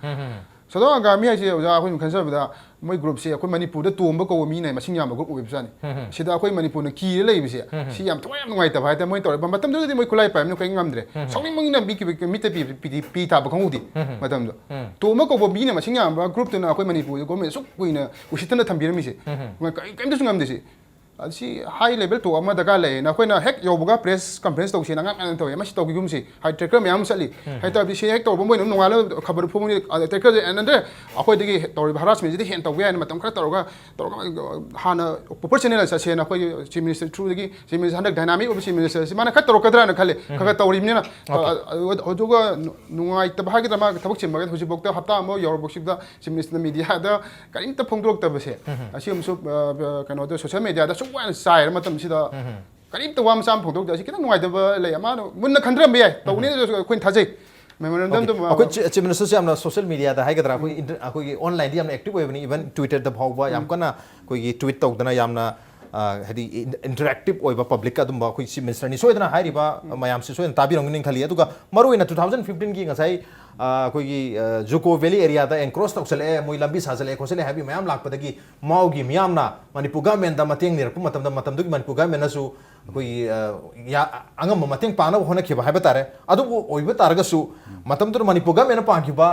ꯁꯣꯗꯥ ꯑꯒꯥꯃꯤ ꯍꯥꯏꯁꯦ ꯑꯣꯖꯥ, ꯑꯩꯈꯣꯏꯅ ꯈꯟꯖꯕꯗ ꯃꯣꯏ ꯒ꯭ꯔꯨꯞꯁꯦ ꯑꯩꯈꯣꯏ ꯃꯅꯤꯄꯨꯔꯗ ꯇꯣꯝꯕ ꯀꯧꯕ ꯃꯤꯅ ꯃꯁꯤꯡ ꯌꯥꯝꯕ ꯒ꯭ꯔꯨꯞ ꯑꯣꯏꯕꯖꯥꯠꯅꯤ꯫ ꯁꯤꯗ ꯑꯩꯈꯣꯏ ꯃꯅꯤꯄꯨꯔꯅ ꯀꯤꯔ ꯂꯩꯕꯁꯦ, ꯁꯤ ꯌꯥꯝ ꯊꯋꯥꯏ ꯌꯥꯝ ꯅꯨꯡꯉꯥꯏꯇꯕ ꯍꯥꯏꯇꯥꯔꯦ꯫ ꯃꯣꯏꯅ ꯇꯧꯔꯦ, ꯃꯇꯝꯗꯨꯗꯗꯤ ꯃꯣꯏ ꯈꯨꯠꯂꯥꯏ ꯄꯥꯏꯕꯅꯤꯅ ꯀꯔꯤ ꯉꯝꯗ꯭ꯔꯦ꯫ ꯁꯥꯎꯅꯤꯡꯕꯅꯤꯅ ꯃꯤꯠꯀꯤ, ꯃꯤꯠꯇ ꯄꯤ, ꯄꯤ, ꯄꯤ, ꯄꯤ ꯇꯥꯕ ꯈꯪꯍꯧꯗꯦ ꯃꯇꯝꯗꯣ꯫ ꯇꯣꯝꯕ ꯀꯧꯕ ꯃꯤꯅ ꯃꯁꯤꯡ ꯌꯥꯝꯕ ꯒ꯭ꯔꯨꯞꯇꯨꯅ ꯑꯩꯈꯣꯏ ꯃꯅꯤꯄꯨꯔꯗ ꯒꯣꯔꯃꯦꯟ ꯑꯁꯨꯛ ꯀꯨꯏꯅ ꯎꯁꯤꯠꯇꯅ ꯊꯝꯕꯤꯔꯝꯃꯤꯁꯦ꯫ ꯀꯔꯤ-, ꯀꯔꯤꯝꯇꯁꯨ ꯉꯝꯗꯦ ꯁꯤ꯫ ꯑꯁꯤ high level talk ꯑꯃ ꯗꯔꯀꯥꯔ ꯂꯩꯌꯦꯅ ꯑꯩꯈꯣꯏꯅ ꯍꯦꯛ ꯌꯧꯕꯒ press conference ꯇꯧꯁꯦꯅ ꯑꯉꯥꯡ ꯃꯌꯥꯝ ꯇꯧꯋꯦ꯫ ꯃꯁꯤ ꯇꯧꯈꯤꯒꯨꯝꯁꯤ꯫ ꯍꯥꯏ, tracker ꯃꯌꯥꯝ ꯑꯃ ꯆꯠꯂꯤ꯫ ꯍꯥꯏ ꯇꯥꯔꯗꯤ ꯁꯤ ꯍꯦꯛ ꯇꯧꯔꯕ ꯃꯣꯏꯅ ꯅꯣꯡꯉꯥꯜꯂꯒ ꯈꯕꯔ ꯐꯣꯡꯉꯤ꯫ ꯑꯗ tracker ꯅꯠꯇ꯭ꯔꯦ, ꯑꯩꯈꯣꯏꯗꯒꯤ ꯇꯧꯔꯤꯕ harassment ꯁꯤꯗꯤ ꯍꯦꯟꯅ ꯇꯧꯕ ꯌꯥꯏꯅ ꯃꯇꯝ ꯈꯔ ꯇꯧꯔꯒ, ꯇꯧꯔꯒ ꯍꯥꯟꯅ proper channel ꯆꯠꯁꯦꯅ ꯑꯩꯈꯣꯏꯒꯤ chief minister through ꯗꯒꯤ, chief minister ꯍꯟꯗꯛ dynamic ꯑꯣꯏꯕ chief minister ꯁꯤ ꯃꯥꯅ ꯈꯔ ꯇꯧꯔꯛꯀꯗ꯭ꯔꯥꯅ ꯈꯜꯂꯤ꯫ ꯈꯔ ꯈꯔ ꯇꯧꯔꯤꯕꯅꯤꯅ꯫ ꯑ-, ꯑ-, ꯑꯗꯨꯒ ꯅꯨꯡꯉꯥꯏꯇꯕ ꯍꯥꯏꯒꯗ꯭ꯔꯥ, ꯃꯥꯒꯤ ꯊꯕꯛ ꯆꯤꯟꯕꯒ ꯍꯧꯖꯤꯛꯐꯥꯎꯗ ꯍꯞꯇꯥ ꯑꯃ ꯌꯧꯔꯐꯥꯎꯁꯤꯗ chief minister ꯅ media ꯗ ꯀꯔꯤꯝꯇ ꯐꯣꯡꯗꯣꯔꯛꯇꯕꯁꯦ, ꯑꯁꯤ ꯑꯃꯁꯨ, ꯑ, ꯑ, ꯀꯩꯅꯣꯗ, social media ꯗ ꯑꯁꯨꯛ ꯋꯥꯅ ꯆꯥꯏꯔ ꯃꯇꯝꯁꯤꯗ ꯀꯔꯤꯝꯇ ꯋꯥ ꯃꯆꯥ ꯑꯃ ꯐꯣꯡꯗꯣꯛꯇꯦ꯫ ꯑꯁꯤ ꯈꯤꯇꯪ ꯅꯨꯡꯉꯥꯏꯇꯕ ꯂꯩ꯫ ꯃꯥꯅ ꯃꯨꯟꯅ ꯈꯟꯊꯔꯝꯕ ꯌꯥꯏ, ꯇꯧꯅꯤꯅꯁꯨ ꯑꯩꯈꯣꯏꯅ ꯊꯥꯖꯩ꯫ Memorandum okay. ꯗꯨ, ꯑ, ꯑꯩꯈꯣꯏ ꯆꯤ-, chief minister ꯁꯦ ꯌꯥꯝꯅ social media ꯗ ꯍꯥꯏꯒꯗ꯭ꯔꯥ, ꯑꯩꯈꯣꯏ ꯏꯟꯇꯔ-, ꯑꯩꯈꯣꯏꯒꯤ online ꯗ ꯌꯥꯝꯅ active ꯑꯣꯏꯕꯅꯤ, even Twitter ꯗ ꯐꯥꯎꯕ ꯌꯥꯝ ꯀꯟꯅ ꯑꯩꯈꯣꯏꯒꯤ tweet ꯇꯧꯗꯅ ꯌꯥꯝꯅ, ꯑ, ꯍꯥꯏꯗꯤ in-, interactive ꯑꯣꯏꯕ public ꯀ ꯑꯗꯨꯝꯕ ꯑꯩꯈꯣꯏ chief minister ꯅꯤ꯫ ꯁꯣꯏꯗꯅ ꯍꯥꯏꯔꯤꯕ ꯃꯌꯥꯝꯁꯤ ꯁꯣꯏꯗꯅ ꯇꯥꯕꯤꯔꯝꯒꯅꯤ ꯈꯜꯂꯤ꯫ ꯑꯗꯨꯒ ꯃꯔꯨꯑꯣꯏꯅ two thousand fifteen ꯒꯤ ꯉꯁꯥꯏ, ꯑ, ꯑꯩꯈꯣꯏꯒꯤ, ꯑ, Juko Valley area ꯗ encroach ꯇꯧꯁꯜꯂꯛꯑꯦ, ꯃꯣꯏ ꯂꯝꯕꯤ ꯁꯥꯖꯜꯂꯛꯑꯦ ꯈꯣꯠꯆꯜꯂꯛꯑꯦ ꯍꯥꯏꯕꯒꯤ ꯃꯌꯥꯝ ꯂꯥꯛꯄꯗꯒꯤ ꯃꯥꯎꯒꯤ ꯃꯤꯌꯥꯝꯅ ꯃꯅꯤꯄꯨꯔ government ꯇ ꯃꯇꯦꯡ ꯅꯤꯔꯛꯄ ꯃꯇꯝꯗ, ꯃꯇꯝꯗꯨꯒꯤ ꯃꯅꯤꯄꯨꯔ government ꯅꯁꯨ ꯑꯩꯈꯣꯏꯒꯤ, ꯑ, ꯌꯥ-, ꯑꯉꯝꯕ ꯃꯇꯦꯡ ꯄꯥꯡꯅꯕ ꯍꯣꯠꯅꯈꯤꯕ ꯍꯥꯏꯕ ꯇꯥꯔꯦ꯫ ꯑꯗꯨꯕꯨ ꯑꯣꯏꯕ ꯇꯥꯔꯒꯁꯨ ꯃꯇꯝꯗꯨꯗ ꯃꯅꯤꯄꯨꯔ government ꯅ ꯄꯥꯟꯈꯤꯕ,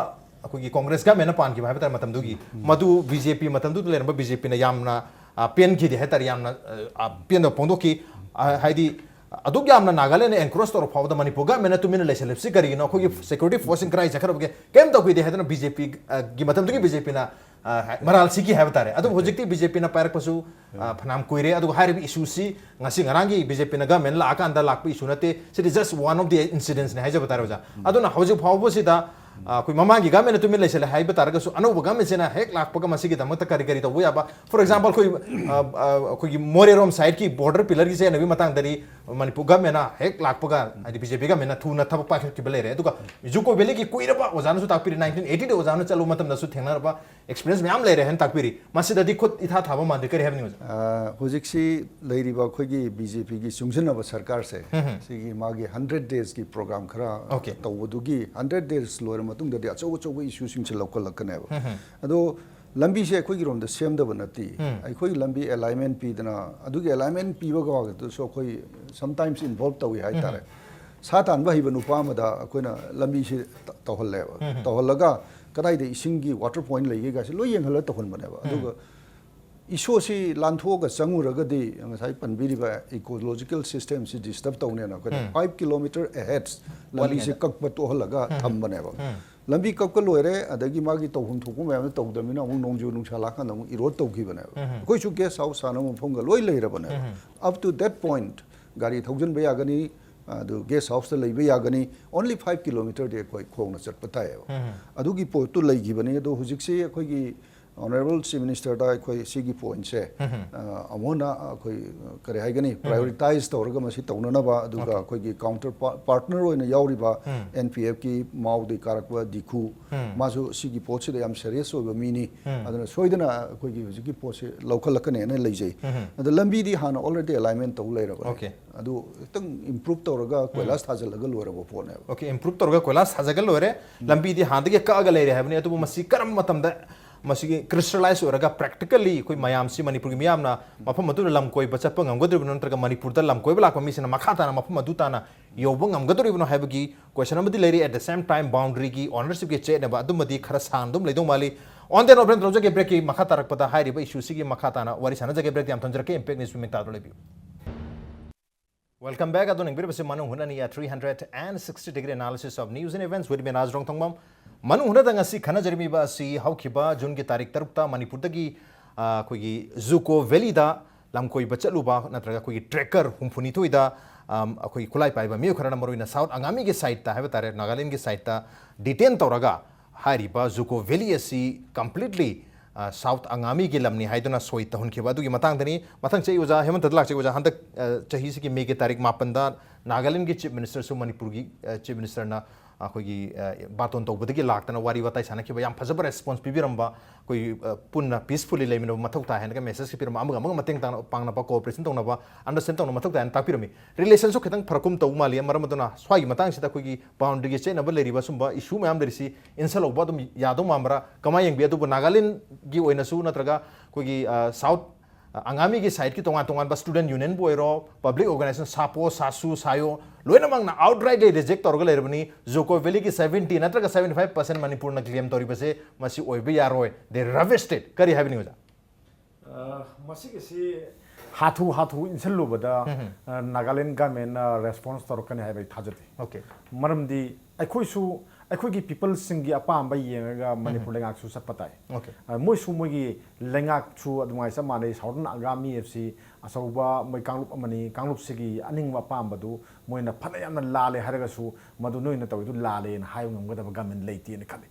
ꯑꯩꯈꯣꯏꯒꯤ Congress government ꯅ ꯄꯥꯟꯈꯤꯕ ꯍꯥꯏꯕ ꯇꯥꯔꯦ ꯃꯇꯝꯗꯨꯒꯤ, ꯃꯗꯨ B J P, ꯃꯇꯝꯗꯨꯗ ꯂꯩꯔꯝꯕ B J P ꯅ ꯌꯥꯝꯅ, ꯑ, ꯄꯦꯟꯈꯤꯗꯦ ꯍꯥꯏ ꯇꯥꯔꯦ, ꯌꯥꯝꯅ, ꯑ, ꯑ, ꯄꯦꯟꯗꯕ ꯐꯣꯡꯗꯣꯛꯈꯤ꯫ ꯑ, ꯍꯥꯏꯗꯤ ꯑꯗꯨꯛ ꯌꯥꯝꯅ ꯅꯥꯒꯥꯂꯦꯟꯗ encroach ꯇꯧꯔ ꯐꯥꯎꯕꯗ ꯃꯅꯤꯄꯨꯔ government ꯅ ꯇꯨꯃꯤꯟꯅ ꯂꯩꯁꯜꯂꯤꯕꯁꯤ ꯀꯔꯤꯒꯤꯅꯣ? ꯑꯩꯈꯣꯏꯒꯤ security force ꯁꯤꯡ ꯀꯗꯥꯏ ꯆꯠꯈ꯭ꯔꯕꯒꯦ? ꯀꯩꯝ ꯇꯧꯈꯤꯗꯦ ꯍꯥꯏꯗꯅ B J P, ꯑ, ꯒꯤ ꯃꯇꯝꯗꯨꯒꯤ B J P ꯅ, ꯑ, ꯍꯥꯏ-, ꯃꯔꯥꯜ ꯁꯤꯈꯤ ꯍꯥꯏꯕ ꯇꯥꯔꯦ꯫ ꯑꯗꯨꯕꯨ ꯍꯧꯖꯤꯛꯇꯤ B J P ꯅ ꯄꯥꯏꯔꯛꯄꯁꯨ, ꯑ, ꯐꯅꯌꯥꯝ ꯀꯨꯏꯔꯦ꯫ ꯑꯗꯨꯒ ꯍꯥꯏꯔꯤꯕ issue ꯁꯤ ꯉꯁꯤ ꯉꯔꯥꯡꯒꯤ B J P ꯅ government ꯂꯥꯛꯑꯀꯥꯟꯗ ꯂꯥꯛꯄ issue ꯅꯠꯇꯦ꯫ ꯁꯤꯗꯤ just one of the incidents ꯅꯤ ꯍꯥꯏꯖꯕ ꯇꯥꯔꯦ, ꯑꯣꯖꯥ꯫ ꯑꯗꯨꯅ ꯍꯧꯖꯤꯛ ꯐꯥꯎꯕꯁꯤꯗ, ꯑ, ꯑꯩꯈꯣꯏ ꯃꯃꯥꯡꯒꯤ government ꯅ ꯇꯨꯃꯤꯟ ꯂꯩꯁꯜꯂꯦ ꯍꯥꯏꯕ ꯇꯥꯔꯒꯁꯨ, ꯑꯅꯧꯕ government ꯁꯤꯅ ꯍꯦꯛ ꯂꯥꯛꯄꯒ ꯃꯁꯤꯒꯤꯗꯃꯛꯇ ꯀꯔꯤ ꯀꯔꯤ ꯇꯧꯕ ꯌꯥꯕ? For example, ꯑꯩꯈꯣꯏ, ꯑ, ꯑ, ꯑꯩꯈꯣꯏꯒꯤ ꯃꯣꯔꯦꯔꯣꯝ side ꯀꯤ border pillar ꯒꯤ ꯆꯦꯟꯅꯕꯒꯤ ꯃꯇꯥꯡꯗꯗꯤ ꯃꯅꯤꯄꯨꯔ government ꯅ ꯍꯦꯛ ꯂꯥꯛꯄꯒ, ꯍꯥꯏꯗꯤ B J P government ꯅ ꯊꯨꯅ ꯊꯕꯛ ꯄꯥꯏꯈꯠꯈꯤꯕ ꯂꯩꯔꯦ꯫ ꯑꯗꯨꯒ Juko Valley ꯒꯤ ꯀꯨꯏꯔꯕ, ꯑꯣꯖꯥꯅꯁꯨ ꯇꯥꯛꯄꯤꯔꯤ, nineteen eighty ꯗ ꯑꯣꯖꯥꯅ ꯆꯠꯂꯨꯕ ꯃꯇꯝꯗꯁꯨ ꯊꯦꯡꯅꯔꯕ experience ꯃꯌꯥꯝ ꯂꯩꯔꯦ ꯍꯥꯏꯅ ꯇꯥꯛꯄꯤꯔꯤ꯫ ꯃꯁꯤꯗꯗꯤ ꯈꯨꯠ ꯏꯊꯥ ꯊꯥꯕ ꯃꯥꯟꯗꯦ꯫ ꯀꯔꯤ ꯍꯥꯏꯕꯅꯤ, ꯑꯣꯖꯥ? ꯑ, ꯍꯧꯖꯤꯛꯁꯤ ꯂꯩꯔꯤꯕ ꯑꯩꯈꯣꯏꯒꯤ B J P ꯒꯤ ꯆꯨꯡꯁꯤꯟꯅꯕ ꯁꯔꯀꯥꯔꯁꯦ, ꯁꯤꯒꯤ ꯃꯥꯒꯤ hundred days ꯀꯤ program ꯈꯔ ꯑꯣꯀꯦ꯫ ꯇꯧꯕꯗꯨꯒꯤ, hundred days ꯂꯣꯏꯔ ꯃꯇꯨꯡꯗꯗꯤ ꯑꯆꯧ ꯑꯆꯧꯕ issue ꯁꯤꯡꯁꯦ ꯂꯧꯈꯠꯂꯛꯀꯅꯦꯕ꯫ ꯑꯗꯣ ꯂꯝꯕꯤꯁꯦ ꯑꯩꯈꯣꯏꯒꯤꯔꯣꯝꯗ ꯁꯦꯝꯗꯕ ꯅꯠꯇꯦ꯫ ꯑꯩꯈꯣꯏꯒꯤ ꯂꯝꯕꯤ alignment ꯄꯤꯗꯅ, ꯑꯗꯨꯒꯤ alignment ꯄꯤꯕꯒ ꯋꯥꯒꯗꯨꯁꯨ ꯑꯩꯈꯣꯏ sometimes involve ꯇꯧꯏ ꯍꯥꯏꯇꯥꯔꯦ꯫ ꯁꯥ ꯇꯥꯟꯕ ꯍꯩꯕ ꯅꯨꯄꯥ ꯑꯃꯗ ꯑꯩꯈꯣꯏꯅ ꯂꯝꯕꯤꯁꯤ ꯇ-, ꯇꯧꯍꯜꯂꯦꯕ꯫ ꯇꯧꯍꯜꯂꯒ ꯀꯗꯥꯏꯗ ꯏꯁꯤꯡꯒꯤ water point ꯂꯩꯒꯦ ꯀꯥꯏꯁꯦ ꯂꯣꯏ ꯌꯦꯡꯍꯜꯂꯒ ꯇꯧꯍꯟꯕꯅꯦꯕ꯫ ꯑꯗꯨꯒ ꯏꯁꯣꯁꯤ ꯂꯥꯟꯊꯣꯛꯑꯒ ꯆꯪꯉꯨꯔꯒꯗꯤ ꯉꯁꯥꯏ ꯄꯟꯕꯤꯔꯤꯕ ꯏꯀꯣꯂꯣꯖꯤꯀꯦꯜ ꯁꯤꯁꯇꯦꯝꯁꯤ ꯗꯤꯁꯇꯔꯕ ꯇꯧꯅꯦꯅ ꯑꯩꯈꯣꯏꯅ ꯐꯥꯏꯚ ꯀꯤꯂꯣꯃꯤꯇꯔ ꯑꯍꯦꯗ ꯂꯝꯕꯤꯁꯦ ꯀꯛꯄ ꯇꯣꯛꯍꯜꯂꯒ ꯊꯝꯕꯅꯦꯕ꯫ ꯂꯝꯕꯤ ꯀꯛꯄ ꯂꯣꯏꯔꯦ, ꯑꯗꯒꯤ ꯃꯥꯒꯤ ꯇꯧꯐꯝ ꯊꯣꯛꯄ ꯃꯌꯥꯝꯗꯣ ꯇꯧꯗꯕꯅꯤꯅ ꯑꯃꯨꯛ ꯅꯣꯡꯖꯨ ꯅꯨꯡꯁꯥ ꯂꯥꯛꯀꯥꯟꯗ ꯑꯃꯨꯛ ꯏꯔꯣꯗ ꯇꯧꯈꯤꯕꯅꯦꯕ꯫ ꯑꯩꯈꯣꯏꯁꯨ ꯒꯦꯁ ꯍꯥꯎꯁ ꯁꯥꯟꯅꯕ ꯃꯐꯝꯒ ꯂꯣꯏ ꯂꯩꯔꯕꯅꯦꯕ꯫ Up to that point ꯒꯥꯔꯤ ꯊꯧꯖꯤꯟꯕ ꯌꯥꯒꯅꯤ, ꯑꯗꯨ ꯒꯦꯁ ꯍꯥꯎꯁꯇ ꯂꯩꯕ ꯌꯥꯒꯅꯤ꯫ Only five kilometerꯗꯤ ꯑꯩꯈꯣꯏ ꯈꯣꯡꯅ ꯆꯠꯄ ꯇꯥꯏꯌꯦꯕ꯫ ꯑꯗꯨꯒꯤ ꯄꯣꯠꯇꯨ ꯂꯩꯈꯤꯕꯅꯤ꯫ ꯑꯗꯣ ꯍꯧꯖꯤꯛꯁꯤ ꯑꯩꯈꯣꯏꯒꯤ ꯑꯣꯅꯔꯦꯕꯜ ꯆꯤꯐ ꯃꯤꯅꯤꯁꯇꯔꯗ ꯑꯩꯈꯣꯏ ꯁꯤꯒꯤ ꯄꯣꯏꯟꯠꯁꯦ ꯑꯃꯨꯛ ꯍꯟꯅ ꯑꯩꯈꯣꯏ ꯀꯔꯤ ꯍꯥꯏꯒꯅꯤ, ꯄ꯭ꯔꯥꯏꯑꯣꯔꯤꯇꯥꯏꯁ ꯇꯧꯔꯒ ꯃꯁꯤ ꯇꯧꯅꯅꯕ, ꯑꯗꯨꯒ ꯑꯩꯈꯣꯏꯒꯤ ꯀꯥꯎꯟꯇꯔ ꯄꯥꯔꯠꯅꯔ ꯑꯣꯏꯅ ꯌꯥꯎꯔꯤꯕ ꯑꯦꯟ ꯄꯤ ꯑꯦꯐꯀꯤ ꯃꯥꯎꯗꯒꯤ ꯀꯥꯔꯛꯄ ꯗꯤꯈꯨ, ꯃꯥꯁꯨ ꯁꯤꯒꯤ ꯄꯣꯠꯁꯤꯗ ꯌꯥꯝ ꯁꯦꯔꯤꯌꯁ ꯑꯣꯏꯕ ꯃꯤꯅꯤ꯫ ꯑꯗꯨꯅ ꯁꯣꯏꯗꯅ ꯑꯩꯈꯣꯏꯒꯤ ꯍꯧꯖꯤꯛꯀꯤ ꯄꯣꯠꯁꯦ ꯂꯧꯈꯠꯂꯛꯀꯅꯦꯅ ꯂꯩꯖꯩ꯫ ꯑꯗꯣ ꯂꯝꯕꯤꯗꯤ ꯍꯥꯟꯅ ꯑꯣꯜꯔꯦꯗꯤ ꯑꯦꯂꯥꯏꯟꯃꯦꯟ ꯇꯧ ꯂꯩꯔꯕꯅꯦ꯫ Okay. ꯑꯗꯨ ꯈꯤꯇꯪ ꯏꯝꯄ꯭ꯔꯨꯞ ꯇꯧꯔꯒ ꯀꯣꯏꯂꯥꯁ ꯊꯥꯖꯤꯜꯂꯒ ꯂꯣꯏꯔꯕ ꯄꯣꯠꯅꯦꯕ꯫ Okay, ꯏꯝꯄ꯭ꯔꯨꯞ ꯇꯧꯔꯒ ꯀꯣꯏꯂꯥꯁ ꯊꯥꯖꯒ ꯂꯣꯏꯔꯦ꯫ ꯂꯝꯕꯤꯗꯤ ꯍꯥꯟꯅꯗꯒꯤ ꯀꯛꯑꯒ ꯂꯩꯔꯦ ꯍꯥꯏꯕꯅꯤ꯫ ꯑꯗꯨꯕꯨ ꯃꯁꯤ ꯀꯔꯝꯕ ꯃꯇꯝꯗ ꯃꯁꯤꯒꯤ ꯀ꯭ꯔꯤꯁꯇꯂꯥꯏꯁ ꯑꯣꯏꯔꯒ ꯄ꯭ꯔꯦꯛꯇꯤꯀꯦꯜꯂꯤ ꯑꯩꯈꯣꯏ ꯃꯌꯥꯝꯁꯤ, ꯃꯅꯤꯄꯨꯔꯒꯤ ꯃꯤꯌꯥꯝꯅ ꯃꯐꯝ ꯑꯗꯨꯗ ꯂꯝ ꯀꯣꯏꯕ ꯆꯠꯄ ꯉꯝꯒꯗꯧꯔꯤꯕꯅꯣ, ꯅꯠꯇ꯭ꯔꯒ ꯃꯅꯤꯄꯨꯔꯗ ꯂꯝ ꯀꯣꯏꯕ ꯂꯥꯛꯄ ꯃꯤꯁꯤꯡꯅ ꯃꯈꯥ ꯇꯥꯅ ꯃꯐꯝ ꯑꯗꯨ ꯇꯥꯅ ꯌꯧꯕ ꯉꯝꯒꯗꯧꯔꯤꯕꯅꯣ ꯍꯥꯏꯕꯒꯤ ꯀꯣꯏꯁꯟ ꯑꯃꯗꯤ ꯂꯩꯔꯤ꯫ At the same time, ꯕꯥꯎꯟꯗꯔꯤꯒꯤ ꯑꯣꯅꯔꯁꯤꯞꯀꯤ ꯆꯦꯠꯅꯕ ꯑꯗꯨꯃꯗꯤ ꯈꯔ ꯁꯥꯡꯅ ꯑꯗꯨꯝ ꯂꯩꯗꯧ ꯃꯥꯜꯂꯤ꯫ On the note, ꯇꯧꯖꯒꯦ ꯕ꯭ꯔꯦꯛꯀꯤ ꯃꯈꯥ ꯇꯥꯔꯛꯄꯗ ꯍꯥꯏꯔꯤꯕ ꯏꯁꯨꯁꯤꯒꯤ ꯃꯈꯥ ꯇꯥꯅ ꯋꯥꯔꯤ ꯁꯥꯟꯅꯖꯒꯦ꯫ ꯕ꯭ꯔꯦꯛꯇꯤ ꯌꯥꯝ ꯊꯝꯖꯔꯛꯀꯦ꯫ Impact News ꯃꯤꯡ ꯇꯥꯗꯨꯅ ꯂꯩꯕꯤꯌꯨ꯫ Welcome back. ꯑꯗꯣ ꯌꯦꯡꯕꯤꯔꯤꯕꯁꯤ ꯃꯅꯨꯡ ꯍꯨꯠꯅꯅꯤ, a three hundred and sixty degree analysis of news and events with me, ꯔꯥꯖ ꯔꯣꯡꯊꯣꯡꯕꯝ꯫ ꯃꯅꯨꯡ ꯍꯨꯠꯅꯗ ꯉꯁꯤ ꯈꯟꯅꯖꯔꯤꯕ ꯑꯁꯤ ꯍꯧꯈꯤꯕ ꯖꯨꯟꯒꯤ ꯇꯥꯔꯤꯛ ꯇꯔꯨꯛꯇ ꯃꯅꯤꯄꯨꯔꯗꯒꯤ, ꯑ, ꯑꯩꯈꯣꯏꯒꯤ ꯖꯨꯀꯣ ꯚꯦꯂꯤꯗ ꯂꯝꯀꯣꯏꯕ ꯆꯠꯂꯨꯕ ꯅꯠꯇ꯭ꯔꯒ ꯑꯩꯈꯣꯏꯒꯤ ꯇ꯭ꯔꯦꯀꯔ ꯍꯨꯝꯐꯨꯅꯤꯊꯣꯏꯗ, ꯑꯝ, ꯑꯩꯈꯣꯏꯒꯤ ꯈꯨꯠꯂꯥꯏ ꯄꯥꯏꯕ ꯃꯤꯑꯣꯏ ꯈꯔꯅ ꯃꯔꯨꯑꯣꯏꯅ ꯁꯥꯎꯠ ꯑꯉꯥꯃꯤꯒꯤ ꯁꯥꯏꯠꯇ ꯍꯥꯏꯕ ꯇꯥꯔꯦ, ꯅꯥꯒꯥꯂꯦꯟꯒꯤ ꯁꯥꯏꯠꯇ ꯗꯤꯇꯦꯟ ꯇꯧꯔꯒ ꯍꯥꯏꯔꯤꯕ ꯖꯨꯀꯣ ꯚꯦꯂꯤ ꯑꯁꯤ completely, ꯑ, ꯁꯥꯎꯠ ꯑꯉꯥꯃꯤꯒꯤ ꯂꯝꯅꯤ ꯍꯥꯏꯗꯨꯅ ꯁꯣꯏ ꯇꯧꯍꯟꯈꯤꯕ ꯑꯗꯨꯒꯤ ꯃꯇꯥꯡꯗꯅꯤ꯫ ꯃꯊꯪ ꯆꯍꯤ ꯑꯣꯖꯥ ꯍꯦꯃꯟꯇꯗ ꯂꯥꯛꯆꯩ꯫ ꯑꯣꯖꯥ, ꯍꯟꯗꯛ, ꯑ, ꯆꯍꯤꯁꯤꯒꯤ ꯃꯦꯒꯤ ꯇꯥꯔꯤꯛ ꯃꯥꯄꯟꯗ ꯅꯥꯒꯥꯂꯦꯟꯒꯤ ꯆꯤꯐ ꯃꯤꯅꯤꯁꯇꯔꯁꯨ ꯃꯅꯤꯄꯨꯔꯒꯤ, ꯑ, ꯆꯤꯐ ꯃꯤꯅꯤꯁꯇꯔꯅ ꯑꯩꯈꯣꯏꯒꯤ, ꯑ, ꯕꯥꯇꯣꯟ ꯇꯧꯕꯗꯒꯤ ꯂꯥꯛꯇꯅ ꯋꯥꯔꯤ ꯋꯥꯇꯥꯏ ꯁꯥꯟꯅꯈꯤꯕ, ꯌꯥꯝ ꯐꯖꯕ ꯔꯦꯁꯄꯣꯟꯁ ꯄꯤꯕꯤꯔꯝꯕ, ꯑꯩꯈꯣꯏ, ꯑ, ꯄꯨꯟꯅ ꯄꯤꯁꯐꯨꯜꯂꯤ ꯂꯩꯃꯤꯟꯅꯕ ꯃꯊꯧ ꯇꯥꯏ ꯍꯥꯏꯅꯒ ꯃꯦꯁꯦꯖ ꯄꯤꯔꯝꯕ, ꯑꯃꯒ ꯑꯃꯒ ꯃꯇꯦꯡ ꯇꯥꯡꯅ, ꯄꯥꯡꯅꯕ, ꯀꯣꯑꯣꯄꯔꯦꯁꯟ ꯇꯧꯅꯕ, ꯑꯟꯗꯔꯁ꯭ꯇꯦꯟ ꯇꯧꯅꯕ ꯃꯊꯧ ꯇꯥꯏ ꯍꯥꯏꯅ ꯇꯥꯛꯄꯤꯔꯝꯃꯤ꯫ ꯔꯤꯂꯦꯁꯟꯁꯨ ꯈꯤꯇꯪ ꯐꯔꯛꯀꯨꯝ ꯇꯧꯕ ꯃꯥꯜꯂꯤ꯫ ꯃꯔꯝ ꯑꯗꯨꯅ ꯁ꯭ꯋꯥꯏꯒꯤ ꯃꯇꯥꯡꯁꯤꯗ ꯑꯩꯈꯣꯏꯒꯤ ꯕꯥꯎꯟꯗꯔꯤꯒꯤ ꯆꯦꯠꯅꯕ ꯂꯩꯔꯤꯕ ꯁꯨꯝꯕ ꯏꯁꯨ ꯃꯌꯥꯝ ꯂꯩꯔꯤꯁꯤ ꯏꯟꯁꯜꯍꯧꯕ ꯑꯗꯨꯝ ꯌꯥꯗꯧ ꯃꯥꯟꯕ꯭ꯔꯥ? ꯀꯃꯥꯏꯅ ꯌꯦꯡꯕꯤ? ꯑꯗꯨꯕꯨ ꯅꯥꯒꯥꯂꯦꯟꯒꯤ ꯑꯣꯏꯅꯁꯨ ꯅꯠꯇ꯭ꯔꯒ ꯑꯩꯈꯣꯏꯒꯤ, ꯑ, ꯁꯥꯎꯠ, ꯑ, ꯑꯉꯥꯃꯤꯒꯤ ꯁꯥꯏꯠꯀꯤ ꯇꯣꯉꯥꯟ ꯇꯣꯉꯥꯟꯕ ꯁ꯭ꯇꯨꯗꯦꯟꯠ ꯌꯨꯅꯤꯌꯟꯕꯨ ꯑꯣꯏꯔꯣ, ꯄꯕ꯭ꯂꯤꯛ ꯑꯣꯔꯒꯅꯥꯏꯖꯦꯁꯟ ꯁꯥꯄꯣ, ꯁꯥꯁꯨ, ꯁꯥꯌꯣ ꯂꯣꯏꯅꯃꯛꯅ ꯑꯥꯎꯠꯔꯥꯏꯠꯂꯤ ꯔꯤꯖꯦꯛ ꯇꯧꯔꯒ ꯂꯩꯔꯕꯅꯤ꯫ ꯖꯨꯀꯣ ꯚꯦꯂꯤꯒꯤ seventy ꯅꯠꯇ꯭ꯔꯒ seventy five percent ꯃꯅꯤꯄꯨꯔꯅ ꯀ꯭ꯂꯦꯝ ꯇꯧꯔꯤꯕꯁꯦ ꯃꯁꯤ ꯑꯣꯏꯕ ꯌꯥꯔꯣꯏ꯫ They rubbish it꯫ ꯀꯔꯤ ꯍꯥꯏꯕꯤꯅꯤꯡꯉꯤ ꯑꯣꯖꯥ? ꯑ, ꯃꯁꯤꯒꯤꯁꯤ ꯍꯥꯊꯨ ꯍꯥꯊꯨ ꯏꯟꯁꯤꯜꯂꯨꯕꯗ, ꯑ, ꯅꯥꯒꯥꯂꯦꯟ ꯒꯃꯦꯟꯅ ꯔꯦꯁꯄꯣꯟꯁ ꯇꯧꯔꯛꯀꯅꯤ ꯍꯥꯏꯕ ꯑꯩ ꯊꯥꯖꯗꯦ꯫ ꯑꯣꯀꯦ꯫ ꯃꯔꯝꯗꯤ ꯑꯩꯈꯣꯏꯁꯨ, ꯑꯩꯈꯣꯏꯒꯤ ꯄꯤꯄꯜꯁꯤꯡꯒꯤ ꯑꯄꯥꯝꯕ ꯌꯦꯡꯉꯒ ꯃꯅꯤꯄꯨꯔ ꯂꯩꯉꯥꯛꯁꯨ ꯆꯠꯄ ꯇꯥꯏ꯫ ꯑꯣꯀꯦ꯫ ꯑ, ꯃꯣꯏꯁꯨ ꯃꯣꯏꯒꯤ ꯂꯩꯉꯥꯛꯁꯨ ꯑꯗꯨꯃꯥꯏꯅ ꯆꯞ ꯃꯥꯟꯅꯩ꯫ ꯁꯥꯎꯗꯔꯟ ꯑꯪꯒꯥꯃꯤ ꯑꯦꯐ ꯁꯤ ꯑꯆꯧꯕ ꯃꯣꯏ ꯀꯥꯡꯂꯨꯞ ꯑꯃꯅꯤ꯫ ꯀꯥꯡꯂꯨꯞꯁꯤꯒꯤ ꯑꯅꯤꯡꯕ ꯑꯄꯥꯝꯕꯗꯨ ꯃꯣꯏꯅ ꯐꯅ ꯌꯥꯝꯅ ꯂꯥꯜꯂꯦ ꯍꯥꯏꯔꯒꯁꯨ, ꯃꯗꯨ ꯅꯣꯏꯅ ꯇꯧꯔꯤꯗꯨ ꯂꯥꯜꯂꯦꯅ ꯍꯥꯏꯕ ꯉꯝꯒꯗꯕ ꯒꯃꯦꯟ ꯂꯩꯇꯦꯅ ꯈꯜꯂꯤ꯫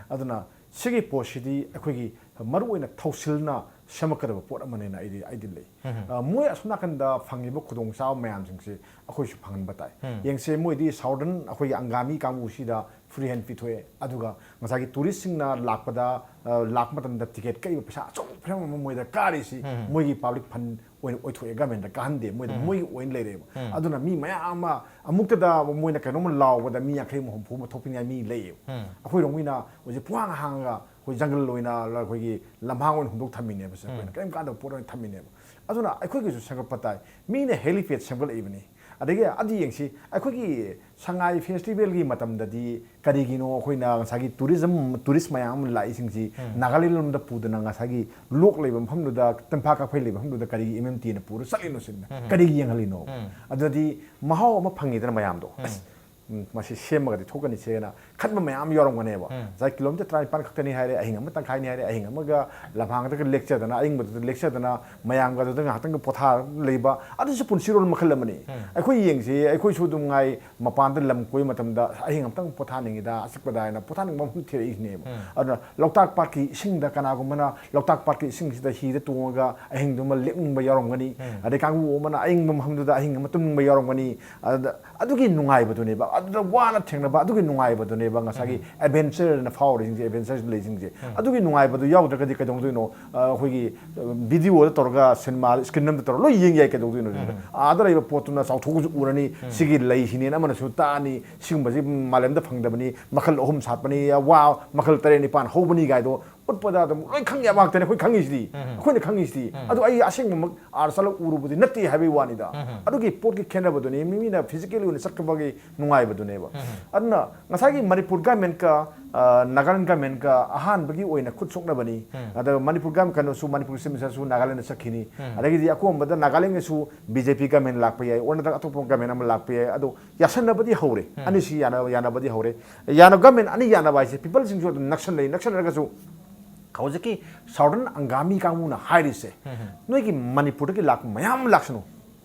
ꯑꯗꯨꯅ ꯁꯤꯒꯤ ꯄꯣꯠꯁꯤꯗꯤ ꯑꯩꯈꯣꯏꯒꯤ ꯃꯔꯨꯑꯣꯏꯅ ꯊꯧꯁꯤꯜꯅ ꯁꯦꯝꯃꯛꯀꯗꯕ ꯄꯣꯠ ꯑꯃꯅꯦꯅ ꯑꯩꯗꯤ, ꯑꯩꯗꯤ ꯂꯩ꯫ ꯑ, ꯃꯣꯏ ꯑꯁꯣꯝ ꯅꯥꯀꯟꯗ ꯐꯪꯉꯤꯕ ꯈꯨꯗꯣꯡꯆꯥꯕ ꯃꯌꯥꯝꯁꯤꯡꯁꯦ ꯑꯩꯈꯣꯏꯁꯨ ꯐꯪꯍꯟꯕ ꯇꯥꯏ꯫ ꯌꯦꯡꯁꯦ, ꯃꯣꯏꯗꯤ ꯁꯥꯎꯗꯔꯟ ꯑꯩꯈꯣꯏꯒꯤ ꯑꯪꯒꯥꯃꯤ ꯀꯥꯡꯕꯨꯁꯤꯗ ꯐ꯭ꯔꯤ ꯍꯦꯟ ꯄꯤꯊꯣꯛꯑꯦ, ꯑꯗꯨꯒ ꯉꯁꯥꯏꯒꯤ ꯇꯨꯔꯤꯁꯁꯤꯡꯅ ꯂꯥꯛꯄꯗ, ꯑ, ꯂꯥꯛꯄ ꯃꯇꯝꯗ ꯇꯤꯀꯦꯠ ꯀꯛꯏꯕ ꯄꯩꯁꯥ ꯑꯆꯧꯕ ꯐꯤꯔꯝ ꯑꯃ ꯃꯣꯏꯗ ꯀꯥꯔꯤꯁꯤ ꯃꯣꯏꯒꯤ ꯄꯕ꯭ꯂꯤꯛ ꯐꯟ ꯑꯣꯏꯅ ꯑꯣꯏꯊꯣꯛꯑꯦ, ꯒꯃꯦꯟꯗ ꯀꯥꯍꯟꯗꯦ, ꯃꯣꯏꯗ ꯃꯣꯏꯒꯤ ꯑꯣꯏꯅ ꯂꯩꯔꯦꯕ꯫ ꯑꯗꯨꯅ ꯃꯤ ꯃꯌꯥꯝ ꯑꯃ ꯑꯃꯨꯛꯇꯗ ꯃꯣꯏꯅ ꯀꯩꯅꯣꯝꯃ ꯂꯥꯎꯕꯗ ꯃꯤ ꯌꯥꯡꯈꯩ ꯑꯃ ꯍꯨꯝꯐꯨ ꯑꯃ ꯊꯣꯛꯄꯤꯅꯤꯡꯉꯥꯏ ꯃꯤ ꯂꯩꯌꯦꯕ꯫ ꯑꯩꯈꯣꯏꯔꯣꯝꯒꯤꯅ ꯍꯧꯖꯤꯛ ꯄꯨꯡꯍꯥꯡ ꯍꯥꯡꯉꯒ ꯑꯩꯈꯣꯏ ꯖꯪꯒꯜ ꯑꯣꯏꯅ ꯑꯩꯈꯣꯏꯒꯤ ꯂꯝꯍꯥꯡ ꯑꯣꯏꯅ ꯍꯨꯟꯗꯣꯛ ꯊꯝꯃꯤꯅꯦꯕ꯫ ꯁꯦ, ꯑꯩꯈꯣꯏꯅ ꯀꯔꯤꯝ ꯀꯥꯟꯗꯕ ꯄꯣꯠ ꯑꯣꯏꯅ ꯊꯝꯃꯤꯅꯦꯕ꯫ ꯑꯗꯨꯅ ꯑꯩꯈꯣꯏꯒꯤꯁꯨ ꯁꯦꯝꯒꯠꯄ ꯇꯥꯏ꯫ ꯃꯤꯅ ꯍꯦꯂꯤꯄꯦꯗ ꯁꯦꯝꯒꯠꯂꯛꯏꯕꯅꯤ꯫ ꯑꯗꯒꯤ ꯑꯗꯨ ꯌꯦꯡꯁꯤ, ꯑꯩꯈꯣꯏꯒꯤ ꯁꯉꯥꯏ ꯐꯦꯁꯇꯤꯚꯦꯜꯒꯤ ꯃꯇꯝꯗꯗꯤ ꯀꯔꯤꯒꯤꯅꯣ ꯑꯩꯈꯣꯏꯅ ꯉꯁꯥꯏꯒꯤ ꯇꯨꯔꯤꯖꯝ, ꯇꯨꯔꯤꯁ ꯃꯌꯥꯝ ꯑꯃ ꯂꯥꯛꯏꯁꯤꯡꯁꯤ ꯅꯥꯒꯥꯂꯦꯟ ꯂꯣꯝꯗ ꯄꯨꯗꯅ ꯉꯁꯥꯏꯒꯤ ꯂꯣꯛ ꯂꯩꯕ ꯃꯐꯝꯗꯨꯗ, ꯇꯝꯐꯥ ꯀꯛꯐꯩ ꯂꯩꯕ ꯃꯐꯝꯗꯨꯗ ꯀꯔꯤꯒꯤ ꯑꯦꯝ ꯑꯦꯝ ꯇꯤꯅ ꯄꯨꯔ ꯆꯠꯂꯤꯅꯣ ꯁꯤꯅ? ꯀꯔꯤꯒꯤ ꯌꯦꯡꯍꯜꯂꯤꯅꯣ? ꯑꯗꯨꯗꯤ ꯃꯍꯥꯎ ꯑꯃ ꯐꯪꯉꯤꯗꯅ ꯃꯌꯥꯝꯗꯣ꯫ ꯑꯁ, ꯎꯝ, ꯃꯁꯤ ꯁꯦꯝꯃꯒꯗꯤ ꯊꯣꯛꯀꯅꯤ ꯁꯦꯅ ꯈꯟꯕ ꯃꯌꯥꯝ ꯌꯥꯎꯔꯝꯒꯅꯦꯕ꯫ ꯉꯁꯥꯏ ꯀꯤꯂꯣꯃꯤꯇꯔ ꯇꯔꯥꯅꯤꯄꯥꯟ ꯈꯛꯇꯅꯤ ꯍꯥꯏꯔꯦ, ꯑꯍꯤꯡ ꯑꯃ ꯇꯪꯈꯥꯏꯅꯤ ꯍꯥꯏꯔꯦ, ꯑꯍꯤꯡ ꯑꯃꯒ ꯂꯝꯍꯥꯡꯗꯒ ꯂꯦꯛꯆꯗꯅ, ꯑꯏꯪꯕꯗꯨꯗ ꯂꯦꯛꯆꯗꯅ, ꯃꯌꯥꯝꯒ ꯑꯗꯨꯗ ꯉꯥꯏꯍꯥꯛꯇꯪꯒ ꯄꯣꯊꯥꯔꯒ ꯂꯩꯕ, ꯑꯗꯨꯁꯨ ꯄꯨꯟꯁꯤꯔꯣꯜ ꯃꯈꯜ ꯑꯃꯅꯤ꯫ ꯑꯩꯈꯣꯏ ꯌꯦꯡꯁꯤ, ꯑꯩꯈꯣꯏꯁꯨ ꯑꯗꯨꯝ ꯉꯥꯏ, ꯃꯄꯥꯟꯗ ꯂꯝ ꯀꯣꯏꯕ ꯃꯇꯝꯗ ꯑꯍꯤꯡ ꯑꯃꯇꯪ ꯄꯣꯊꯥꯅꯤꯡꯉꯤꯗ, ꯑꯆꯤꯛꯄꯗ ꯍꯥꯏꯅ ꯄꯣꯊꯥꯅꯤꯡꯕ ꯃꯐꯝ ꯊꯤꯔꯛꯏꯁꯤꯅꯦꯕ꯫ ꯑꯗꯨꯅ ꯂꯣꯛꯇꯥꯛ ꯄꯥꯠꯀꯤ ꯏꯁꯤꯡꯗ ꯀꯅꯥꯒꯨꯝꯕꯅ ꯂꯣꯛꯇꯥꯛ ꯄꯥꯠꯀꯤ ꯏꯁꯤꯡꯁꯤꯗ ꯍꯤꯗ ꯇꯣꯡꯉꯒ ꯑꯍꯤꯡꯗꯨꯃ ꯂꯦꯛꯅꯤꯡꯕ ꯌꯥꯎꯔꯝꯒꯅꯤ꯫ ꯑꯗꯩ ꯀꯥꯡꯕꯨ ꯑꯃꯅ ꯑꯏꯪꯕ ꯃꯐꯝꯗꯨꯗ ꯑꯍꯤꯡ ꯑꯃ ꯇꯨꯝꯅꯤꯡꯕ ꯌꯥꯎꯔꯝꯒꯅꯤ꯫ ꯑꯗꯨꯗ ꯑꯗꯨꯒꯤ ꯅꯨꯡꯉꯥꯏꯕꯗꯨꯅꯦꯕ, ꯑꯗꯨꯗ ꯋꯥꯅ ꯊꯦꯡꯅꯕ ꯑꯗꯨꯒꯤ ꯅꯨꯡꯉꯥꯏꯕꯗꯨꯅꯦꯕ ꯉꯁꯥꯏꯒꯤ ꯑꯦꯗꯚꯦꯟꯆꯔꯅ ꯐꯥꯎꯔꯤꯁꯤꯡꯁꯦ, ꯑꯦꯗꯚꯦꯟꯆꯔ ꯂꯩꯁꯤꯡꯁꯦ꯫ ꯑꯗꯨꯒꯤ ꯅꯨꯡꯉꯥꯏꯕꯗꯨ ꯌꯥꯎꯗ꯭ꯔꯒꯗꯤ ꯀꯩꯗꯧꯗꯣꯏꯅꯣ? ꯑ, ꯑꯩꯈꯣꯏꯒꯤ, ꯑ, ꯚꯤꯗꯤꯑꯣꯗ ꯇꯧꯔꯒ, ꯁꯤꯅꯦꯃꯥ ꯁ꯭ꯀ꯭ꯔꯤꯟ ꯑꯃꯗ ꯇꯧꯔꯒ ꯂꯣꯏ ꯌꯦꯡ ꯌꯥꯏ꯫ ꯀꯩꯗꯧꯗꯣꯏꯅꯣ? ꯑꯥꯗ ꯂꯩꯕ ꯄꯣꯠꯇꯨꯅ ꯆꯥꯎꯊꯣꯛꯑꯁꯨ ꯎꯔꯅꯤ, ꯁꯤꯒꯤ ꯂꯩꯁꯤꯅꯦꯅ ꯑꯃꯅꯁꯨ ꯇꯥꯛꯑꯅꯤ, ꯁꯤꯒꯨꯝꯕꯁꯤ ꯃꯥꯂꯦꯝꯗ ꯐꯪꯗꯕꯅꯤ, ꯃꯈꯜ ꯑꯍꯨꯝ ꯁꯥꯠꯄꯅꯤ, ꯋꯥ ꯃꯈꯜ ꯇꯔꯦꯠ ꯅꯤꯄꯥꯟ ꯍꯧꯕꯅꯤ ꯀꯥꯏꯗꯣ ꯎꯠꯄꯗ ꯑꯗꯨꯝ ꯂꯣꯏ ꯈꯪ ꯌꯥꯕ ꯉꯥꯛꯇꯅꯤ꯫ ꯑꯩꯈꯣꯏ ꯈꯪꯉꯤꯁꯤꯗꯤ, ꯑꯩꯈꯣꯏꯅ ꯈꯪꯉꯤꯁꯤꯗꯤ꯫ ꯑꯗꯨ ꯑꯩ ꯑꯁꯦꯡꯕꯃꯛ ꯑꯥꯔ ꯆꯠꯂꯒ ꯎꯔꯨꯕꯗꯤ ꯅꯠꯇꯦ ꯍꯥꯏꯕꯒꯤ ꯋꯥꯅꯤꯗ꯫ ꯑꯗꯨꯒꯤ ꯄꯣꯠꯀꯤ ꯈꯦꯠꯅꯕꯗꯨꯅꯤ, ꯃꯤ ꯃꯤꯅ ꯐꯤꯖꯤꯀꯦꯜ ꯑꯣꯏꯅ ꯆꯠꯈꯤꯕꯒꯤ ꯅꯨꯡꯉꯥꯏꯕꯗꯨꯅꯦꯕ꯫ ꯑꯗꯨꯅ ꯉꯁꯥꯏꯒꯤ ꯃꯅꯤꯄꯨꯔ ꯒꯃꯦꯟꯀ ꯅꯥꯒꯥꯂꯦꯟ ꯒꯃꯦꯟꯀ ꯑꯍꯥꯟꯕꯒꯤ ꯑꯣꯏꯅ ꯈꯨꯠ ꯁꯣꯛꯅꯕꯅꯤ꯫ ꯑꯗ ꯃꯅꯤꯄꯨꯔ ꯒꯃꯦꯟ ꯀꯩꯅꯣꯁꯨ, ꯃꯅꯤꯄꯨꯔ ꯆꯤꯐ ꯃꯤꯅꯤꯁꯇꯔꯁꯨ ꯅꯥꯒꯥꯂꯦꯟꯗ ꯆꯠꯈꯤꯅꯤ꯫ ꯑꯗꯒꯤꯗꯤ ꯑꯀꯣꯟꯕꯗ ꯅꯥꯒꯥꯂꯦꯟꯒꯤꯁꯨ ꯕꯤ ꯖꯦ ꯄꯤ ꯒꯃꯦꯟ ꯂꯥꯛꯄ ꯌꯥꯏ, ꯑꯣꯔ ꯅꯠꯇ꯭ꯔꯒ ꯑꯇꯣꯞꯄ ꯒꯃꯦꯟ ꯑꯃ ꯂꯥꯛꯄ ꯌꯥꯏ꯫ ꯑꯗꯣ ꯌꯥꯁꯟꯅꯕꯗꯤ ꯍꯧꯔꯦ꯫ ꯑꯅꯤꯁꯤ ꯌꯥꯅ-, ꯌꯥꯅꯕꯗꯤ ꯍꯧꯔꯦ꯫ ꯌꯥꯅ-, ꯒꯃꯦꯟ ꯑꯅꯤ ꯌꯥꯅꯕ ꯍꯥꯏꯁꯦ ꯄꯤꯄꯜꯁꯤꯡꯁꯨ ꯑꯗꯨꯝ ꯅꯛꯁꯟꯅꯩ꯫ ꯅꯛꯁꯟꯅꯔꯒꯁꯨ ꯍꯧꯖꯤꯛꯀꯤ ꯁꯥꯎꯗꯔꯟ ꯑꯪꯒꯥꯃꯤ ꯀꯥꯡꯕꯨꯅ ꯍꯥꯏꯔꯤꯁꯦ, "ꯅꯣꯏꯒꯤ ꯃꯅꯤꯄꯨꯔꯗꯒꯤ ꯂꯥꯛꯄ ꯃꯌꯥꯝ ꯂꯥꯛꯁꯅꯨ,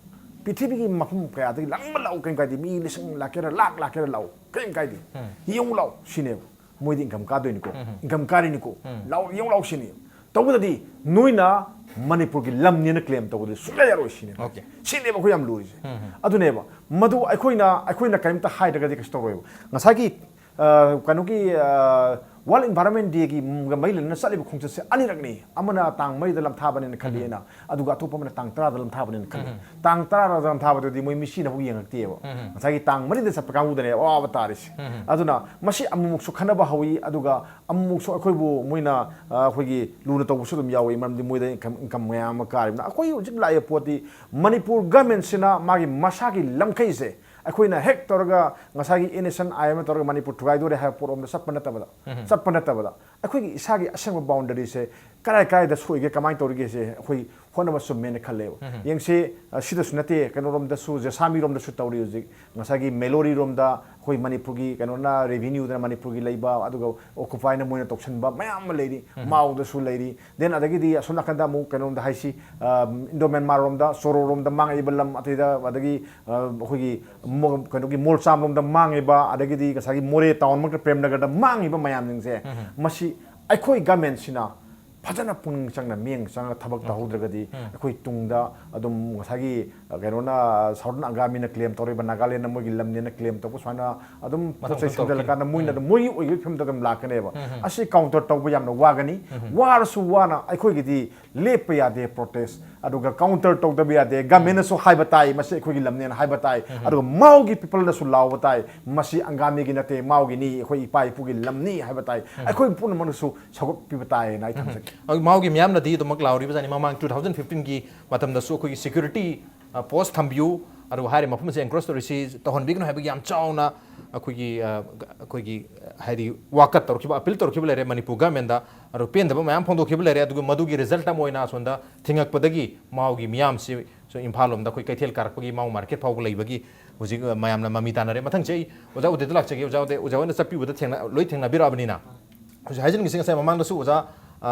ꯄ꯭ꯔꯤꯊꯤꯕꯤꯒꯤ ꯃꯐꯝ ꯀꯌꯥꯗꯒꯤ ꯂꯥꯛꯅꯤꯡꯕ ꯂꯥꯛꯎ, ꯀꯩꯝ ꯀꯥꯏꯗꯦ, ꯃꯤ ꯂꯤꯁꯤꯡ ꯂꯥꯛꯀꯦꯔꯥ, ꯂꯥꯛ ꯂꯥꯛꯀꯦꯔꯥ ꯂꯥꯛꯎ, ꯀꯩꯝ ꯀꯥꯏꯗꯦ, ꯌꯦꯡꯉꯨ ꯂꯥꯛꯎ" ꯁꯤꯅꯦꯕ꯫ ꯃꯣꯏꯗꯤ ꯏꯟꯀꯝ ꯀꯥꯗꯣꯏꯅꯤꯀꯣ, ꯏꯟꯀꯝ ꯀꯥꯔꯤꯅꯤꯀꯣ, "ꯂꯥꯎ, ꯌꯦꯡꯉꯨ ꯂꯥꯎ" ꯁꯤꯅꯤ꯫ ꯇꯧꯕꯗꯗꯤ ꯅꯣꯏꯅ ꯃꯅꯤꯄꯨꯔꯒꯤ ꯂꯝꯅꯦꯅ ꯀ꯭ꯂꯦꯝ ꯇꯧꯕꯗꯤ ꯁꯨꯡꯌꯥ ꯌꯥꯔꯣꯏ ꯁꯤꯅꯦꯕ꯫ ꯑꯣꯀꯦ꯫ ꯁꯤꯅꯦꯕ ꯑꯩꯈꯣꯏ ꯌꯥꯝ ꯂꯨꯔꯤꯁꯦ꯫ ꯑꯗꯨꯅꯦꯕ꯫ ꯃꯗꯨ ꯑꯩꯈꯣꯏꯅ, ꯑꯩꯈꯣꯏꯅ ꯀꯔꯤꯝꯇ ꯍꯥꯏꯗ꯭ꯔꯒꯗꯤ ꯀꯩꯁꯨ ꯇꯧꯔꯣꯏꯕ꯫ ꯉꯁꯥꯏꯒꯤ, ꯑ, ꯀꯩꯅꯣꯒꯤ, ꯑ, ꯋꯥꯔꯜ ꯏꯟꯚꯥꯏꯔꯣꯟꯃꯦꯟ ꯗꯦꯒꯤ ꯃꯔꯤ ꯂꯩꯅꯅ ꯆꯠꯂꯤꯕ ꯈꯣꯡꯆꯠꯁꯦ ꯑꯅꯤꯔꯛꯅꯤ꯫ ꯑꯃꯅ ꯇꯥꯡ ꯃꯔꯤꯗ ꯂꯝꯊꯥꯕꯅꯦꯅ ꯈꯜꯂꯤꯅ, ꯑꯗꯨꯒ ꯑꯇꯣꯞꯄ ꯑꯃꯅ ꯇꯥꯡ ꯇꯔꯥꯗ ꯂꯝꯊꯥꯕꯅꯦꯅ ꯈꯜꯂꯤ꯫ ꯇꯥꯡ ꯇꯔꯥꯗ ꯂꯝꯊꯥꯕꯗꯨꯗꯤ ꯃꯣꯏ ꯃꯤꯁꯤꯅꯐꯥꯎ ꯌꯦꯡꯉꯛꯇꯦꯕ꯫ ꯉꯁꯥꯏꯒꯤ ꯇꯥꯡ ꯃꯔꯤꯗ ꯆꯠꯄ ꯀꯥꯡꯕꯨꯗꯅꯦ ꯑꯋꯥꯕ ꯇꯥꯔꯤꯁꯦ꯫ ꯑꯗꯨꯅ ꯃꯁꯤ ꯑꯃꯨꯛꯃꯨꯛꯁꯨ ꯈꯟꯅꯕ ꯍꯧꯏ, ꯑꯗꯨꯒ ꯑꯃꯨꯛꯃꯨꯛꯁꯨ ꯑꯩꯈꯣꯏꯕꯨ ꯃꯣꯏꯅ, ꯑ, ꯑꯩꯈꯣꯏꯒꯤ ꯂꯨꯅ ꯇꯧꯕꯁꯨ ꯑꯗꯨꯝ ꯌꯥꯎꯏ, ꯃꯔꯝꯗꯤ ꯃꯣꯏꯗ ꯏꯟꯀꯝ, ꯏꯟꯀꯝ ꯃꯌꯥꯝ ꯑꯃ ꯀꯥꯔꯤꯕꯅ꯫ ꯑꯩꯈꯣꯏ ꯍꯧꯖꯤꯛ ꯂꯥꯛꯏꯕ ꯄꯣꯠꯇꯤ ꯃꯅꯤꯄꯨꯔ ꯒꯃꯦꯟꯁꯤꯅ ꯃꯥꯒꯤ ꯃꯁꯥꯒꯤ ꯂꯝꯈꯩꯁꯦ ꯑꯩꯈꯣꯏꯅ ꯍꯦꯛ ꯇꯧꯔꯒ ꯉꯁꯥꯏꯒꯤ N S N I M ꯇꯧꯔꯒ ꯃꯅꯤꯄꯨꯔ ꯊꯨꯒꯥꯏꯗꯣꯔꯦ ꯍꯥꯏꯕ ꯄꯣꯠ ꯑꯃꯗ ꯆꯠꯄ ꯅꯠꯇꯕꯗ, ꯆꯠꯄ ꯅꯠꯇꯕꯗ ꯑꯩꯈꯣꯏꯒꯤ ꯏꯁꯥꯒꯤ ꯑꯁꯦꯡꯕ ꯕꯥꯎꯟꯗꯔꯤꯁꯦ ꯀꯔꯥꯏ ꯀꯔꯥꯏꯗ ꯁꯣꯏꯒꯦ, ꯀꯃꯥꯏꯅ ꯇꯧꯔꯤꯒꯦꯁꯦ ꯑꯩꯈꯣꯏ ꯍꯣꯠꯅꯕ ꯆꯨꯝꯃꯦꯅ ꯈꯜꯂꯦꯕ꯫ ꯌꯦꯡꯁꯤ, ꯑ, ꯁꯤꯗꯁꯨ ꯅꯠꯇꯦ, ꯀꯩꯅꯣꯔꯣꯝꯗꯁꯨ, ꯖꯦꯁꯥꯃꯤꯔꯣꯝꯗꯁꯨ ꯇꯧꯔꯤ ꯍꯧꯖꯤꯛ꯫ ꯉꯁꯥꯏꯒꯤ ꯃꯦꯂꯣꯔꯤꯔꯣꯝꯗ ꯑꯩꯈꯣꯏ ꯃꯅꯤꯄꯨꯔꯒꯤ ꯀꯩꯅꯣꯅ, ꯔꯦꯚꯤꯅ꯭ꯌꯨꯗꯅ ꯃꯅꯤꯄꯨꯔꯒꯤ ꯂꯩꯕ, ꯑꯗꯨꯒ ꯑꯣꯀꯨꯄꯥꯏꯅ ꯃꯣꯏꯅ ꯇꯧꯁꯟꯕ ꯃꯌꯥꯝ ꯑꯃ ꯂꯩꯔꯤ꯫ ꯃꯥꯎꯗꯁꯨ ꯂꯩꯔꯤ꯫ Then ꯑꯗꯒꯤꯗꯤ ꯑꯁꯣꯝ ꯅꯥꯀꯟꯗ ꯑꯃꯨꯛ ꯀꯩꯅꯣꯝꯗ ꯍꯥꯏꯁꯤ, ꯑ, ꯏꯟꯗꯣ ꯃ꯭ꯌꯥꯟꯃꯥꯔꯔꯣꯝꯗ, ꯁꯣꯔꯣꯔꯣꯝꯗ ꯃꯥꯡꯉꯛꯏꯕ ꯂꯝ ꯑꯇꯩꯗ, ꯑꯗꯒꯤ, ꯑ, ꯑꯩꯈꯣꯏꯒꯤ ꯃꯣ-, ꯀꯩꯅꯣꯒꯤ ꯃꯣꯜꯆꯥꯝꯔꯣꯝꯗ ꯃꯥꯡꯉꯤꯕ, ꯑꯗꯒꯤꯗꯤ ꯉꯁꯥꯏꯒꯤ ꯃꯣꯔꯦ ꯇꯥꯎꯟꯃꯛꯇ ꯄ꯭ꯔꯦꯝꯅꯒꯔꯗ ꯃꯥꯡꯉꯤꯕ ꯃꯌꯥꯝꯁꯤꯡꯁꯦ, ꯃꯁꯤ ꯑꯩꯈꯣꯏ ꯒꯃꯦꯟꯁꯤꯅ ꯐꯖꯅ ꯄꯨꯛꯅꯤꯡ ꯆꯪꯅ, ꯃꯤꯠꯌꯦꯡ ꯆꯪꯉꯒ ꯊꯕꯛ ꯇꯧꯍꯧꯗ꯭ꯔꯒꯗꯤ ꯑꯩꯈꯣꯏ ꯇꯨꯡꯗ ꯑꯗꯨꯝ ꯉꯁꯥꯏꯒꯤ, ꯑ, ꯀꯩꯅꯣꯅ, ꯁꯥꯎꯗꯔꯟ ꯑꯪꯒꯥꯃꯤꯅ ꯀ꯭ꯂꯦꯝ ꯇꯧꯔꯤꯕ ꯅꯥꯒꯥꯂꯦꯟꯗ ꯃꯣꯏꯒꯤ ꯂꯝꯅꯦꯅ ꯀ꯭ꯂꯦꯝ ꯇꯧꯕ ꯁꯨꯃꯥꯏꯅ ꯑꯗꯨꯝ ꯄꯣꯠ ꯆꯩ ꯃꯊꯪ ꯁꯦꯝꯖꯤꯜꯂꯀꯥꯟꯗ ꯃꯊꯪ ꯃꯣꯏꯅ ꯑꯗꯨꯝ ꯃꯣꯏꯒꯤ ꯑꯣꯏꯕꯒꯤ ꯐꯤꯕꯝꯗ ꯑꯗꯨꯝ ꯂꯥꯛꯀꯅꯦꯕ꯫ ꯑꯁꯤ ꯀꯥꯎꯟꯇꯔ ꯇꯧꯕ ꯌꯥꯝꯅ ꯋꯥꯒꯅꯤ꯫ ꯋꯥꯔꯁꯨ ꯋꯥꯅ ꯑꯩꯈꯣꯏꯒꯤꯗꯤ ꯂꯦꯞꯄ ꯌꯥꯗꯦ ꯄ꯭ꯔꯣꯇꯦꯁ꯫ ꯑꯗꯨꯒ ꯀꯥꯎꯟꯇꯔ ꯇꯧꯗꯕ ꯌꯥꯗꯦ꯫ ꯒꯃꯦꯟꯅꯁꯨ ꯍꯥꯏꯕ ꯇꯥꯏ, ꯃꯁꯤ ꯑꯩꯈꯣꯏꯒꯤ ꯂꯝꯅꯦꯅ ꯍꯥꯏꯕ ꯇꯥꯏ꯫ ꯑꯗꯨꯒ ꯃꯥꯎꯒꯤ ꯄꯤꯄꯜꯅꯁꯨ ꯂꯥꯎꯕ ꯇꯥꯏ, ꯃꯁꯤ ꯑꯪꯒꯥꯃꯤꯒꯤ ꯅꯠꯇꯦ, ꯃꯥꯎꯒꯤꯅꯤ, ꯑꯩꯈꯣꯏ ꯏꯄꯥ ꯏꯄꯨꯒꯤ ꯂꯝꯅꯤ ꯍꯥꯏꯕ ꯇꯥꯏ꯫ ꯑꯩꯈꯣꯏ ꯄꯨꯝꯅꯃꯛꯅꯁꯨ ꯁꯧꯒꯠꯄꯤꯕ ꯇꯥꯏꯅ ꯑꯩ ꯊꯝꯖꯒꯦ꯫ ꯑꯗꯨ ꯃꯥꯎꯒꯤ ꯃꯤꯌꯥꯝꯅꯗꯤ ꯑꯗꯨꯃꯛ ꯂꯥꯎꯔꯤꯕꯖꯥꯠꯅꯤ꯫ ꯃꯃꯥꯡ two thousand fifteen ꯒꯤ ꯃꯇꯝꯗꯗꯁꯨ ꯑꯩꯈꯣꯏꯒꯤ ꯁꯦꯀ꯭ꯌꯨꯔꯤꯇꯤ ꯄꯣꯁ ꯊꯝꯕꯤꯌꯨ, ꯑꯗꯨꯒ ꯍꯥꯏꯔꯤꯕ ꯃꯐꯝ ꯑꯁꯤ ꯑꯦꯟꯀ꯭ꯔꯣꯁ ꯇꯧꯔꯤꯁꯤ ꯇꯧꯍꯟꯕꯤꯒꯅꯨ ꯍꯥꯏꯕꯒꯤ ꯌꯥꯝ ꯆꯥꯎꯅ ꯑꯩꯈꯣꯏꯒꯤ ꯑ, ꯑꯩꯈꯣꯏꯒꯤ ꯍꯥꯏꯗꯤ ꯋꯥꯀꯠ ꯇꯧꯔꯛꯈꯤꯕ, ꯑꯄꯤꯜ ꯇꯧꯔꯛꯈꯤꯕ ꯂꯩꯔꯦ ꯃꯅꯤꯄꯨꯔ ꯒꯃꯦꯟꯗ꯫ ꯑꯗꯨ ꯄꯦꯟꯗꯕ ꯃꯌꯥꯝ ꯐꯣꯡꯗꯣꯛꯈꯤꯕ ꯂꯩꯔꯦ꯫ ꯑꯗꯨꯒ ꯃꯗꯨꯒꯤ ꯔꯤꯖꯜꯠ ꯑꯃ ꯑꯣꯏꯅ ꯑꯁꯣꯝꯗ ꯊꯤꯡꯉꯛꯄꯗꯒꯤ ꯃꯥꯎꯒꯤ ꯃꯤꯌꯥꯝꯁꯤ ꯁꯣ ꯏꯝꯐꯥꯜ ꯂꯣꯝꯗ ꯑꯩꯈꯣꯏ ꯀꯩꯊꯦꯜ ꯀꯥꯔꯛꯄꯒꯤ ꯃꯥꯎ ꯃꯥꯔꯀꯦꯠ ꯐꯥꯎꯕ ꯂꯩꯕꯒꯤ ꯍꯧꯖꯤꯛ ꯃꯌꯥꯝꯅ ꯃꯃꯤ ꯇꯥꯅꯔꯦ꯫ ꯃꯊꯪꯁꯦ ꯑꯩ ꯑꯣꯖꯥ ꯎꯗꯦꯗ ꯂꯥꯛꯆꯒꯦ꯫ ꯑꯣꯖꯥ ꯎꯗꯦ, ꯑꯣꯖꯥ ꯍꯣꯏꯅ ꯆꯠꯄꯤꯕꯗ ꯊꯦꯡꯅ ꯂꯣꯏ ꯊꯦꯡꯅꯕꯤꯔꯛꯑꯕꯅꯤꯅ ꯍꯧꯖꯤꯛ ꯍꯥꯏꯖꯅꯤꯡꯉꯤꯁꯤ ꯉꯁꯥꯏ ꯃꯃꯥꯡꯗꯁꯨ ꯑꯣꯖꯥ ꯑ,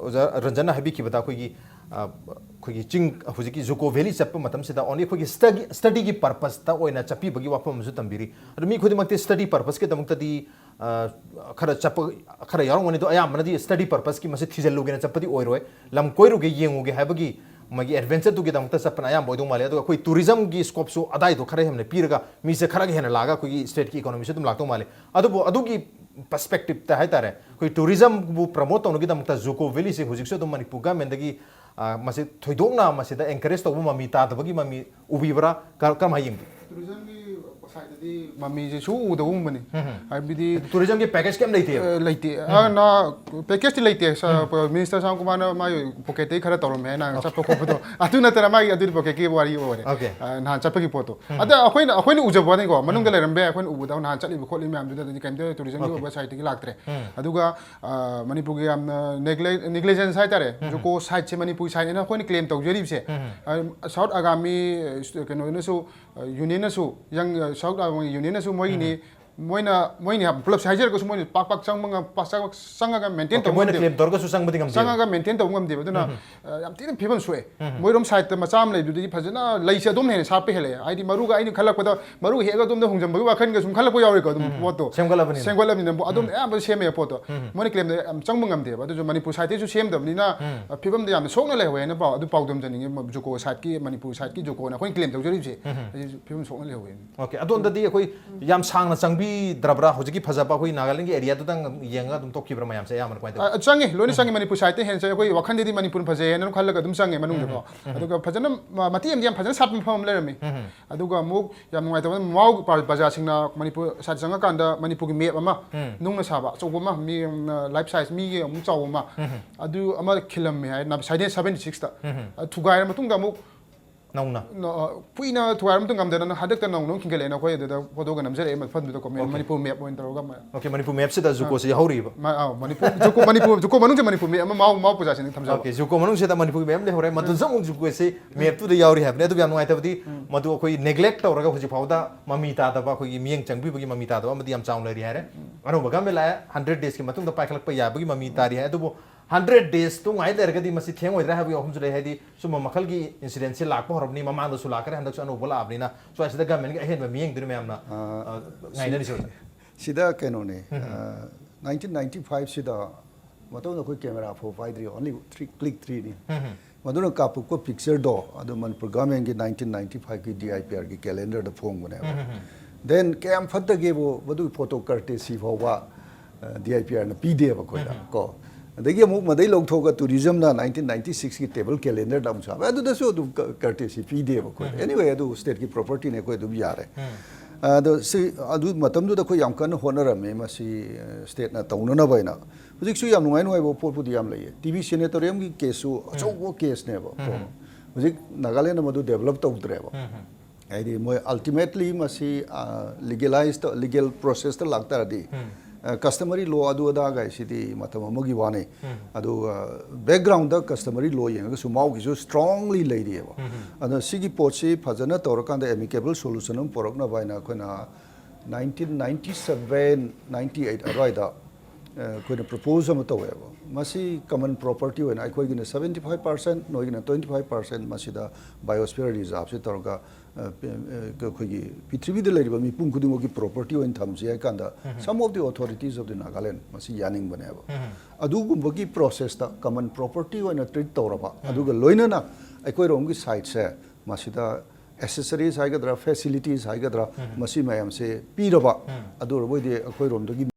ꯑꯣꯖꯥ ꯔꯟꯖꯟꯅ ꯍꯥꯏꯕꯤꯈꯤꯕꯗ ꯑꯩꯈꯣꯏꯒꯤ ꯑ, ꯑꯩꯈꯣꯏꯒꯤ ꯆꯤꯡ ꯍꯧꯖꯤꯛꯀꯤ ꯖꯨꯀꯣ ꯚꯦꯂꯤ ꯆꯠꯄ ꯃꯇꯝꯁꯤꯗ ꯑꯣꯟꯂꯤ ꯑꯩꯈꯣꯏꯒꯤ ꯁ꯭ꯇꯗꯤ ꯁ꯭ꯇꯗꯤꯒꯤ ꯄꯔꯄꯁꯇ ꯑꯣꯏꯅ ꯆꯠꯄꯤꯕꯒꯤ ꯋꯥꯐꯝ ꯑꯃꯁꯨ ꯇꯝꯕꯤꯔꯤ꯫ ꯑꯗꯣ ꯃꯤ ꯈꯨꯗꯤꯡꯃꯛꯇꯤ ꯁ꯭ꯇꯗꯤ ꯄꯔꯄꯁꯀꯤꯗꯃꯛꯇꯗꯤ ꯑ, ꯈꯔ ꯆꯠꯄ ꯈꯔ ꯌꯥꯎꯔꯝꯒꯅꯤ꯫ ꯑꯗꯣ ꯑꯌꯥꯝꯕꯅꯗꯤ ꯁ꯭ꯇꯗꯤ ꯄꯔꯄꯁꯀꯤ ꯃꯁꯤ ꯊꯤꯖꯤꯜꯂꯨꯒꯦꯅ ꯆꯠꯄꯗꯤ ꯑꯣꯏꯔꯣꯏ꯫ ꯂꯝ ꯀꯣꯏꯔꯨꯒꯦ, ꯌꯦꯡꯉꯨꯒꯦ ꯍꯥꯏꯕꯒꯤ ꯃꯥꯒꯤ ꯑꯦꯗꯚꯦꯟꯆꯔꯗꯨꯒꯤꯗꯃꯛꯇ ꯆꯠꯄꯅ ꯑꯌꯥꯝꯕ ꯑꯣꯏꯗꯧ ꯃꯥꯜꯂꯦ꯫ ꯑꯗꯨꯒ ꯑꯩꯈꯣꯏ ꯇꯨꯔꯤꯖꯝꯒꯤ ꯁ꯭ꯀꯣꯞꯁꯨ ꯑꯗꯥꯏꯗꯣ ꯈꯔ ꯍꯦꯟꯅ ꯄꯤꯔꯒ ꯃꯤꯁꯦ ꯈꯔ ꯍꯦꯟꯅ ꯂꯥꯛꯑꯒ ꯑꯩꯈꯣꯏꯒꯤ ꯁ꯭ꯇꯦꯠꯀꯤ ꯏꯀꯣꯅꯣꯃꯤꯁꯨ ꯑꯗꯨꯝ ꯂꯥꯛꯇꯧ ꯃꯥꯜꯂꯦ꯫ ꯑꯗꯨꯕꯨ ꯑꯗꯨꯒꯤ ꯄꯔꯁꯄꯦꯛꯇꯤꯞꯇ ꯍꯥꯏꯇꯥꯔꯦ, ꯑꯩꯈꯣꯏ ꯇꯨꯔꯤꯖꯝꯕꯨ ꯄ꯭ꯔꯃꯣꯠ ꯇꯧꯅꯕꯒꯤꯗꯃꯛꯇ ꯖꯨꯀꯣ ꯚꯦꯂꯤꯁꯦ ꯍꯧꯖꯤꯛꯁꯨ ꯑꯗꯨꯝ ꯃꯅꯤꯄꯨꯔ ꯒꯃꯦꯟꯗꯒꯤ ꯑ, ꯃꯁꯤ ꯊꯣꯏꯗꯣꯛꯅ ꯃꯁꯤꯗ ꯑꯦꯟꯀꯔꯦꯖ ꯇꯧꯕ ꯃꯃꯤ ꯇꯥꯗꯕꯒꯤ ꯃꯃꯤ ꯎꯕꯤꯕ꯭ꯔꯥ? ꯀ- ꯀꯔꯝꯍꯥꯏꯅ ꯌꯦꯡꯕꯤ? ꯇꯨꯔꯤꯖꯝꯒꯤ ꯁꯥꯏꯠꯇꯗꯤ ꯃꯃꯤꯁꯦ ꯁꯨ ꯎꯗꯕꯒꯨꯝꯕꯅꯤ꯫ ꯍꯥꯏꯕꯗꯤ ꯇꯨꯔꯤꯖꯝꯒꯤ ꯄꯦꯀꯦꯖ ꯀꯩꯝ ꯂꯩꯇꯦꯕ? ꯑ, ꯂꯩꯇꯦ꯫ ꯑ, ꯅ ꯄꯦꯀꯦꯖꯇꯤ ꯂꯩꯇꯦ꯫ ꯁ-, ꯄ-, ꯃꯤꯅꯤꯁꯇꯔ ꯁꯥꯝꯀꯨꯃꯥꯔꯅ ꯃꯥꯒꯤ ꯄꯣꯀꯦꯠꯇꯒꯤ ꯈꯔ ꯇꯧꯔꯝꯃꯦ ꯍꯥꯏꯅ ꯆꯠꯄ ꯈꯣꯠꯄꯗꯣ꯫ ꯑꯗꯨ ꯅꯠꯇꯅ ꯃꯥꯒꯤ ꯑꯗꯨꯗꯤ ꯄꯣꯀꯦꯠꯀꯤ ꯋꯥꯔꯤ ꯑꯣꯏꯔꯦ꯫ Okay. ꯑ, ꯅꯍꯥꯟ ꯆꯠꯄꯒꯤ ꯄꯣꯠꯇꯣ꯫ ꯑꯗ ꯑꯩꯈꯣꯏꯅ ꯑꯩꯈꯣꯏꯅ ꯎꯖꯕ ꯋꯥꯅꯤꯀꯣ, ꯃꯅꯨꯡꯗ ꯂꯩꯔꯝꯕ ꯌꯥꯏ, ꯑꯩꯈꯣꯏꯅ ꯎꯕꯗ ꯅꯍꯥꯟ ꯆꯠꯂꯤꯕ ꯈꯣꯠꯂꯤꯕ ꯃꯌꯥꯝꯗꯨꯗꯗꯤ ꯀꯩꯝꯇ ꯇꯨꯔꯤꯖꯝꯒꯤ Okay. ꯑꯣꯏꯕ ꯁꯥꯏꯠꯇꯒꯤ ꯂꯥꯛꯇ꯭ꯔꯦ꯫ ꯑꯗꯨꯒ ꯑ, ꯃꯅꯤꯄꯨꯔꯒꯤ ꯌꯥꯝꯅ ꯅꯦꯒ꯭ꯂꯤꯖꯦꯟꯁ ꯍꯥꯏꯇꯥꯔꯦ꯫ ꯖꯨꯀꯣ ꯁꯥꯏꯠꯁꯦ ꯃꯅꯤꯄꯨꯔ ꯁꯥꯏꯠꯅꯦꯅ ꯑꯩꯈꯣꯏꯅ ꯀ꯭ꯂꯦꯝ ꯇꯧꯖꯔꯤꯕꯁꯦ, ꯑ, ꯁꯥꯎꯠ ꯑꯪꯒꯥꯃꯤ, ꯑ, ꯀꯩꯅꯣꯅꯁꯨ, ꯑ, ꯌꯨꯅꯤꯌꯟꯅꯁꯨ, ꯌꯪ, ꯑ, ꯁꯥꯎꯠ ꯑꯪꯒꯥꯃꯤ ꯌꯨꯅꯤꯌꯟꯅꯁꯨ ꯃꯣꯏꯒꯤꯅꯤ, ꯃꯣꯏꯅ ꯃꯣꯏꯅꯤ ꯍꯥꯏꯕ ꯄꯨꯂꯞꯁꯦ ꯍꯥꯏꯖꯔꯒꯁꯨ ꯃꯣꯏꯅ ꯄꯥꯛ ꯄꯥꯛ ꯆꯪꯕ ꯉꯝ-, ꯄꯥꯛ ꯆꯪ-, ꯆꯪꯉꯒ ꯃꯦꯟꯇꯦꯟ Okay, ꯇꯧꯕ ꯃꯣꯏꯅ ꯉꯝꯗꯦꯕ꯫ ꯀ꯭ꯂꯦꯝ ꯇꯧꯔꯒꯁꯨ ꯆꯪꯕꯗꯤ ꯉꯝꯗꯦ꯫ ꯆꯪꯉꯒ ꯃꯦꯟꯇꯦꯟ ꯇꯧꯕ ꯉꯝꯗꯦꯕ꯫ ꯑꯗꯨꯅ ꯑ, ꯌꯥꯝ ꯊꯤꯅ ꯐꯤꯕꯝ ꯁꯣꯛꯑꯦ꯫ ꯃꯣꯏꯔꯣꯝ ꯁꯥꯏꯠꯇ ꯃꯆꯥ ꯑꯃ ꯂꯩꯕꯗꯨꯗꯤ ꯐꯖꯅ ꯂꯩꯁꯦ ꯑꯗꯨꯝ ꯍꯦꯟꯅ ꯁꯥꯠꯄ ꯍꯦꯜꯂꯛꯑꯦ꯫ ꯍꯥꯏꯗꯤ ꯃꯔꯨꯒ ꯑꯩꯅ ꯈꯜꯂꯛꯄꯗ ꯃꯔꯨ ꯍꯦꯛꯑꯒ ꯑꯗꯣꯝꯗ ꯍꯣꯡꯖꯟꯕꯒꯤ ꯋꯥꯈꯜꯒ ꯁꯨꯝ ꯈꯜꯂꯛꯄ ꯌꯥꯎꯔꯦꯀꯣ꯫ ꯑꯗꯨꯝ ꯄꯣꯠꯇꯣ ꯁꯦꯝꯒꯠꯂꯕꯅꯤꯅ꯫ ꯁꯦꯝꯒꯠꯂꯕꯅꯤꯅ ꯑꯗꯨꯝ ꯑꯌꯥꯝꯕ ꯁꯦꯝꯃꯦ ꯄꯣꯠꯇꯣ꯫ ꯃꯣꯏꯅ ꯀ꯭ꯂꯦꯝꯗ ꯌꯥꯝ ꯆꯪꯕ ꯉꯝꯗꯦꯕ꯫ ꯑꯗꯨꯁꯨ ꯃꯅꯤꯄꯨꯔ ꯁꯥꯏꯠꯇꯩꯁꯨ ꯁꯦꯝꯗꯕꯅꯤꯅ ꯑ, ꯐꯤꯕꯝꯗ ꯌꯥꯝꯅ ꯁꯣꯛꯅ ꯂꯩꯍꯧꯋꯦ ꯍꯥꯏꯅ ꯄꯥꯎ ꯑꯗꯨ ꯄꯥꯎꯗꯝꯖꯅꯤꯡꯉꯦ꯫ ꯃ-, ꯖꯨꯀꯣ ꯁꯥꯏꯠꯀꯤ, ꯃꯅꯤꯄꯨꯔ ꯁꯥꯏꯠꯀꯤ ꯖꯨꯀꯣꯅ ꯑꯩꯈꯣꯏꯅ ꯀ꯭ꯂꯦꯝ ꯇꯧꯖꯔꯤꯕꯁꯦ ꯑꯩꯁꯨ ꯐꯤꯕꯝ ꯁꯣꯛꯅ ꯂꯩꯍꯧꯋꯦ꯫ Okay, ꯑꯗꯣꯝꯗꯗꯤ ꯑꯩꯈꯣꯏ ꯌꯥꯝ ꯁꯥꯡꯅ ꯆꯪꯕꯤ ꯆꯪꯕꯤꯗ꯭ꯔꯕ꯭ꯔꯥ? ꯍꯧꯖꯤꯛꯀꯤ ꯐꯖꯕ ꯑꯩꯈꯣꯏ ꯅꯥꯒꯥꯂꯦꯟꯒꯤ ꯑꯦꯔꯤꯌꯥꯗꯨꯗꯪ ꯌꯦꯡꯉꯒ ꯑꯗꯨꯝ ꯇꯣꯛꯈꯤꯕ꯭ꯔꯥ ꯃꯌꯥꯝꯁꯦ ꯑꯌꯥꯝꯕꯅ? ꯀꯃꯥꯏꯅ ꯇꯧꯋꯤ? ꯑ, ꯆꯪꯉꯦ, ꯂꯣꯏꯅ ꯆꯪꯉꯦ꯫ ꯃꯅꯤꯄꯨꯔ ꯁꯥꯏꯠꯇ ꯍꯦꯟꯅ ꯆꯪꯉꯦ꯫ ꯑꯩꯈꯣꯏ ꯋꯥꯈꯜꯗꯗꯤ ꯃꯅꯤꯄꯨꯔ ꯐꯖꯩ ꯍꯥꯏꯅ ꯑꯗꯨꯝ ꯈꯜꯂꯒ ꯑꯗꯨꯝ ꯆꯪꯉꯦ ꯃꯅꯨꯡꯗꯀꯣ꯫ ꯑꯗꯨꯒ ꯐꯖꯅ ꯃ-, ꯃꯇꯦꯛ ꯑꯃꯗꯤ ꯌꯥꯝ ꯐꯖꯅ ꯁꯥꯠꯄ ꯃꯐꯝ ꯑꯃ ꯂꯩꯔꯝꯃꯤ꯫ ꯑꯗꯨꯒ ꯑꯃꯨꯛ ꯌꯥꯝ ꯅꯨꯡꯉꯥꯏꯇꯕ ꯃꯥꯎ ꯄ꯭ꯔ-, ꯄ꯭ꯔꯖꯥꯁꯤꯡꯅ ꯃꯅꯤꯄꯨꯔ ꯁꯥꯏꯠ ꯆꯪꯉꯀꯥꯟꯗ ꯃꯅꯤꯄꯨꯔꯒꯤ ꯃꯦꯞ ꯑꯃ ꯅꯨꯡꯅ ꯁꯥꯕ ꯑꯆꯧꯕ ꯑꯃ, ꯃꯤ ꯑꯃꯅ ꯂꯥꯏꯐ ꯁꯥꯏꯖ ꯃꯤꯒꯤ ꯑꯃꯨꯛ ꯆꯥꯎꯕ ꯑꯃ, ꯑꯗꯨ ꯑꯃ ꯈꯤꯜꯂꯝꯃꯦ ꯍꯥꯏ, ꯅꯥꯏꯟꯇꯤꯟ ꯁꯚꯦꯟꯇꯤ ꯁꯤꯛꯁꯇ꯫ ꯑꯗꯨ ꯊꯨꯒꯥꯏꯔ ꯃꯇꯨꯡꯗ ꯑꯃꯨꯛ ꯅꯧꯅ? ꯅ-, ꯑ, ꯀꯨꯏꯅ ꯊꯨꯒꯥꯏꯔ ꯃꯇꯨꯡ ꯉꯝꯗꯅ ꯍꯟꯗꯛꯇ ꯅꯧꯅ ꯑꯃꯨꯛ ꯈꯤꯟꯒꯠꯂꯛꯑꯦꯅ ꯑꯩꯈꯣꯏ ꯑꯗꯨꯗ ꯐꯣꯇꯣꯒ ꯅꯝꯖꯔꯛꯑꯦ ꯃꯐꯝꯗꯨꯗꯀꯣ, ꯃꯦ-, Okay. ꯃꯅꯤꯄꯨꯔ ꯃꯦꯞ ꯑꯣꯏꯅ ꯇꯧꯔꯒ ꯃ-, ꯑꯣꯀꯦ, ꯃꯅꯤꯄꯨꯔ ꯃꯦꯞꯁꯤꯗ ꯖꯨꯀꯣꯁꯤ ꯌꯥꯎꯍꯧꯔꯤꯕ? ꯃ-, ꯑꯥꯎ, ꯃꯅꯤꯄꯨꯔ, ꯖꯨꯀꯣ, ꯃꯅꯤꯄꯨꯔ, ꯖꯨꯀꯣ ꯃꯅꯨꯡꯁꯦ ꯃꯅꯤꯄꯨꯔ ꯃꯦꯞ ꯑꯃ ꯃꯥꯎ, ꯃꯥꯎ ꯄ꯭ꯔꯖꯥꯁꯤꯡꯅ ꯊꯝꯖꯕ꯫ ꯑꯣꯀꯦ, ꯖꯨꯀꯣ ꯃꯅꯨꯡꯁꯤꯗ ꯃꯅꯤꯄꯨꯔꯒꯤ ꯃꯦꯞ ꯑꯃ ꯂꯩꯍꯧꯔꯦ, ꯃꯗꯨꯁꯨ ꯑꯃꯨꯛ ꯖꯨꯀꯣꯁꯤ ꯃꯦꯞꯇꯨꯗ ꯌꯥꯎꯔꯤ ꯍꯥꯏꯕꯅꯤ꯫ ꯑꯗꯨꯕꯨ ꯌꯥꯝ ꯅꯨꯡꯉꯥꯏꯇꯕꯗꯤ ꯃꯗꯨ ꯑꯩꯈꯣꯏ neglect ꯇꯧꯔꯒ ꯍꯧꯖꯤꯛ ꯐꯥꯎꯕꯗ ꯃꯃꯤ ꯇꯥꯗꯕ, ꯑꯩꯈꯣꯏꯒꯤ ꯃꯤꯠꯌꯦꯡ ꯆꯪꯕꯤꯕꯒꯤ ꯃꯃꯤ ꯇꯥꯗꯕ ꯑꯃꯗꯤ ꯌꯥꯝ ꯆꯥꯎꯅ ꯂꯩꯔꯤ ꯍꯥꯏꯔꯦ꯫ ꯑꯅꯧꯕ government ꯂꯥꯛꯑꯦ, hundred days ꯀꯤ ꯃꯇꯨꯡꯗ ꯄꯥꯏꯈꯠꯂꯛꯄ ꯌꯥꯕꯒꯤ ꯃꯃꯤ ꯇꯥꯔꯤ ꯍꯥꯏ꯫ ꯑꯗꯨꯕꯨ hundred days ꯇꯨ ꯉꯥꯏ ꯂꯩꯔꯒꯗꯤ ꯃꯁꯤ ꯊꯦꯡꯉꯣꯏꯗ꯭ꯔꯥ ꯍꯥꯏꯕꯒꯤ ꯋꯥꯐꯝꯁꯨ ꯂꯩ꯫ ꯍꯥꯏꯗꯤ ꯁꯨꯝꯕ ꯃꯈꯜꯒꯤ incident ꯁꯤ ꯂꯥꯛꯄ ꯍꯧꯔꯕꯅꯤ, ꯃꯃꯥꯡꯗꯁꯨ ꯂꯥꯛꯈ꯭ꯔꯦ, ꯍꯟꯗꯛꯁꯨ ꯑꯅꯧꯕ ꯂꯥꯛꯑꯕꯅꯤꯅ, ꯁ꯭ꯋꯥꯏꯁꯤꯗ government ꯀꯤ ꯑꯍꯦꯟꯕ ꯃꯤꯠꯌꯦꯡꯗꯨꯅꯤ ꯃꯌꯥꯝꯅ, ꯑ, ꯑ, ꯉꯥꯏꯅꯔꯤꯁꯦ ꯍꯧꯖꯤꯛ꯫ ꯁꯤꯗ ꯀꯩꯅꯣꯅꯦ, ꯑ, nineteen ninety five ꯁꯤꯗ ꯃꯇꯝꯗ ꯑꯩꯈꯣꯏ camera ꯐꯥꯎ ꯄꯥꯏꯗ꯭ꯔꯤ, only three, click three ꯅꯤ꯫ ꯃꯗꯨꯅ ꯀꯥꯞꯄꯛꯄ picture ꯗꯣ ꯑꯗꯨ ꯃꯅꯤꯄꯨꯔ government ꯀꯤ nineteen ninety five ꯀꯤ D I P R ꯒꯤ calendar ꯗ ꯐꯣꯡꯕꯅꯦꯕ꯫ Then ꯀꯌꯥꯝ ꯐꯠꯇꯒꯦꯕꯨ, ꯃꯗꯨꯒꯤ photo courtesy ꯐꯥꯎꯕ, ꯑ, D I P R ꯅ ꯄꯤꯗꯦꯕ ꯑꯩꯈꯣꯏꯗ, ꯀꯣ꯫ ꯑꯗꯒꯤ ꯑꯃꯨꯛ ꯃꯗꯩ ꯂꯧꯊꯣꯛꯑꯒ tourism ꯅ nineteen ninety six ꯀꯤ table calendar ꯗ ꯑꯃꯨꯛ ꯁꯥꯕ, ꯑꯗꯨꯗꯁꯨ ꯑꯗꯨꯝ ꯀ-, courtesy ꯄꯤꯗꯦꯕ ꯑꯩꯈꯣꯏꯗ꯫ Anyway, ꯑꯗꯨ state ꯀꯤ property ꯅꯦ, ꯑꯩꯈꯣꯏ ꯑꯗꯨꯝ ꯌꯥꯔꯦ꯫ ꯑꯗꯣ ꯁꯤ, ꯑꯗꯨ ꯃꯇꯝꯗꯨꯗ ꯑꯩꯈꯣꯏ ꯌꯥꯝ ꯀꯟꯅ ꯍꯣꯠꯅꯔꯝꯃꯤ ꯃꯁꯤ, ꯑ, state ꯅ ꯇꯧꯅꯅꯕ ꯍꯥꯏꯅ꯫ ꯍꯧꯖꯤꯛꯁꯨ ꯌꯥꯝ ꯅꯨꯡꯉꯥꯏ ꯅꯨꯡꯉꯥꯏꯕ ꯄꯣꯠꯄꯨꯗꯤ ꯌꯥꯝ ꯂꯩꯌꯦ꯫ T V sanatorium ꯒꯤ case ꯁꯨ ꯑꯆꯧꯕ case ꯅꯦꯕ, ꯀꯣ꯫ ꯍꯧꯖꯤꯛ ꯅꯥꯒꯥꯂꯦꯟ ꯅ ꯃꯗꯨ develop ꯇꯧꯗ꯭ꯔꯦꯕ꯫ ꯍꯥꯏꯗꯤ ꯃꯣꯏ ultimately ꯃꯁꯤ, ꯑ, legalize ꯇ, legal process ꯇ ꯂꯥꯛꯇꯥꯔꯗꯤ, ꯑ, customary law ꯑꯗꯨ ꯑꯗꯥꯒꯥꯏꯁꯤꯗꯤ ꯃꯇꯝ ꯑꯃꯒꯤ ꯋꯥꯅꯤ꯫ ꯑꯗꯨꯒ background ꯗ customary law ꯌꯦꯡꯉꯒꯁꯨ ꯃꯥꯎꯒꯤꯁꯨ strongly ꯂꯩꯔꯤꯑꯕ꯫ ꯑꯗꯣ ꯁꯤꯒꯤ ꯄꯣꯠꯁꯤ ꯐꯖꯅ ꯇꯧꯔꯀꯥꯟꯗ amicable solution ꯑꯃ ꯄꯨꯔꯛꯅꯕ ꯍꯥꯏꯅ ꯑꯩꯈꯣꯏꯅ nineteen ninety seven, ninety eight ꯑꯗꯨꯋꯥꯏꯗ, ꯑ, ꯑꯩꯈꯣꯏꯅ propose ꯑꯃ ꯇꯧꯋꯦꯕ꯫ ꯃꯁꯤ common property ꯑꯣꯏꯅ ꯑꯩꯈꯣꯏꯒꯤꯅ seventy five percent, ꯅꯣꯏꯒꯤꯅ twenty five percent ꯃꯁꯤꯗ biosphere reserve ꯁꯤ ꯇꯧꯔꯒ, ꯑ, ꯄ-, ꯑ, ꯑꯩꯈꯣꯏꯒꯤ ꯄ꯭ꯔꯤꯊꯤꯕꯤꯗ ꯂꯩꯔꯤꯕ ꯃꯤꯄꯨꯝ ꯈꯨꯗꯤꯡꯃꯛꯀꯤ property ꯑꯣꯏꯅ ꯊꯝꯁꯤ ꯍꯥꯏ ꯀꯥꯟꯗ, some of the authorities of the Nagaland ꯃꯁꯤ ꯌꯥꯅꯤꯡꯕꯅꯦꯕ꯫ ꯑꯗꯨꯒꯨꯝꯕꯒꯤ process ꯇ common property ꯑꯣꯏꯅ treat ꯇꯧꯔꯕ, ꯑꯗꯨꯒ ꯂꯣꯏꯅꯅ ꯑꯩꯈꯣꯏꯔꯣꯝꯒꯤ side ꯁꯦ ꯃꯁꯤꯗ ꯑꯦꯁꯦꯁꯔꯤꯁ ꯍꯥꯏꯒꯗ꯭ꯔꯥ, ꯐꯦꯁꯤꯂꯤꯇꯤꯁ ꯍꯥꯏꯒꯗ꯭ꯔꯥ, ꯃꯁꯤ ꯃꯌꯥꯝꯁꯦ ꯄꯤꯔꯕ, ꯑꯗꯨ ꯑꯣꯏꯔꯕꯣꯏꯗꯤ ꯑꯩꯈꯣꯏꯔꯣꯝꯗꯒꯤ